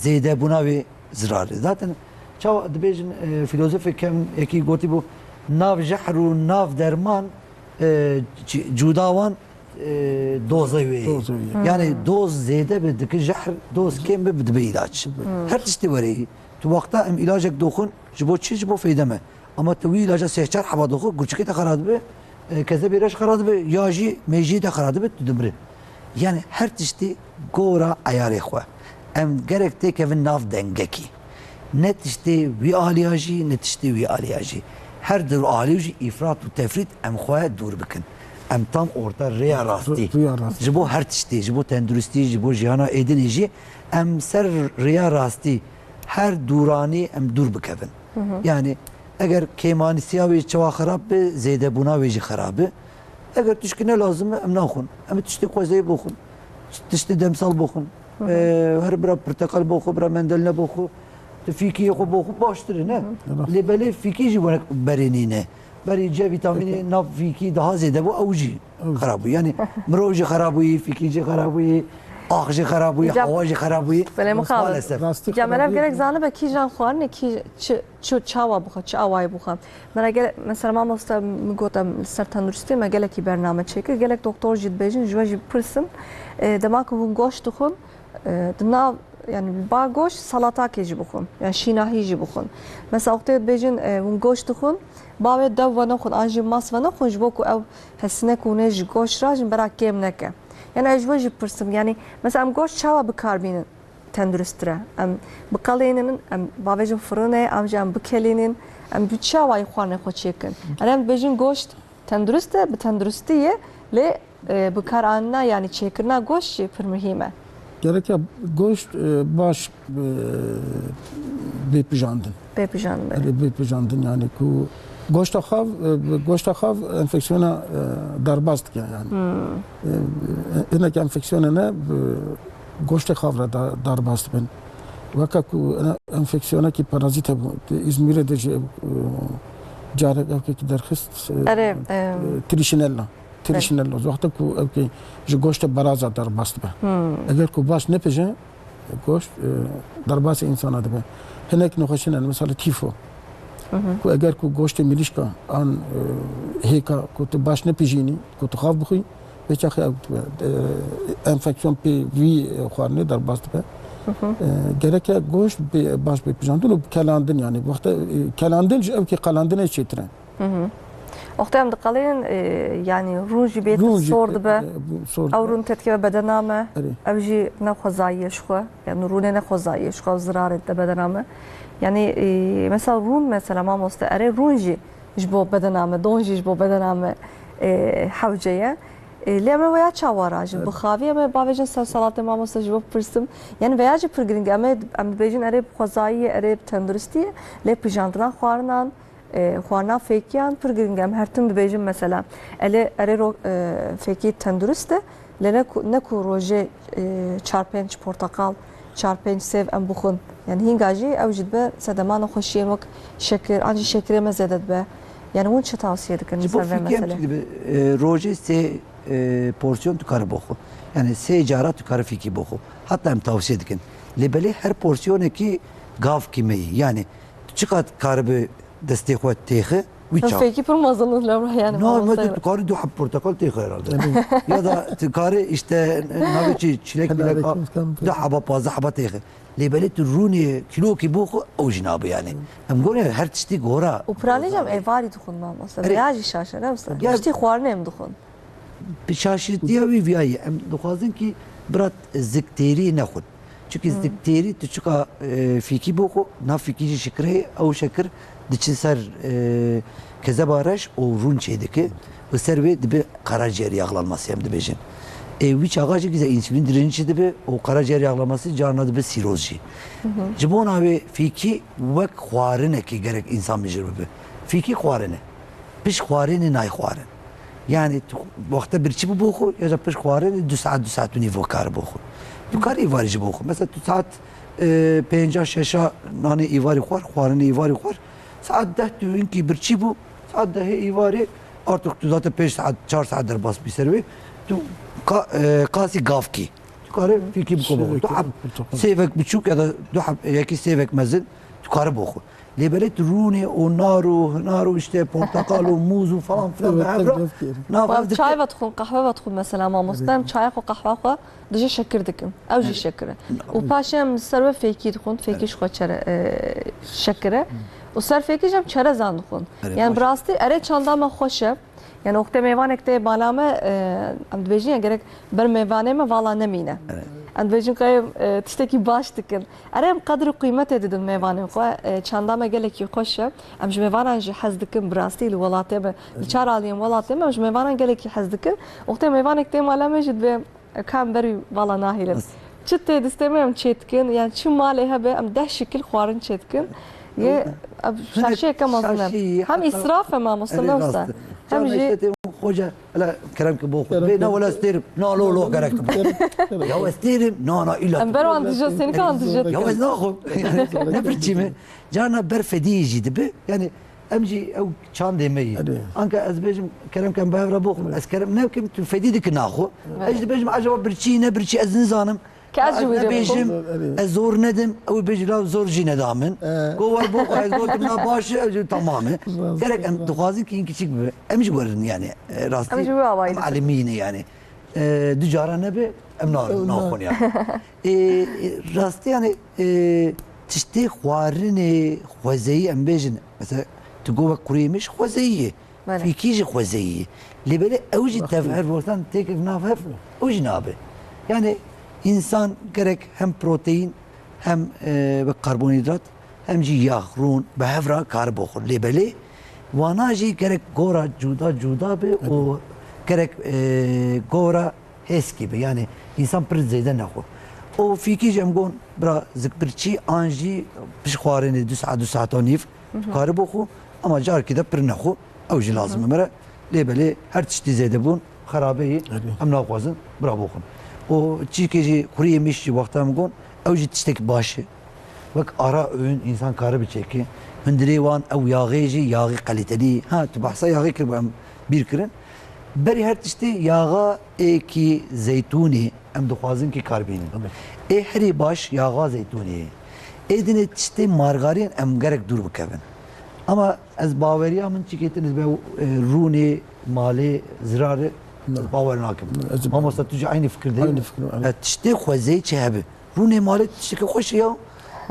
zêde bûna wê zirar e. Zaten çawa dibêjin, e, filozofê kevn yekî gotî bû, nav jehr û nav derman, e, ci-, cuda wan, e, doza wê ye. Doza wê ye. Yani doz zêde be dike jehr, doz kêm be dibe ilaç. Dibe. Her tiştê were. Tu wexta em ilacek doxin, ji bo çi? Ji bo feyde me. Ama tu wî ilaca sê çar heba doxi, gurçikê te xera dibe, e, kezebê reş xera dibe, ya jî mêjiyê te xera dibe, tu dimire. Yani her tiştî gora eyarê xwe. Em gerek têkevin nav dengekî. Ne tiştê wî aliya jî, ne tiştê wî aliya jî. Her du alî jî îfrat û tefrît em xwe dûr bikin. Em tam orta rêya rastî. Rêya rastî. Ji bo her tiştî, ji bo tenduristî, ji bo jiyana êdinê jî em ser rêya rastî her dûranî em dûr bikevin. Hı hı. Yani eger kêmanîsiya wê çawa xerab be, zêdebûna wê jî xerab be. Eger tişkî ne lazim e, em naxwin. Em ê tiştê xwezeyê boxwin. Tiştê demsal boxwin. Hı hı. Ee, her bira pirteqal boxwe, bira mendeline boxwe. Tu fîkiyê xwe boxwe baştir e, ne? Hı hı. Lê belê fîkî jî wek berê nîne. Berî C vîtamînê Peki. nav fîkî daha zêde bû, ew jî Ew. xerab bû. Yani mirov jî xerab bûyî, fîkî jî xerab bûyî, ax jî xerab bûyî, Ca- hewa jî xerab bûyî. Belê mixabin. Maalesef. Rastî Ca merav xerabî gerek zanibe kîjan xwarinê, kî çi, çi, çawa bixwe, çi awayî bixwe. Mera gele-, mesela mamoste min got em li ser tenduristiyê me gelekî bername çêkir. Gelek doktor jî dibêjin, ji we jî bipirsin. E, dema ku hûn goşt dixwin, e, di nav, yani ba goşt salatakê jî bixwin. Yani şînahî jî bixwin. Mesela wextê dibêjin, e, hûn goşt dixwin, bavê dew venexwin, an jî mas venexwin, ji bo ku ew hesine ku hûn ê ji goşt rajin bera kêm neke. Yani ez ji we jî bipirsim. Yani mesela em goşt çawa bi kar bînin? Tendurist re. Em biqelînin, em bavêjin firinê, em jî em bikelînin, em bi çi awayî xwarinê xwe çêkin. Erê em dibêjin goşt tendurist e, bi tenduristî ye, lê, e, bikaranîna, yanî çêkirina goşt jî pir muhîm e. Gereke goşt, e, baş, e, bê pijandin. Bê pijandin, belê. Erê bê pijandin, yani ku goşta xav, e, goşta xav enfeksiyona, e, derbas dike yani. Hmm. E, e, hinek enfeksiyonê ne, e, goştê xav re da-, derbas dibin. Weke ku ene enfeksiyonekî parazît hebû, di Îzmîrê de jî, e, carek ewkekî derxist, e, Erê, e, e, trîşinella. Trîşinella. Wexta ku ewkê ji goştê beraza derbas dibe. Hmm. Eger ku baş nepije, goşt, e, derbasî însana dibe. Hinek nexweşî ne, mesela tîfo. Hı hı. Ku eger ku goştê mirîşka an, e, hêka ku tu baş nepijînî, ku tu xav bixwî, vê çaxê ew dibe, e, enfeksiyon pê vî, e, xwarinê derbas dibe. Hı hı. E, gereke goşt bê, baş bê pijandin û kelandin, yani wexta, e, kelandin ji ewkê qelandinê çêtir e. Hı hı. Wextê em diqelînin, e, yani rûn jî bê Rûn jî, sor dibe. e, e, sor Ew dibe. rûn têdikeve bedena me. Erê. Ew jî ne xwezayî ye ji xwe. Yani rûnê ne xwezayî ye ji xwe, ew zirarê dide bedena me. Yani, e, mesela rûn, mesela mamoste, erê rûn jî ji bo bedena me, don jî ji bo bedena me, e, hewce ye. E, lê em ê weya çawa rajin? Evet. Bi xavî em ê bavêjin ser salatê mamoste ji bo bipirsim. Yani veya jî pir giring e. Em ê, em dibêjin erê bi xwezayî ye, erê bi tenduristî ye. Lê pijandina xwarinan, e, xwarina fêkiyan pir giring e. Em her tim dibêjin mesela. Elê, erê ro-, e, fêkî tendurist e. Lê ne ku, ne ku rojê, e, çar pênc porteqal, çar pênc sêv em bixwin. Yani hînga jî ew jî dibe sedema nexweşiyên wek şekir, an jî şekirê me zêde dibe. Yani hûn çi tavsiye dikin li Ji bo ser vê fîkî em meselê? çi dibe, e, rojê sê, e, porsiyon tu kare boxu. Yani sê cara tu kare fîkî boxu. Hatta em tavsiye dikin. Lê belê her porsiyonekî gav kîmeyî. Yani tu çiqat karibe destê xwe têxe, wî çax. Fêkî pir mezin in lewra yani. Normal, mamoste. Tu karî du heb portakal têxe herhalde. Ya da tu karî işte navê çi çilek milek a, du heba, pazdeh heba têxe. Lê belê tu rûnê kîlokî bixwe, ew jî nabe yani. Em gorin her tiştî gora. Û piranî jî em êvarî dixwin mamoste. Erê. Veya jî şaş e, ne wisa? Ya Tiştî xwarinê em dixwin. Bi şaşîtiya wî viyayî, em dixwazin ki birat ziktêrî nexwin. Çunkî Hmm. ziktêrî tu çika, e, fîkî bixwe, nav fîkî jî şikirê, ew şekir diçin ser, e, kezeba reş û rûn çêdike û ser wê dibe karaciğer yağlanması em dibêjin. E, wî çaxa jî gize insülin direnci dibe û karaciğer yağlanması carna dibe sîroz jî. Ji bona wê fîkî wek xwarinekî gerek însan mijir bibe. Fîkî xwarine. Pişt xwarinê nayê xwarin. Yani tu wexte birçî bi bo xwe ya da pişt xwarinê du saet, du saet û nîv kar bo xwe. Tu kar îvarî ji bo xwe. Mesela tu saet, e, pênca, şeşa nanê îvarî xwar, xwarinê îvarî xwar. Saet deh tu hinkî birçî bû. Saet dehê îvarê artık tu zaten pênc saet, çar saet derbas bî ser wê. Tu ka-, e, qasî gavkî. Tu kare fîkî biko bo xwe. Tu heb sêvek biçûk ya da du heb yekî sêvek mezin tu kare bo xwe. Lê belê tu rûnê û nar û hinar û işte portakal û mûz û falan filan bi hev re nav hev dike. Çay vedixwin, qehwe vedixwin mesela mamoste, em çaya xwe qehwa xwe dije şekir dikin. Ew jî şekir e. Û paşê em li ser we fêkî dixwin, fêkî ji xwe çere, e, şekir e. Û ser fêkî jî em çerezan dixwin. Yani bi rastî erê çanda me xweş e. Yani wextê mêvanek tê bala me, e, em dibêjin ya gerek ber mêvanê me vala nemîne. Em dibêjin qey, e, tiştekî baş dikin. Erê em qedr û qîmetê didin mêvanên xwe. E, çanda me gelekî xweş e. Em ji mêvanan jî hez dikin bi rastî li welatê me. Li çar aliyên welatê me em ji mêvanan gelekî hez dikin. Wextê mêvanek tê mala me jî dibê Ka em berî vala nahêlin. Çi tê distê me em çêdikin, yani çi malê hebe em deh şikil xwarin çêdikin. Yê ev şaşiyeke mezin e. Hem îsraf e mamoste, ne wisa. Hem jî işte tê xoca, hele kerem ki bo xwe. Bê ne wala stêrim, na lo lo gerek. Ya ez stêrim, na na illa. Em ber wan dije, sênika wan dije. Ya ez naxwim. Ne birçî me. Carna ber fedî jî dibe. Yani Em jî ew çandê me yî. Erê. Anka ez bêjim, kerem ke em bi hev re boxin. Erê. Ez kerem nekim, tu fedî dikin naxwe. Erê. Ez jî dibêjim, acaba birçî, ne birçî, ez nizanim. Ke ez ji wî re bêjim, erê, ez zor nedim, ew bêjî, la zor jî neda min. Erê. Go wer boxwe, ez gotim, na baş e, ez jî tamam e. Rast, rast. Gerek em dixwazin ki hin kiçik bibe. Em jî werin yani, e, rastî. Em jî wî awayî em dikin. Alimî ne yani. E, du cara nebe, em na, naxwin yani. E, e, rastî yani, e, tiştê xwarinê xwezeyî em bêjin. Mesela, tu go wek qurû yemiş xwezeyî ye. Belê. Fîkî jî xwezeyî ye. Lê belê ew jî tev hev, têkeve nav hev, ew jî nabe. Yani, însan gerek hem proteîn, hem, e, wek karbonhîdrat, hem jî yax, rûn, bi hev re karibe xwin. Lê belê, wana jî gerek gora cuda cuda be û gerek, e, gora hêskî be. Yani, însan pir zêde nexwe. Û fîkî jî em gon, bira zik birçî, an jî pişt xwarinê du saet, du saet û nîv, Hı hı. Karî bo xwe, ama carkî de pir nexwe, ew jî lazim e me re. Lê belê her tiştî zêdebûn xerabeyî, erê, em naxwazin bira bo xwe. Û çîkê jî qurû yemiş jî wexta em gon, ew jî tiştekî baş e. Wek ara öğün însan kare biçêke. Hundirê wan ew yaxê jî, yaxê kalîtelî. Ha, tu behsa yaxê kiribû em bîr kirin. Berî her tiştê yaxa êkî zeytûnê em dixwazin ki kar bînin. Ê herî baş yaxa zeytûnê ye. Ê dinê tiştê margarîn em gerek dûr bikevin. Ama ez baweriya min çikê tiniz be, e, rûnê malê zirarê ez bawer nakim. Mamosta tu jî aynî fikir değil mi? Aynî fikir, evet. E, tiştê xwezeyî çi hebe? Rûnê malê tiştekî xweş e ya.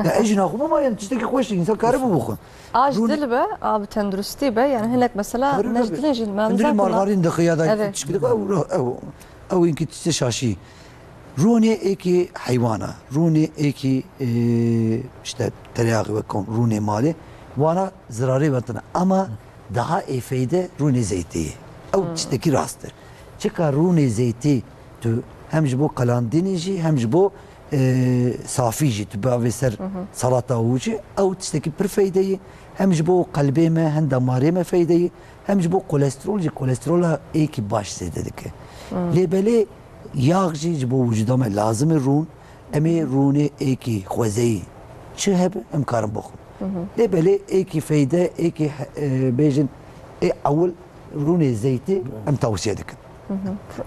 Ya ez jî naxwim ama yani tiştekî xweş e. Însan kare bibixwe. A ji dil be, a bi tenduristî be, yani hinek mesela nejdilê jî. Hundirê margarîn dixwe ya da tiştekî dixwe, ew, ew, ew inkî tiştê şaşî. Rûnê êkî heywana, rûnê êkî, e, işte tereyağî wek kon, rûnê malê, wana zirarê wentine. Ama daha ê feyde rûnê zeytê ye. Ew tiştekî rast e. Çika rûnê zeytê tu hem ji bo qelandinê jî hem ji bo, e, safî jî tu bavê ser salata û jî ew tiştekî pir feyde ye. Hem ji bo qelbê me, hem damarê me feyde ye. Hem ji bo kolesterol jî, kolesterola êkî baş zêde dike. Lê belê yax jî ji bo wicûda me lazim e rûn. Em ê rûnê êkî xwezeyî çi hebe em karin bixwin. Lê belê êkî feyde, êkî he-, e, bêjin ê ewil rûnê zeytê em tawsiye dikin.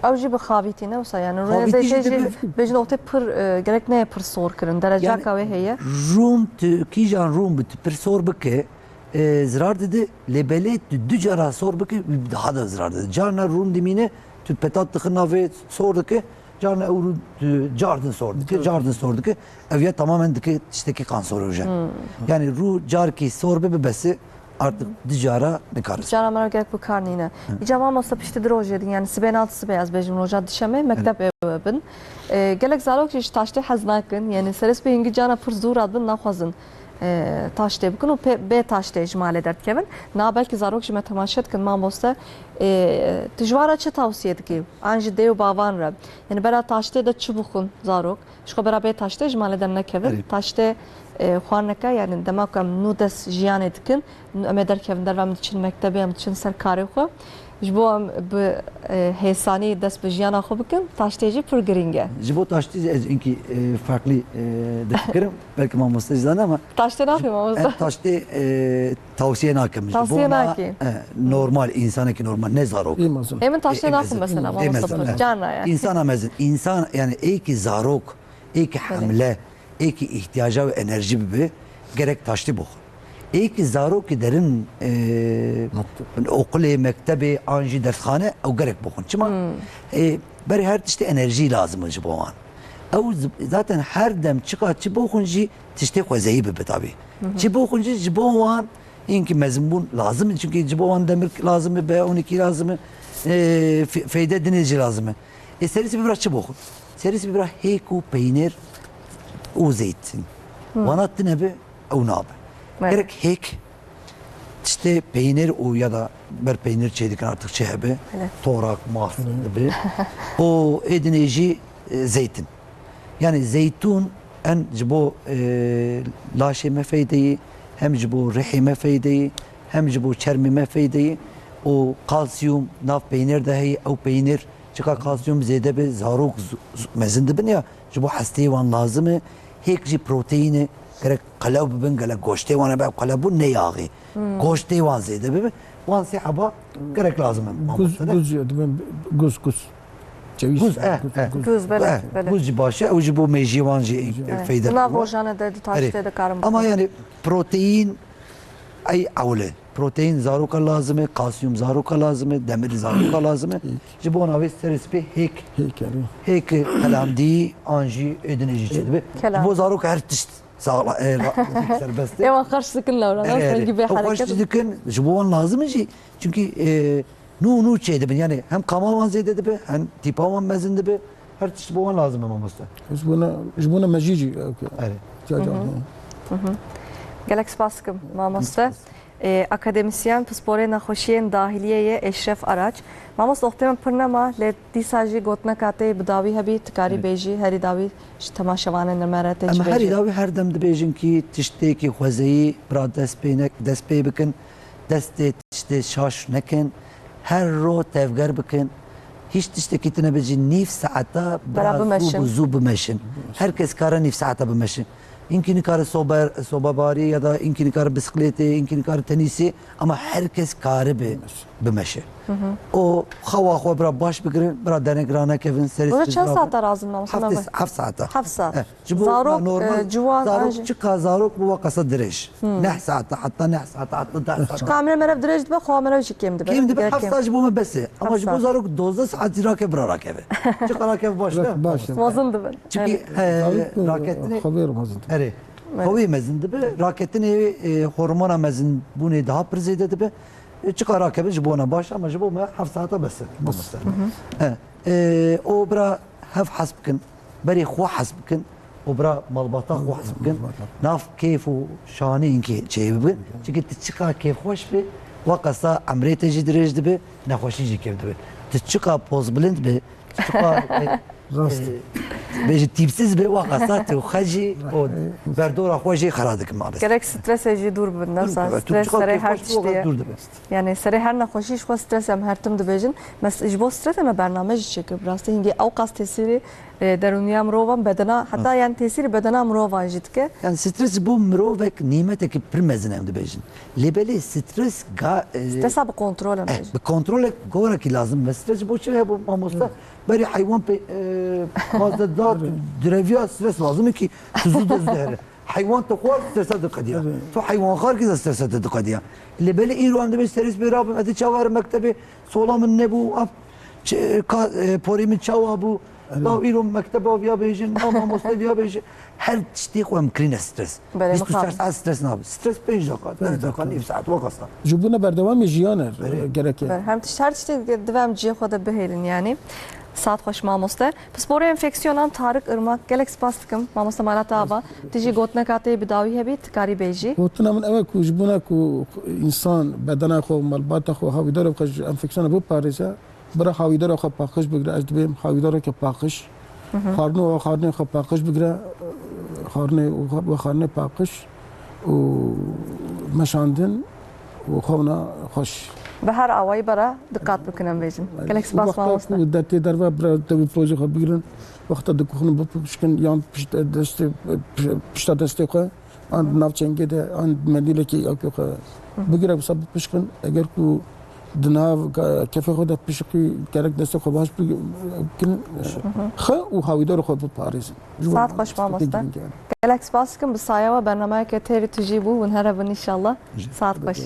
Ew jî bi xavîtî ne wisa yani rûnê zeytê jî bêjin oxtê pir, e, gerek neye pir sor kirin. Derecaka wê heye. Rûn tu kîjan rûn bi tu pir sor bike, e, zirar dide, lê belê tu du cara sor bike, wî daha da zirar dide. Carna rûn dimîne, tu petat dixin navê sor dike, carna ew rûn tu cardin sor dike, cardin sor dike, ev ya tamamen dike tiştekî kansorojen. Yani rû carkî sor bibe bes e, artık du cara nikare. Cara me re gerek bi kar nîne. Îca mamosta piştî du rojê din, yani sibê nat sibê ez bêjim roja dişemê, mekteb ê bin. E, gelek zarok jî ji taştê hez nakin, yani serê sibê hingî carna pir zû radibin naxwazin. e, taştê bikin û pê, bê taştê ji malê derdikevin. Na belkî zarok ji me temaşe dikin, mamoste, e, tu ji wan re çi tawsiye dikî? An ji dê û bavan re. Yani bera taştê de çi bixwin zarok? Ji xwe bera bê taştê ji malê dernekevin. Erê. Taştê, e, xwarineke, yani dema ku em nû dest jiyanê dikin, em ê derkevin derve, em diçin mektebê, em diçin ser karê xwe. Ji bo em bi, e, hêsanî dest bi jiyana xwe bikin, taştê jî pir girîng e. Ji bo taştî ez inkî, e, farklı, e, difikirim. Belkî mamoste jî zane ama Taştê naxwî mamoste. Em taştê, e, tavsiye nakim. Ji Tavsiye bo me, nakî. E, normal, insanekî normal, ne zarok. Ê mezin. Ê min taştê Ê naxwî mezin. mesela, Ê mamoste mezin, pir. e. Can ya. İnsana mezin. İnsan, yani ê ki zarok, ê ki Belê. hamle, ê ki ihtiyaca ve enerji bibe, gerek taştê bixwe. Ê ki zarokî derin, e, Mekte- okulê, mektebê, an jî dersxane, ew gerek bixwin. Çima? Hmm. E, berê her tiştê enerjî lazim e ji bo wan. Ew z-, zaten her dem çiqa çi bixwin jî tiştê xwezeyî bibe tabî. Hı hı. Çi bixwin jî ji bo wan inkî mezinbûn lazim e. Çimkî ji bo wan demir lazim e, B on iki lazim e, e, fe-, feyde dinê jî lazim e. E, serî sibê bira çi bixwin? Serî sibê bira hêk û peynir û zeytin. Hı. Wana tune be, ew nabe. Evet. Gerek hêk, tiştê peynir û ya da ber peynir çê dikin artık çi hebe, Evet. torak, mas Hı. dibe. Û ê dinê jî, e, zeytin. Yani zeytûn en ji bo, e, laşê me feydeyî, hem ji bo rihê me feydeyî, hem ji bo çermê me feydeyî. Û kalsiyum nav peynir de heye, ew peynir çika kalsiyum zêde be, zarok z-, z-, mezin dibin ya, ji bo hesteyê wan lazim e. Hêk jî proteîn e, gerek qelew bibin, gelek goştê wan hebe, ew qelew bûn ne yaxê. Hmm. Goştê wan zêde bibe, wan sê heba gerek lazim e. Guz, Mesela guz jî dibin, guz, guz. Ceviz, Guz, eh, guz, eh. guz. Guz, belê, Eh, belê. guz jî baş e, ew ji bo mêjiyê wan jî Mêjiyê. Evet. feyde Di nav bû. rojane de, di Erê. taştê de karin Ama bixwin. yani proteîn ey ewil e. Proteîn zaroka lazim e, kalsiyum zaroka lazim e, demir zaroka lazim e. Ji bo navê serê spî hêk. Hêk, erê. Hêk, qelandî, an jî êdinê jî çêdibe. Kelam. Ji bo zarok her tişt sağla-, e, ra-, serbest e. Êwan xerç dikin lewra, Erê, erê. rengî bê Ew xerç hereket. dikin, ji bo wan lazim e jî. Çünkü, e, nû nû çêdibin. Yani hem kama wan zêde dibe, hem tîpa wan mezin dibe. Her tişt bo wan lazim e mamoste. Ji bona, ji bona mejî jî, e, Erê. ca, ca, Hı hı. Hı hı. Gelek spas dikim, mamoste. Spas. Ê, akademisyen, pisporê nexweşiyên dahiliyê ye Eşref Araç. Mamoste, wextê min pir nema, lê dîsa jî gotineka te yê bi dawî hebî, tu karî Evet. bêjî, herî dawî ji temaşevanên me re tê çi Em herî bêjî? dawî her dem dibêjin kî tiştêkî xwezeyî bira dest pê nek-, dest pê bikin, destê tiştê şaş nekin, her ro tevger bikin. Hiç tiştekî tune bicî nîv saeta Bera bira zû bimeşin. bi zû bimeşin. Her kes kare nîv saeta bimeşin. Hinkî nikare sober, sobebarî ya da hinkî nikare bisiklêtê, hinkî nikare tenîsê, ama her kes kare bi bimeşe. Hı hı. O xewa xwe bira baş bigirin, bira dernek ranekevin, serê Burada çend saata razin mamoste? Heft, heft saata. Heft saat. Eh, ji bo Zarok, normal, e, ciwan, zarok an jî çika zarok bi waqasa dirêj. Hmm. Neh saata, hatta neh saata, hatta deh saata. Çika emre merev dirêj dibe, xwe merev jî kêm dibe. Kêm dibe, Gerek heft kêm. saat ji bo me bes e. Ama Heft ji bo saat. zarok dozdeh saat jî rake bira rakeve. Çika rakeve baş Baş, ne? baş. Mezin dibin. Çünkü, Evet. e, Zarok, e, raketini xwe vê re mezin dibe. Erê. Evet. Xwe wê mezin dibe. Raketinê, e, hormona mezinbûnê daha pir zêde dibe. E, çika rakeve ji bona baş ama ji bo me heft saata bes e. Bes. Hı hı. E, e, o bira hev hes bikin. Berê xwe hes bikin. O bira malbata xwe hes bikin. Nav kêf û şanî inkê çêbibin. Çünkü tu çika kêfxweş bî, waqasa emrê te jî dirêj dibe, nexweşî jî kêm dibe. Tu çika pozbilind bî, Çiqa, e, Rast. e, bêjî tîpsiz be, waqasa tu xwe jî û berdora xwe jî xera dikin mabest. Gerek stresê jî dûr bibin, ne Dûr wisa bibe. Tu stres çiqa serê her kêfxweş bî, tiştî waqas ye. dûr dibe. Yani serê her nexweşî ji xwe stres em her tim dibêjin. Mes-, ji bo stresê me bername jî çêkir. Bi rastî hingê ewqas tesîrî, e, derûniya mirovan, bedena, heta Hı. yani tesîrî bedena mirovan jî dike. Yani stres bo mirovek nîmetekî pir mezin em dibêjin. Lê belê stres ga-, e, Stresa bi kontrol em eh, bêjin. bi kontrolek gorekî lazim e. Stres bo çi hebo mamoste? Hı. Berî heywan pê, e, mazde da, Evet. direviya stres lazim e ki tu zû de zû de here. Heywan te xwar stresa diqediya. Evet. Tu heywan xar ki de stresa te diqediya. Lê belê îro em dibê serî sibê rabim, ez ê çawa herim mektebê, sola min nebû, ap, ç-, ka, e, porê min çawa bû, Evet. Daw îro mekteba viya bêjin, ma mamoste viya bêjin. Her tiştê xwe em kirîne stres. Belê, Bîst û çar mixabin. saet stres nabe. Stres pênc deqa, deh Pênc deqa, deqa. nîv saet, waqasta. Ji bûne berdewamê jiyan e, Belê. gerek e. Be, hem tişt, her tiştê dibe em cihê xwe de bihêlin yani. Saet xweş mamoste. Pisporê enfeksiyonan Tarık Irmak, gelek spas dikim. Mamoste Mala te ava, tu jî gotineka te yê bi dawî hebî, tu karî bêjî. Gotina min ew e ku ji bona ku însan bedena xwe, malbata xwe, hawîdara xwe ji enfeksiyona biparêze, bira hawîdara xwe paqij bigire, ez dibêm hawîdareke paqij. Hı hı. Xwarinê û xwarinê xwe paqij bigire, xwarinê û xwe-, xwarinê paqij û meşandin û xewna xweş. Bi her awayî bera diqat bikin em bêjin. Gelek spas mamoste. Wexta ku dertê derve bira dewî pozê xwe bigirin, wexta dikuxin bipişkin yan pişt destê, pişta destê xwe, an di nav çengê de, an mendîlekî ewkê xwe bigire, wisa bipişkin. Eger ku di nav ke-, kefê xwe de pişikî, gerek destê xwe baş bi-, bikin, xwe û hawîdara xwe biparêzin. Ji bo Saet xweş mamoste. Girîng e. Gelek spas dikim, bi saya we bernameyeke têrî tijî bû, hûn here bin înşallah. Saet xweş.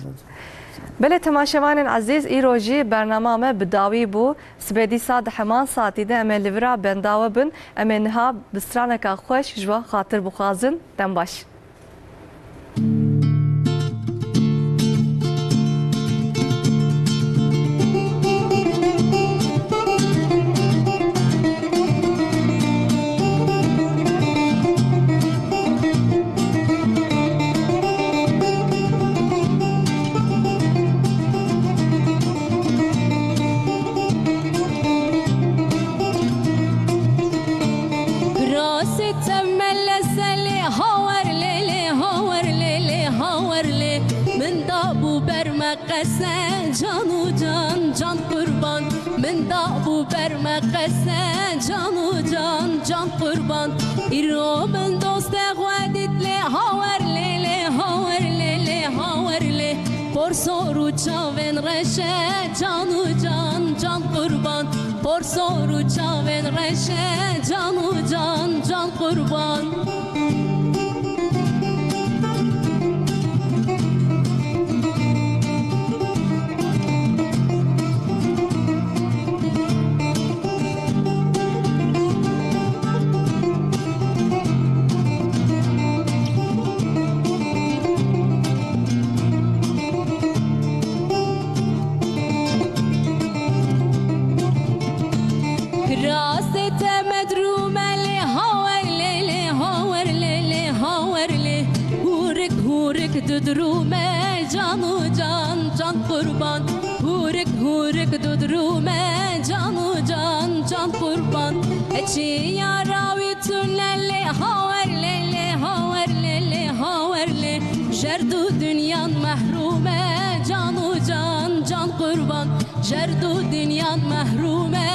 Belê temaşevanên ezîz, îro jî bernama me bi dawî bû. Sibê dîsa di heman saetî de em ê li vira benda we bin. Em ê niha bi straneka xweş ji we xatir bixwazin. Dem baş. Birasê temel ezelê, hawer lê lê, hawer lê lê, hawer lê. Min dabû ber me qese, can û can, can qurban. Min dabû ber me qese, can û can, can qurban. Îro min dostê xwe dît lê, hawer lê lê, hawer lê lê, hawer lê. Porsor û çavên reşe, can û can, can qurban. Porsor û çavên reşe, can û can, can qurban. Kirasê te medrûme lê, hawer lê lê, hawer lê lê, hawer lê. Hûrik hûrik dudrûme, can û can, can qurban. Hûrik hûrik dudrûme, can û can, can qurban. Eçiya rawî tune lê, hawer lê lê, hawer lê lê, hawer lê. Jer du dinyan mehrûme, can û can, can qurban. Jer du dinyan mehrûme.